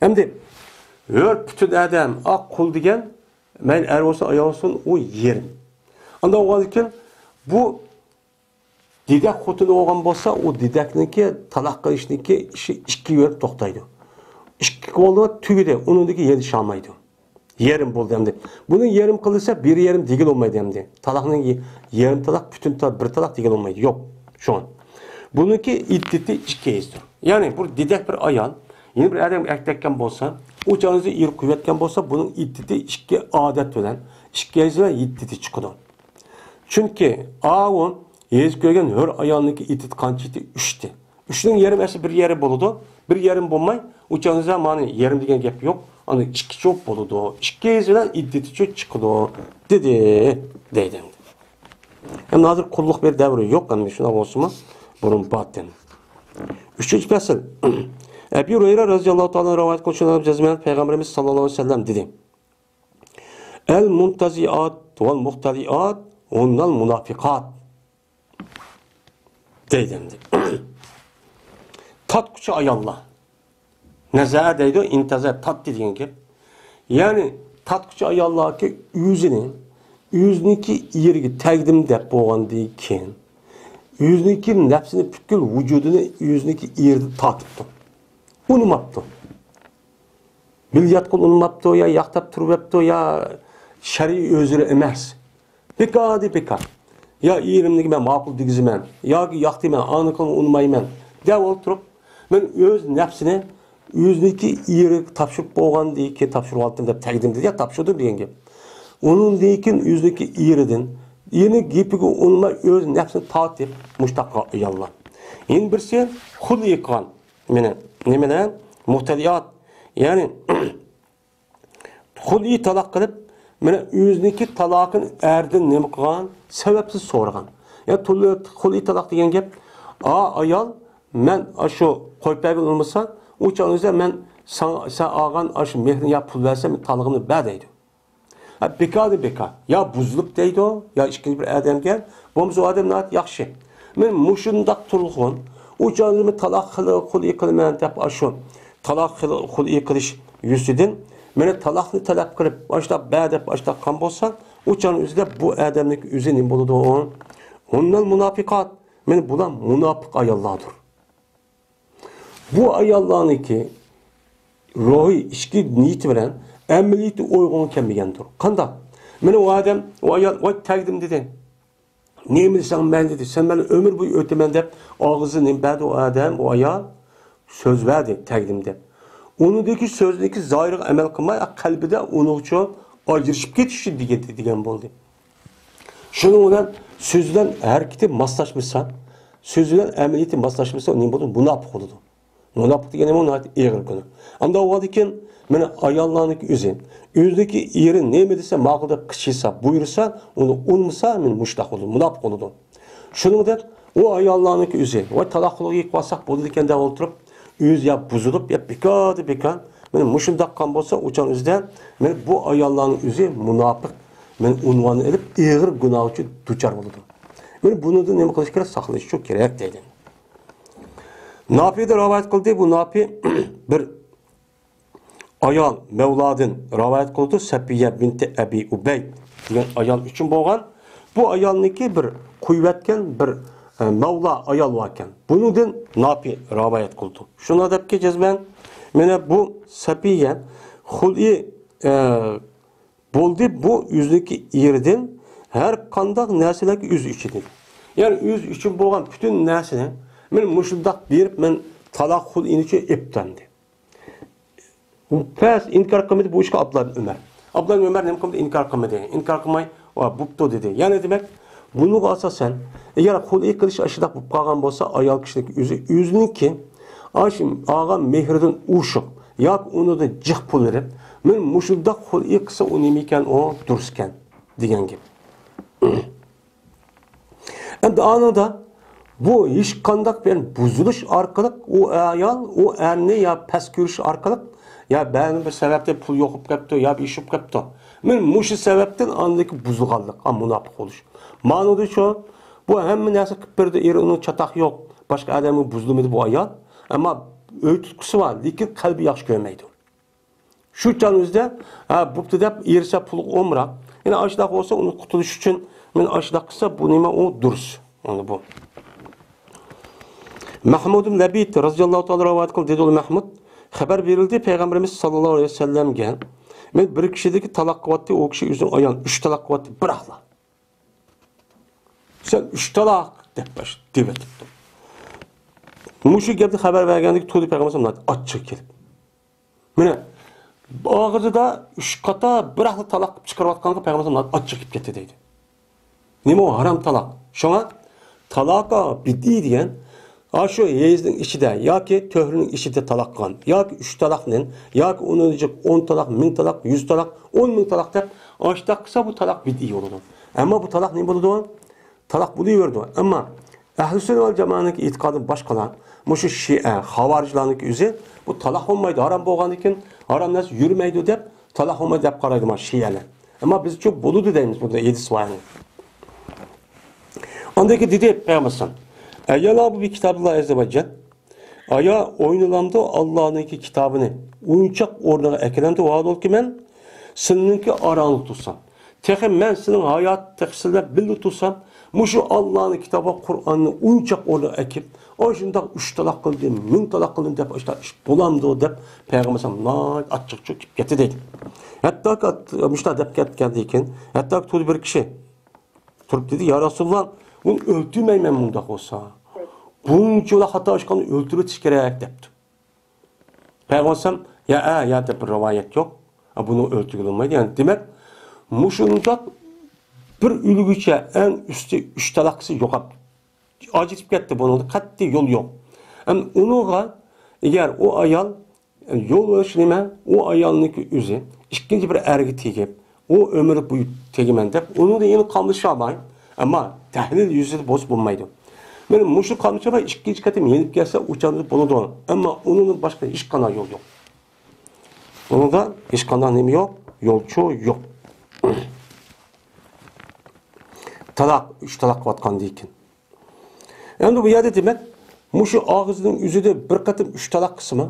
ئەمدى ھۆر پۈتۈن ئادەم، ئاق قۇل دېگەن، مەيلى ئەر بولسۇن، ئايال بولسۇن، ئۇ يېرىم. ئانداق بولغاندىكىن، بۇ دېدەك خوتۇنى بولغان بولسا، ئۇ دېدەكنىڭكى تالاق قىلىشنىڭكى ئىشى ئىككىگە بۆلۈنۈپ توختايدۇ. ئىككى بولدى، تۈگىدى، ئۇنىڭدىكى يېرى ئىشالمايدۇ. يېرىم بولدى ئەمدى. بۇنى يېرىم قىلسا، بىر يېرىم دېگىلى بولمايدۇ ئەمدى. تالاقنىڭ يېرىم تالاق، پۈتۈن تالاق، بىر تالاق دېگىلى بولمايدۇ. يوق. شۇڭا. بۇنىڭكى ئىددىتى ئىككى ھېيزدۇر. يەنى بۇ دېدەك بىر ئايال، يەنە بىر ئادەمگە ئەكتەككەن بولسا، ئۇ چاغدا ئېرى قويۇۋەتكەن بولسا، بۇنىڭ ئىددىتى ئىككى ئادەت بىلەن، ئىككى ھېيز بىلەن ئىددىتى چىقىدۇ. چۈنكى ئاۋۇ ھېيز كۆرگەن ھۆر ئايالنىڭكى ئىددىتى قانچە ئىدى؟ ئۈچتى. ئۈچنىڭ يېرىم ئەسلى بىر يېرىم بولىدۇ. بىر يېرىم بولماي، ئۇ چاغدا مانا يېرىم دېگەن گەپ يوق. ئاندىن ئىككى چوپ بولىدۇ. ئىككى ھېيز بىلەن ئىددىتى چوپ چىقىدۇ، دېدى، دەيدۇ. ئەمدى ھازىر قۇللۇق بىر دەۋرى يوق، ئەمدى شۇنداق بولسىمۇ، بۇرۇن بارتىن. ئۈچىنچى پەسىل. ئەبى ھۇرەيرە رەزىياللاھۇ تائالا رىۋايەت قىلغان جەزمەن پەيغەمبىرىمىز ساللاللاھۇ ئەلەيھى ۋەسەللەم دېدى: «ئەل مۇنتەزىئات ۋەل مۇختەلىئات ھۇننەل مۇنافىقات» دەيدۇ ئەمدى. تارتقۇچى ئاياللار. نەزەئە دەيدۇ، ئىنتەزە تارتتى دېگەن گەپ. يەنى تارتقۇچى ئاياللاركى ئۆزىنى، ئۆزىنىڭكى ئېرىگە تەگدىم دەپ بولغاندىن كېيىن، ئۆزىنىڭكى نەپسىنى، پۈتكۈل ۋۇجۇدىنى ئۆزىنىڭكى ئېرىدىن تارتىپتۇ. ئۇنىماپتۇ. بىللە ياتقىلى ئۇنىماپتۇ، يا ياقتاپ تۇرۇۋەپتۇ، يا شەرئىي ئۆزرە ئەمەس. بىكاردىن بىكار. يا ئېرىمنىڭكى مەن ماقۇل دېگۈزىمەن، ياكى ياق دېمەن، ئانىقىنى ئۇنىمايمەن دەپ ئولتۇرۇپ، مەن ئۆز نەپسىنى ئۆزىنىڭكى ئېرىگە تاپشۇرۇپ بولغاندىن كېيىن، تاپشۇرۇۋالدىم دەپ تەگدىم دېدى، يا تاپشۇردۇم دېگەن گەپ. ئۇنىڭدىن كېيىن ئۆزىنىڭكى ئېرىدىن، ئېرىنىڭ گېپىگە ئۇنىماي ئۆز نەپسىنى تارتىپ، مۇشتاق ئاياللار. يەنە بىرسى خۇلئى قىلغان. مانا، نېمە بىلەن؟ مۇختەلىئات. يەنى، خۇلئى تالاق قىلىپ، مانا، ئۆزىنىڭكى تالاقىنى ئەردىن نېمە قىلغان؟ سەۋەبسىز سورىغان. يا تۇل-، خۇلئى تالاق دېگەن گەپ، ئا، ئايال، مەن ئاشۇ قويۇپ بەرگىلى ئۇنىمىسا، ئۇ چاغدا مەن ساڭا، سەن ئالغان ئاشۇ مېھرىنى يا پۇل بەرسەم، تالىقىمنى بەر دەيدۇ. ھە، بىكاردىن بىكار. يا بۇزۇلۇپ دەيدۇ، يا ئىككىنچى بىر ئادەمگە. بولمىسا ئۇ ئادەم ناھايىتى ياخشى. مەن مۇشۇنداق تۇرغۇن، ئۇ چاغدا مەن تالاق قىل-، قۇلئى قىلىمەن دەپ ئاشۇ تالاق قىل-، قۇلئى قىلىش يۈزىسىدىن مانا تالاقنى تەلەپ قىلىپ، ئاشۇنداق بەر دەپ ئاشۇنداق قىلغان بولسا، ئۇ چاغنىڭ ئۆزىدە بۇ ئادەمنىڭ ئۆزى نېمە بولىدۇ؟ ھۇننەل مۇناپىقات، مانا بۇلار مۇناپىق ئاياللاردۇر. بۇ ئاياللارنىڭكى روھى، ئىچكى نىيىتى بىلەن ئەمەلىيىتى ئۇيغۇن كەلمىگەندۇر. قانداق؟ مانا ئۇ ئادەم، ئۇ ئايال، ۋاي تەگدىم دېدى. نېمە دېسەڭ مەن دېدى. سەن مەن ئۆمۈر بويى ئۆتىمەن دەپ ئاغزىدىن نېمە بەردى ئۇ ئادەم، ئۇ ئايال؟ سۆز بەردى، تەگدىم دەپ. ئۇنىڭدىكى سۆزىنىڭكى زاھىرىغا ئەمەل قىلماي، قەلبىدە ئۇنىڭ ئۈچۈن ئاجرىشىپ كېتىش دېگەن، دېگەن بولدى. شۇنىڭ بىلەن سۆزى بىلەن ھەرىكىتى ماسلاشمىسا، سۆزى بىلەن ئەمەلىيىتى ماسلاشمىسا، نېمە بولىدۇ؟ مۇناپىق بولىدۇ. مۇناپىق دېگەن نېمە؟ ناھايىتى ئېغىر گۇناھ. ئانداق بولغاندىكىن، مانا ئاياللارنىڭكى ئۆزى، ئۆزىنىڭكى ئېرى نېمە دېسە ماقۇل دەپ قىچىشسا، بۇيرۇسا، ئۇنى ئۇنىمىسا، مانا مۇشۇنداق بولىدۇ، مۇناپىق بولىدۇ. شۇنىڭدەك ئۇ ئاياللارنىڭكى ئۆزى، ۋاي تالاق قۇلىقى يېقىپ ئالساق بولىدىكەن دەپ ئولتۇرۇپ، ئۆزى يا بۇزۇلۇپ، يا بىكاردىن بىكار، مانا مۇشۇنداق قىلغان بولسا، ئۇ چاغنىڭ ئۆزىدە، مانا بۇ ئاياللارنىڭ ئۆزى مۇناپىق، مانا ئۇنۋاننى ئېلىپ، ئېغىر گۇناھ ئۈچۈن دۇچار بولىدۇ. مانا بۇنىڭدىن نېمە قىلىش كېرەك؟ ساقلىنىش كېرەك دەيدۇ. نافىدىن رىۋايەت قىلدى. بۇ نافى بىر ئايال مەۋلادىن رىۋايەت قىلىدۇ، سەپىيە بىنتى ئەبى ئۇبەيد دېگەن ئايال ئۈچۈن بولغان. بۇ ئايالنىڭكى بىر قويۇۋەتكەن بىر، ئە، مەۋلا ئايال باركەن. بۇنىڭدىن نافى رىۋايەت قىلىدۇ. شۇنىڭ دەپكى جەزمەن، مانا بۇ سەپىيە خۇلئى، ئە، بولدى، بۇ ئۆزىنىڭكى ئېرىدىن ھەر قانداق نەرسىلەرگە ئۆزى ئۈچۈن. يەنى ئۆزى ئۈچۈن بولغان پۈتۈن نەرسىنى مەن مۇشۇنداق بېرىپ، مەن تالاق خۇلئىنى ئۈچۈن ئېپتەمدى. پەس ئىنكار قىلمىدى بۇ ئىشقا ئابدۇللا ئۆمەر. ئابدۇللا ئۆمەر نېمە قىلمىدى؟ ئىنكار قىلمىدى. ئىنكار قىلماي، ۋا، بوپتۇ دېدى. يەنى دېمەك، بۇنىڭغا ئاساسەن، ئەگەر خۇلئى قىلىش ئاشۇنداق بولۇپ قالغان بولسا، ئايال كىشىنىڭ ئۆزى ئۆزىنىڭكى ئاشۇ ئالغان مېھرىدىن ئوشۇق ياكى ئۇنىڭدىن جىق پۇل بېرىپ، مەن مۇشۇنداق خۇلئى قىلسا ئۇ نېمە ئىكەن، ئۇ دۇرۇس ئىكەن دېگەن گەپ. ئەمدى ئانىڭدا بۇ ھېچقانداق بىر بۇزۇلۇش ئارقىلىق ئۇ ئايال، ئۇ ئەرنى يا پەس كۆرۈش ئارقىلىق، يا بەزى بىر سەۋەبتىن پۇل يوق بولۇپ كەپتۇ، يا بىر ئىش بولۇپ كەپتۇ. مەن مۇشۇ سەۋەبتىن ئاندىكى بۇزۇلغانلىق، ئا، مۇناپىق بولۇش. مانىدا شۇ، بۇ ھەممە نەرسە قىلىپ بېرىدۇ، ئېرى ئۇنىڭ چاتاق يوق، باشقا ئادەمگە بۇزۇلمىدى بۇ ئايال. ئەمما ئۆي تۇتقۇسى بار، لېكىن قەلبى ياخشى كۆرمەيدۇ. شۇ چاغنىڭ ئۆزىدە، ھە، بوپتۇ دەپ ئېرىشسە پۇلغا ئومراق. يەنە ئاشۇنداق بولسا، ئۇنى قۇتۇلۇش ئۈچۈن مەن ئاشۇنداق قىلسا، بۇ نېمە، ئۇ دۇرۇس. ئەمدى بۇ. مەھمۇد ئىبن لەبىد رەزىياللاھۇ تائالا رىۋايەت قىلدى، دېدى ئۇ مەھمۇد، خەۋەر بېرىلدى پەيغەمبىرىمىز ساللاللاھۇ ئەلەيھى ۋەسەللەمگە، مەن بىر كىشىدىكى تالاق قىلىۋاتتى، ئۇ كىشى ئۆزىنىڭ ئايالىنى ئۈچ تالاق قىلىۋاتتى، بىراقلا. سەن ئۈچ تالاق دەپ باش-، دېۋېتىپتۇ. مۇشۇ گەپنى خەۋەر بەرگەندىكىن تۇردى پەيغەمبەر ئاچچىقى كېلىپ. مانا، ئاغزىدا ئۈچ قاتا بىراقلا تالاق قىلىپ چىقىرىۋاتقانغا پەيغەمبەر ئاچچىقى كېلىپ كەتتى دەيدۇ. نېمە ئۇ ھارام تالاق؟ شۇڭا تالاقا بىدئىي دېگەن، ئاشۇ ھەيزنىڭ ئىچىدە ياكى تۆھرىنىڭ ئىچىدە تالاق قىلغان، ياكى ئۈچ تالاقنى، ياكى ئۇنىڭدىن جىق ئون تالاق، مىڭ تالاق، يۈز تالاق، ئون مىڭ تالاق دەپ ئاشۇنداق قىلسا، بۇ تالاق بىدئىي بولىدۇ. ئەمما بۇ تالاق نېمە بولىدۇ؟ تالاق بولۇۋېرىدۇ. ئەمما ئەھلى سۈننە ۋەل جامائەنىڭكى ئېتىقادىدىن باشقىلار، مۇشۇ شىئە، خاۋارىجلارنىڭكى ئۆزى بۇ تالاق بولمايدۇ، ھارام بولغاندىكىن، ھارام نەرسە يۈرمەيدۇ دەپ، تالاق بولمايدۇ دەپ قارايدۇ مانا شىئەلەر. ئەمما بىزچۇ بولىدۇ دەيمىز بۇندا ھەدىس بار. ئاندىن كېيىن دېدى پەيغەمبەر ئەلەيھىسسالام، «ئەيەلا بۇ بى كىتابىللا ئەززە ۋە جەل.» ئايا ئوينىلامدۇ ئاللانىڭكى كىتابىنى ئويۇنچاق ئورنىغا ئەكېلەمدۇ؟ ۋاھالولكى مەن سېنىڭكى ئاراڭدا تۇرسام، تېخى مەن سېنىڭ ھايات، تېخى سىلەر بىللە تۇرسام، مۇشۇ ئاللانىڭ كىتابى قۇرئاننى ئويۇنچاق ئورنىغا ئەكىپ، ئاشۇنداق ئۈچ تالاق قىلدىم، مىڭ تالاق قىلدىم دەپ ئاشۇنداق ئىش بولامدۇ دەپ پەيغەمبەر ئەلەيھىسسالام ناھايىتى ئاچچىقچۇ كېلىپ كەتتى دەيدۇ. ھەتتاكى مۇشۇنداق دەپ كەتكەندىن كېيىن، ھەتتاكى تۇردى بىر كىشى. تۇرۇپ دېدى، يا رەسۇلاللا، ئۇنى ئۆلتۈرمەيمەن مۇنداق بولسا. بۇنچىۋالا خاتا ئىش قىلغاننى ئۆلتۈرۈۋېتىش كېرەك دەپتۇ. پەيغەمبەر ئەلەيھىسسالام، يا، ئە، يا دەپ بىر رىۋايەت يوق. ئە، بۇنى ئۆلتۈرگىلى بولمايدۇ. يەنى دېمەك، مۇشۇنداق بىر ئۆلگۈچە ئەڭ ئۈستى ئۈچ تالاقسى يوقاپ، ئاجرىتىپ كەتتى، بۇنىڭدا قەتئىي يول يوق. ئەمدى ئۇنىڭغا ئەگەر ئۇ ئايال يول بېرىش نېمە؟ ئۇ ئايالنىڭكى ئۆزى ئىككىنچى بىر ئەرگە تېگىپ، ئۇ ئۆمۈر بويى تېگىمەن دەپ، ئۇنىڭدا يەنە قاملىشالماي. ئەمما تەھلىل يۈزىسىدە بولسا بولمايدۇ. مانا مۇشۇ قاملىشالماي ئىككىنچى قېتىم يېنىپ كەلسە، ئۇ چاغدا بولىدۇ. ئەمما ئۇنىڭدىن باشقا ھېچقانداق يول يوق. ئۇنىڭدا ھېچقانداق نېمە يوق؟ يولچۇ يوق. تالاق، ئۈچ تالاق قىلىۋاتقاندىن كېيىن. ئەمدى بۇ يەردە دېمەك، مۇشۇ ئاغزىنىڭ ئۆزىدە بىر قېتىم ئۈچ تالاق قىلسىمۇ،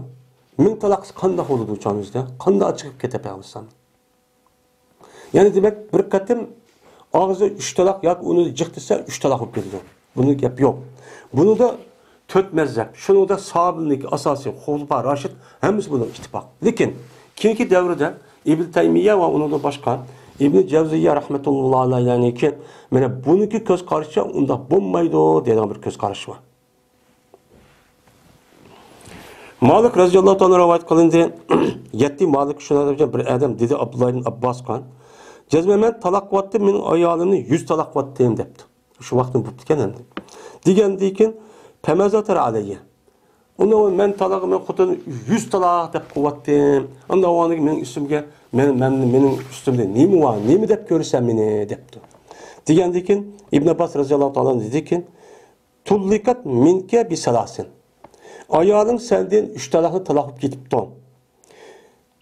مىڭ تالاق قىلسا قانداق بولىدۇ ئۇ چاغنىڭ ئۆزىدە؟ قانداق ئاچچىقىپ كېتە پەيغەمبەر ئەلەيھىسسالام؟ يەنى دېمەك، بىر قېتىم ئاغزى ئۈچ تالاق ياكى ئۇنى جىق دېسە، ئۈچ تالاق بولۇپ كېتىدۇ. بۇنىڭ گەپ يوق. بۇنىدا تۆت مەزھەپ، شۇنىڭدا ساھابىلىك ئاساسىي، خۇلەپا راشىد، ھەممىسى بۇنىڭ ئىتتىپاق. لېكىن كېيىنكى دەۋردە ئىبن تەيمىيە ۋە ئۇنىڭدىن باشقا ئىبن جەۋزىيە رەھمەتۇللاھى ئەلەيھىنىڭكى، مانا بۇنىڭكى كۆز قارىشىچە ئۇنداق بولمايدۇ دەيدىغان بىر كۆز قارىشى بار. مالىك رەزىياللاھۇ تائالا رىۋايەت قىلىندى. يەتتى مالىك شۇنىڭ بىر ئادەم دېدى ئابدۇللا ئىبن ئابباسقا، جەزمەن مەن تالاق قىلىۋاتتىم، مېنىڭ ئايالىمنى يۈز تالاق قىلىۋاتتىم دەپتۇ. شۇ ۋاقىتتا بوپتىكەن ئەمدى. دېگەندىن كېيىن، پەمازا تەرى ئەلەييە. ئۇنى مەن تالاق، مەن خوتۇن يۈز تالاق دەپ قىلىۋاتتىم. ئاندىن ئۇنىڭ مېنىڭ ئۈستۈمگە، مەن، مەن، مېنىڭ ئۈستۈمدە نېمە بار، نېمە دەپ كۆرىسەن مېنى دەپتۇ. دېگەندىن كېيىن، ئىبن ئابباس رەزىياللاھۇ تائالا دېدىكى، تۇللىقەت مىنكە بىسالاسىن. ئايالىڭ سەندىن ئۈچ تالاقنى تالاق قىلىپ كېتىپتۇ.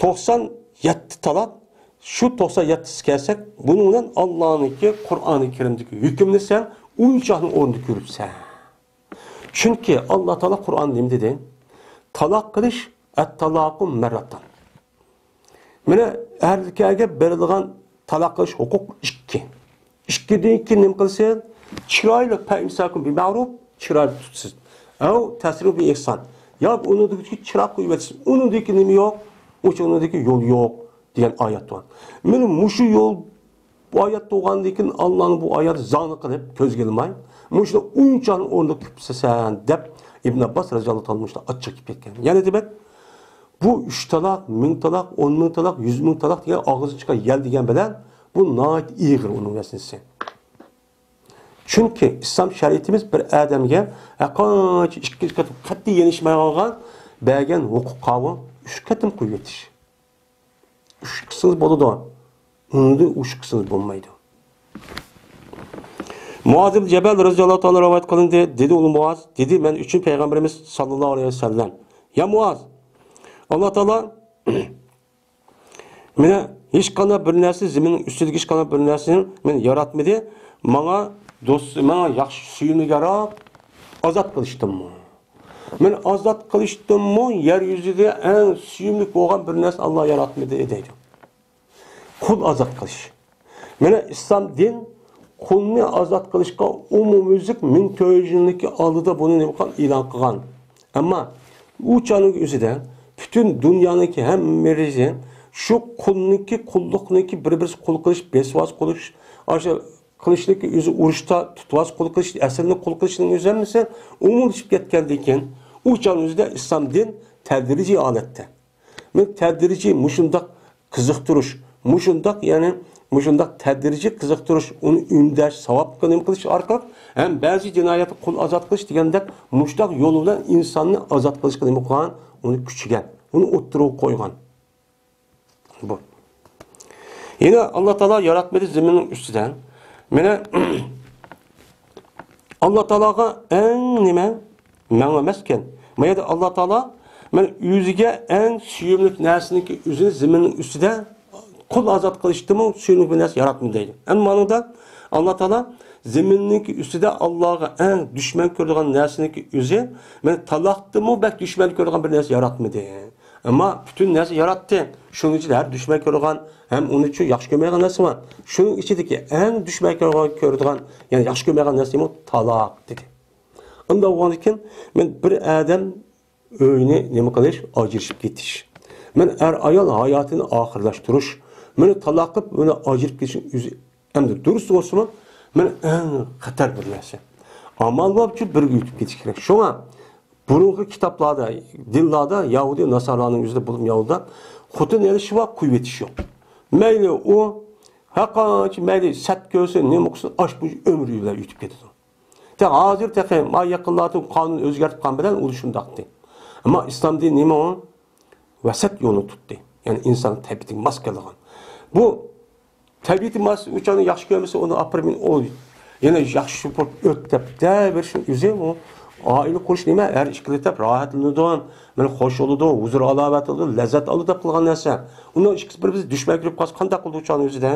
توقسان يەتتە تالاق، شۇ توقسان يەتتىسى كەلسەك، بۇنىڭ بىلەن ئاللانىڭكى قۇرئانى كەرىمدىكى ھۆكۈمنى سەن ئويۇنچاقنىڭ ئورنىدا كۆرۈپسەن. چۈنكى ئاللا تائالا قۇرئاندا نېمە دېدى؟ تالاق قىلىش، ئەت-تالاقۇ مەرراتان. مانا، ئەرلەرگە بېرىلغان تالاق قىلىش ھوقۇق ئىككى. ئىككىدىن كېيىن نېمە قىلىسىز؟ چىرايلىق، فەئىمساكۇن بىمەرۇف، چىرايلىق تۇتىسىز. ئەۋ تەسرىھۇن بىئىھسان. ياكى ئۇنىڭدىكى چىراغ قويۇۋېتىسىز. ئۇنىڭدىكى نېمە يوق؟ ئۇچ ئۇنىڭدىكى يول يوق دېگەن ئايەت بار. مانا مۇشۇ يول، بۇ ئايەت تۇغاندىن كېيىن ئاللانىڭ بۇ ئايەت زاڭنى قىلىپ، كۆزگە ئىلماي، مۇشۇنى ئويۇنچاقنىڭ ئورنىدا قىلىپسەن دەپ ئىبن ئابباس رەزىياللاھۇ تائالا مۇشۇنداق ئاچچىقى كېلىپ كەتكەن. يەنە دېمەك، بۇ ئۈچ تالاق، مىڭ تالاق، ئون مىڭ تالاق، يۈز مىڭ تالاق دېگەن ئاغزىدىن چىققان يەل دېگەن بىلەن بۇ ناھايىتى ئېغىر ئۇنىڭ ۋەزنىسى. چۈنكى ئىسلام شەرىئىتىمىز بىر ئادەمگە ھەرقانچە ئىككىنچى قېتىم قەتئىي يېنىشمايدىغان بەرگەن ھوقۇق قاۋۇ ئۈچ قېتىم قويۇۋېتىش. ئۈچ قىلسىڭىز بولىدۇ. ئۇنىڭدىن ئۈچ قىلسىڭىز بولمايدۇ. مۇئاز ئىبن جەبەل رەزىياللاھۇ تائالا رىۋايەت قىلىندى. دېدى ئۇ مۇئاز، دېدى، مەن ئۈچۈن پەيغەمبىرىمىز ساللاللاھۇ ئەلەيھى ۋەسەللەم، يا مۇئاز، ئاللا تائالا مېنى ھېچقانداق بىر نەرسە، زېمىننىڭ ئۈستىدىكى ھېچقانداق بىر نەرسىنى مېنى ياراتمىدى. ماڭا دوست، ماڭا ياخشى، سۆيۈملۈك ياراپ، ئازاد قىلىشتىنمۇ. مېنى ئازاد قىلىشتىنمۇ يەر يۈزىدە ئەڭ سۆيۈملۈك بولغان بىر نەرسە ئاللا ياراتمىدى دەيدۇ. قۇل ئازاد قىلىش. مانا ئىسلام دىن قۇلنى ئازاد قىلىشقا ئومۇميۈزلۈك مىڭ تۆت يۈز يىلنىڭكى ئالدىدا بۇنى نېمە قىلغان؟ ئېلان قىلغان. ئەمما ئۇ چاغنىڭ ئۆزىدە پۈتۈن دۇنيانىڭكى ھەممىسى شۇ قۇلنىڭكى، قۇللۇقنىڭكى بىر-بىرسى قۇل قىلىش، بېسىۋاز قىلىش، ئاشۇ قىلىشنىڭكى ئۆزى ئۇرۇشتا تۇتۇۋاز قۇل قىلىش، ئەسىرنى قۇل قىلىشنىڭ ئۆزى ھەممىسى ئومۇملىشىپ كەتكەندىن كېيىن، ئۇ چاغنىڭ ئۆزىدە ئىسلام دىن تەدرىجىي ھالەتتە. مەن تەدرىجىي مۇشۇنداق قىزىقتۇرۇش، مۇشۇنداق، يەنى مۇشۇنداق تەدرىجىي قىزىقتۇرۇش، ئۇنى ئۈندەش، ساۋابقا نېمە قىلىش ئارقىلىق ھەم بەزى جىنايەتتە قۇل ئازاد قىلىش دېگەندەك مۇشۇنداق يول بىلەن ئىنساننى ئازاد قىلىشقا نېمە قىلغان؟ ئۇنى كۈچىگەن، ئۇنى ئوتتۇرىغا قويغان. بۇ. يەنە ئاللا تائالا ياراتمىدى زېمىننىڭ ئۈستىدە. مانا ئاللا تائالاغا ئەڭ نېمە؟ مەڭ ئەمەسكەن. ما يەردە ئاللا تائالا مانا ئۆزىگە ئەڭ سۆيۈملۈك نەرسىنىڭكى ئۆزىنى زېمىننىڭ ئۈستىدە قۇل ئازاد قىلىشتىمۇ سۆيۈملۈك بىر نەرسە ياراتمىدى دەيدۇ. ئەمما مانىڭدا ئاللا تائالا زېمىننىڭكى ئۈستىدە ئاللاغا ئەڭ دۈشمەن كۆرىدىغان نەرسىنىڭكى ئۆزى، مانا تالاقتىمۇ بەك دۈشمەن كۆرىدىغان بىر نەرسە ياراتمىدى. ئەمما پۈتۈن نەرسە ياراتتى. شۇنىڭ ئىچىدە ھەر دۈشمەن كۆرىدىغان ھەم ئۇنى چۈ-، ياخشى كۆرمەيدىغان نەرسە بار. شۇنىڭ ئىچىدىكى ئەڭ دۈشمەن كۆرىدىغان، كۆرىدىغان، يەنى ياخشى كۆرمەيدىغان نەرسە نېمە؟ تالاق دېدى. ئۇنداق بولغاندىكىن، مەن بىر ئادەم ئۆينى نېمە قىلىش؟ ئاجرىشىپ كېتىش. مەن ئەر-ئايال ھاياتىنى ئاخىرلاشتۇرۇش. مېنى تالاق قىلىپ، مېنى ئاجرىپ كېتىشنىڭ ئۆزى ئەمدى دۇرۇس بولسىمۇ، مەن ئەڭ خەتەر بىر نەرسە. ئامال بارچە بىرگە ئۆتۈپ كېتىش كېرەك. شۇڭا بۇرۇنقى كىتابلاردا، دىنلاردا، يەھۇدىي، ناسارانىڭ ئۆزىدە بولۇپ يەھۇدىيدا خوتۇن ئېلىش ۋە قويۇۋېتىش يوق. مەيلى ئۇ ھەرقانچە مەيلى سەت كۆرسۇن، نېمە قىلسۇن، ئاش بۇ ئۆمرى بىلەن ئۆتۈپ كېتىدۇ. تېخى ھازىر تېخى ما يېقىنلاردىن قانۇن ئۆزگەرتىپ قالغان بىلەن ئۇ شۇنداقتى. ئەمما ئىسلام دىنى نېمە ئۇ؟ ۋەسەت يولىنى تۇتتى. يەنى ئىنسان تەبىئىتىگە ماس كېلىدىغان. بۇ تەبىئىتى ماس ئۇچانى ياخشى كۆرمىسە، ئۇنى ئاپىرىپ، ئۇ يەنە ياخشى بولۇپ ئۆت دەپ دەۋېرىشنىڭ ئۆزى ئۇ ئائىلە قۇرۇش نېمە؟ ھەر ئىككىلى تەرەپ راھەتلىنىدۇ، مانا خوش بولىدۇ، ھۇزۇر ھالاۋەت ئالىدۇ، لەززەت ئالىدۇ دەپ قىلغان نەرسە. ئۇنىڭ ئىككىسى بىر-بىرسى دۈشمەن كۆرۈپ قالسا قانداق قىلىدۇ ئۇچانى ئۆزىدە؟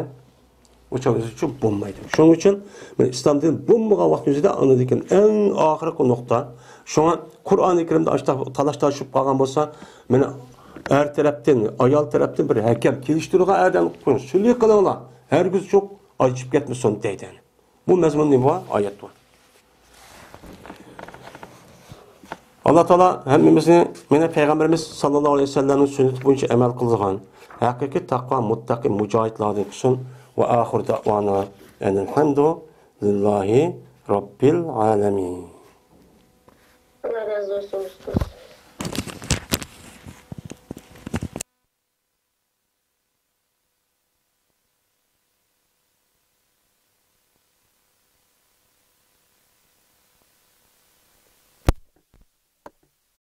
ئۇ چاغ ئۆزى ئۈچۈن بولمايدۇ. شۇنىڭ ئۈچۈن مەن ئىسلام دىنى بولمىغان ۋاقىت ئۆزىدە ئاندىن كېيىن ئەڭ ئاخىرقى نۇقتا. شۇڭا قۇرئانى كەرىمدە ئاشتا تالاش تارتىشىپ قالغان بولسا، مانا ئەر تەرەپتىن، ئايال تەرەپتىن بىر ھەكەم كېلىشتۈرگەن ئادەمنى قويۇڭ، سۈلھى قىلىڭلار، ھەرگىز چوق ئاجىشىپ كەتمىسۇن دەيدۇ. بۇ مەزمۇندا نېمە بار؟ ئايەت بار. ئاللا تائالا ھەممىمىزنى مېنى پەيغەمبىرىمىز ساللاللاھۇ ئەلەيھى ۋەسەللەمنىڭ سۈننىتى بويىچە ئەمەل قىلىدىغان ھەقىقىي تەقۋا مۇتتەقى مۇجاھىدلاردىن قىلسۇن. ۋە ئاخىر دەئۋانا ئەنىل ھەمدۇ لىللاھى راببىل ئالەمىن.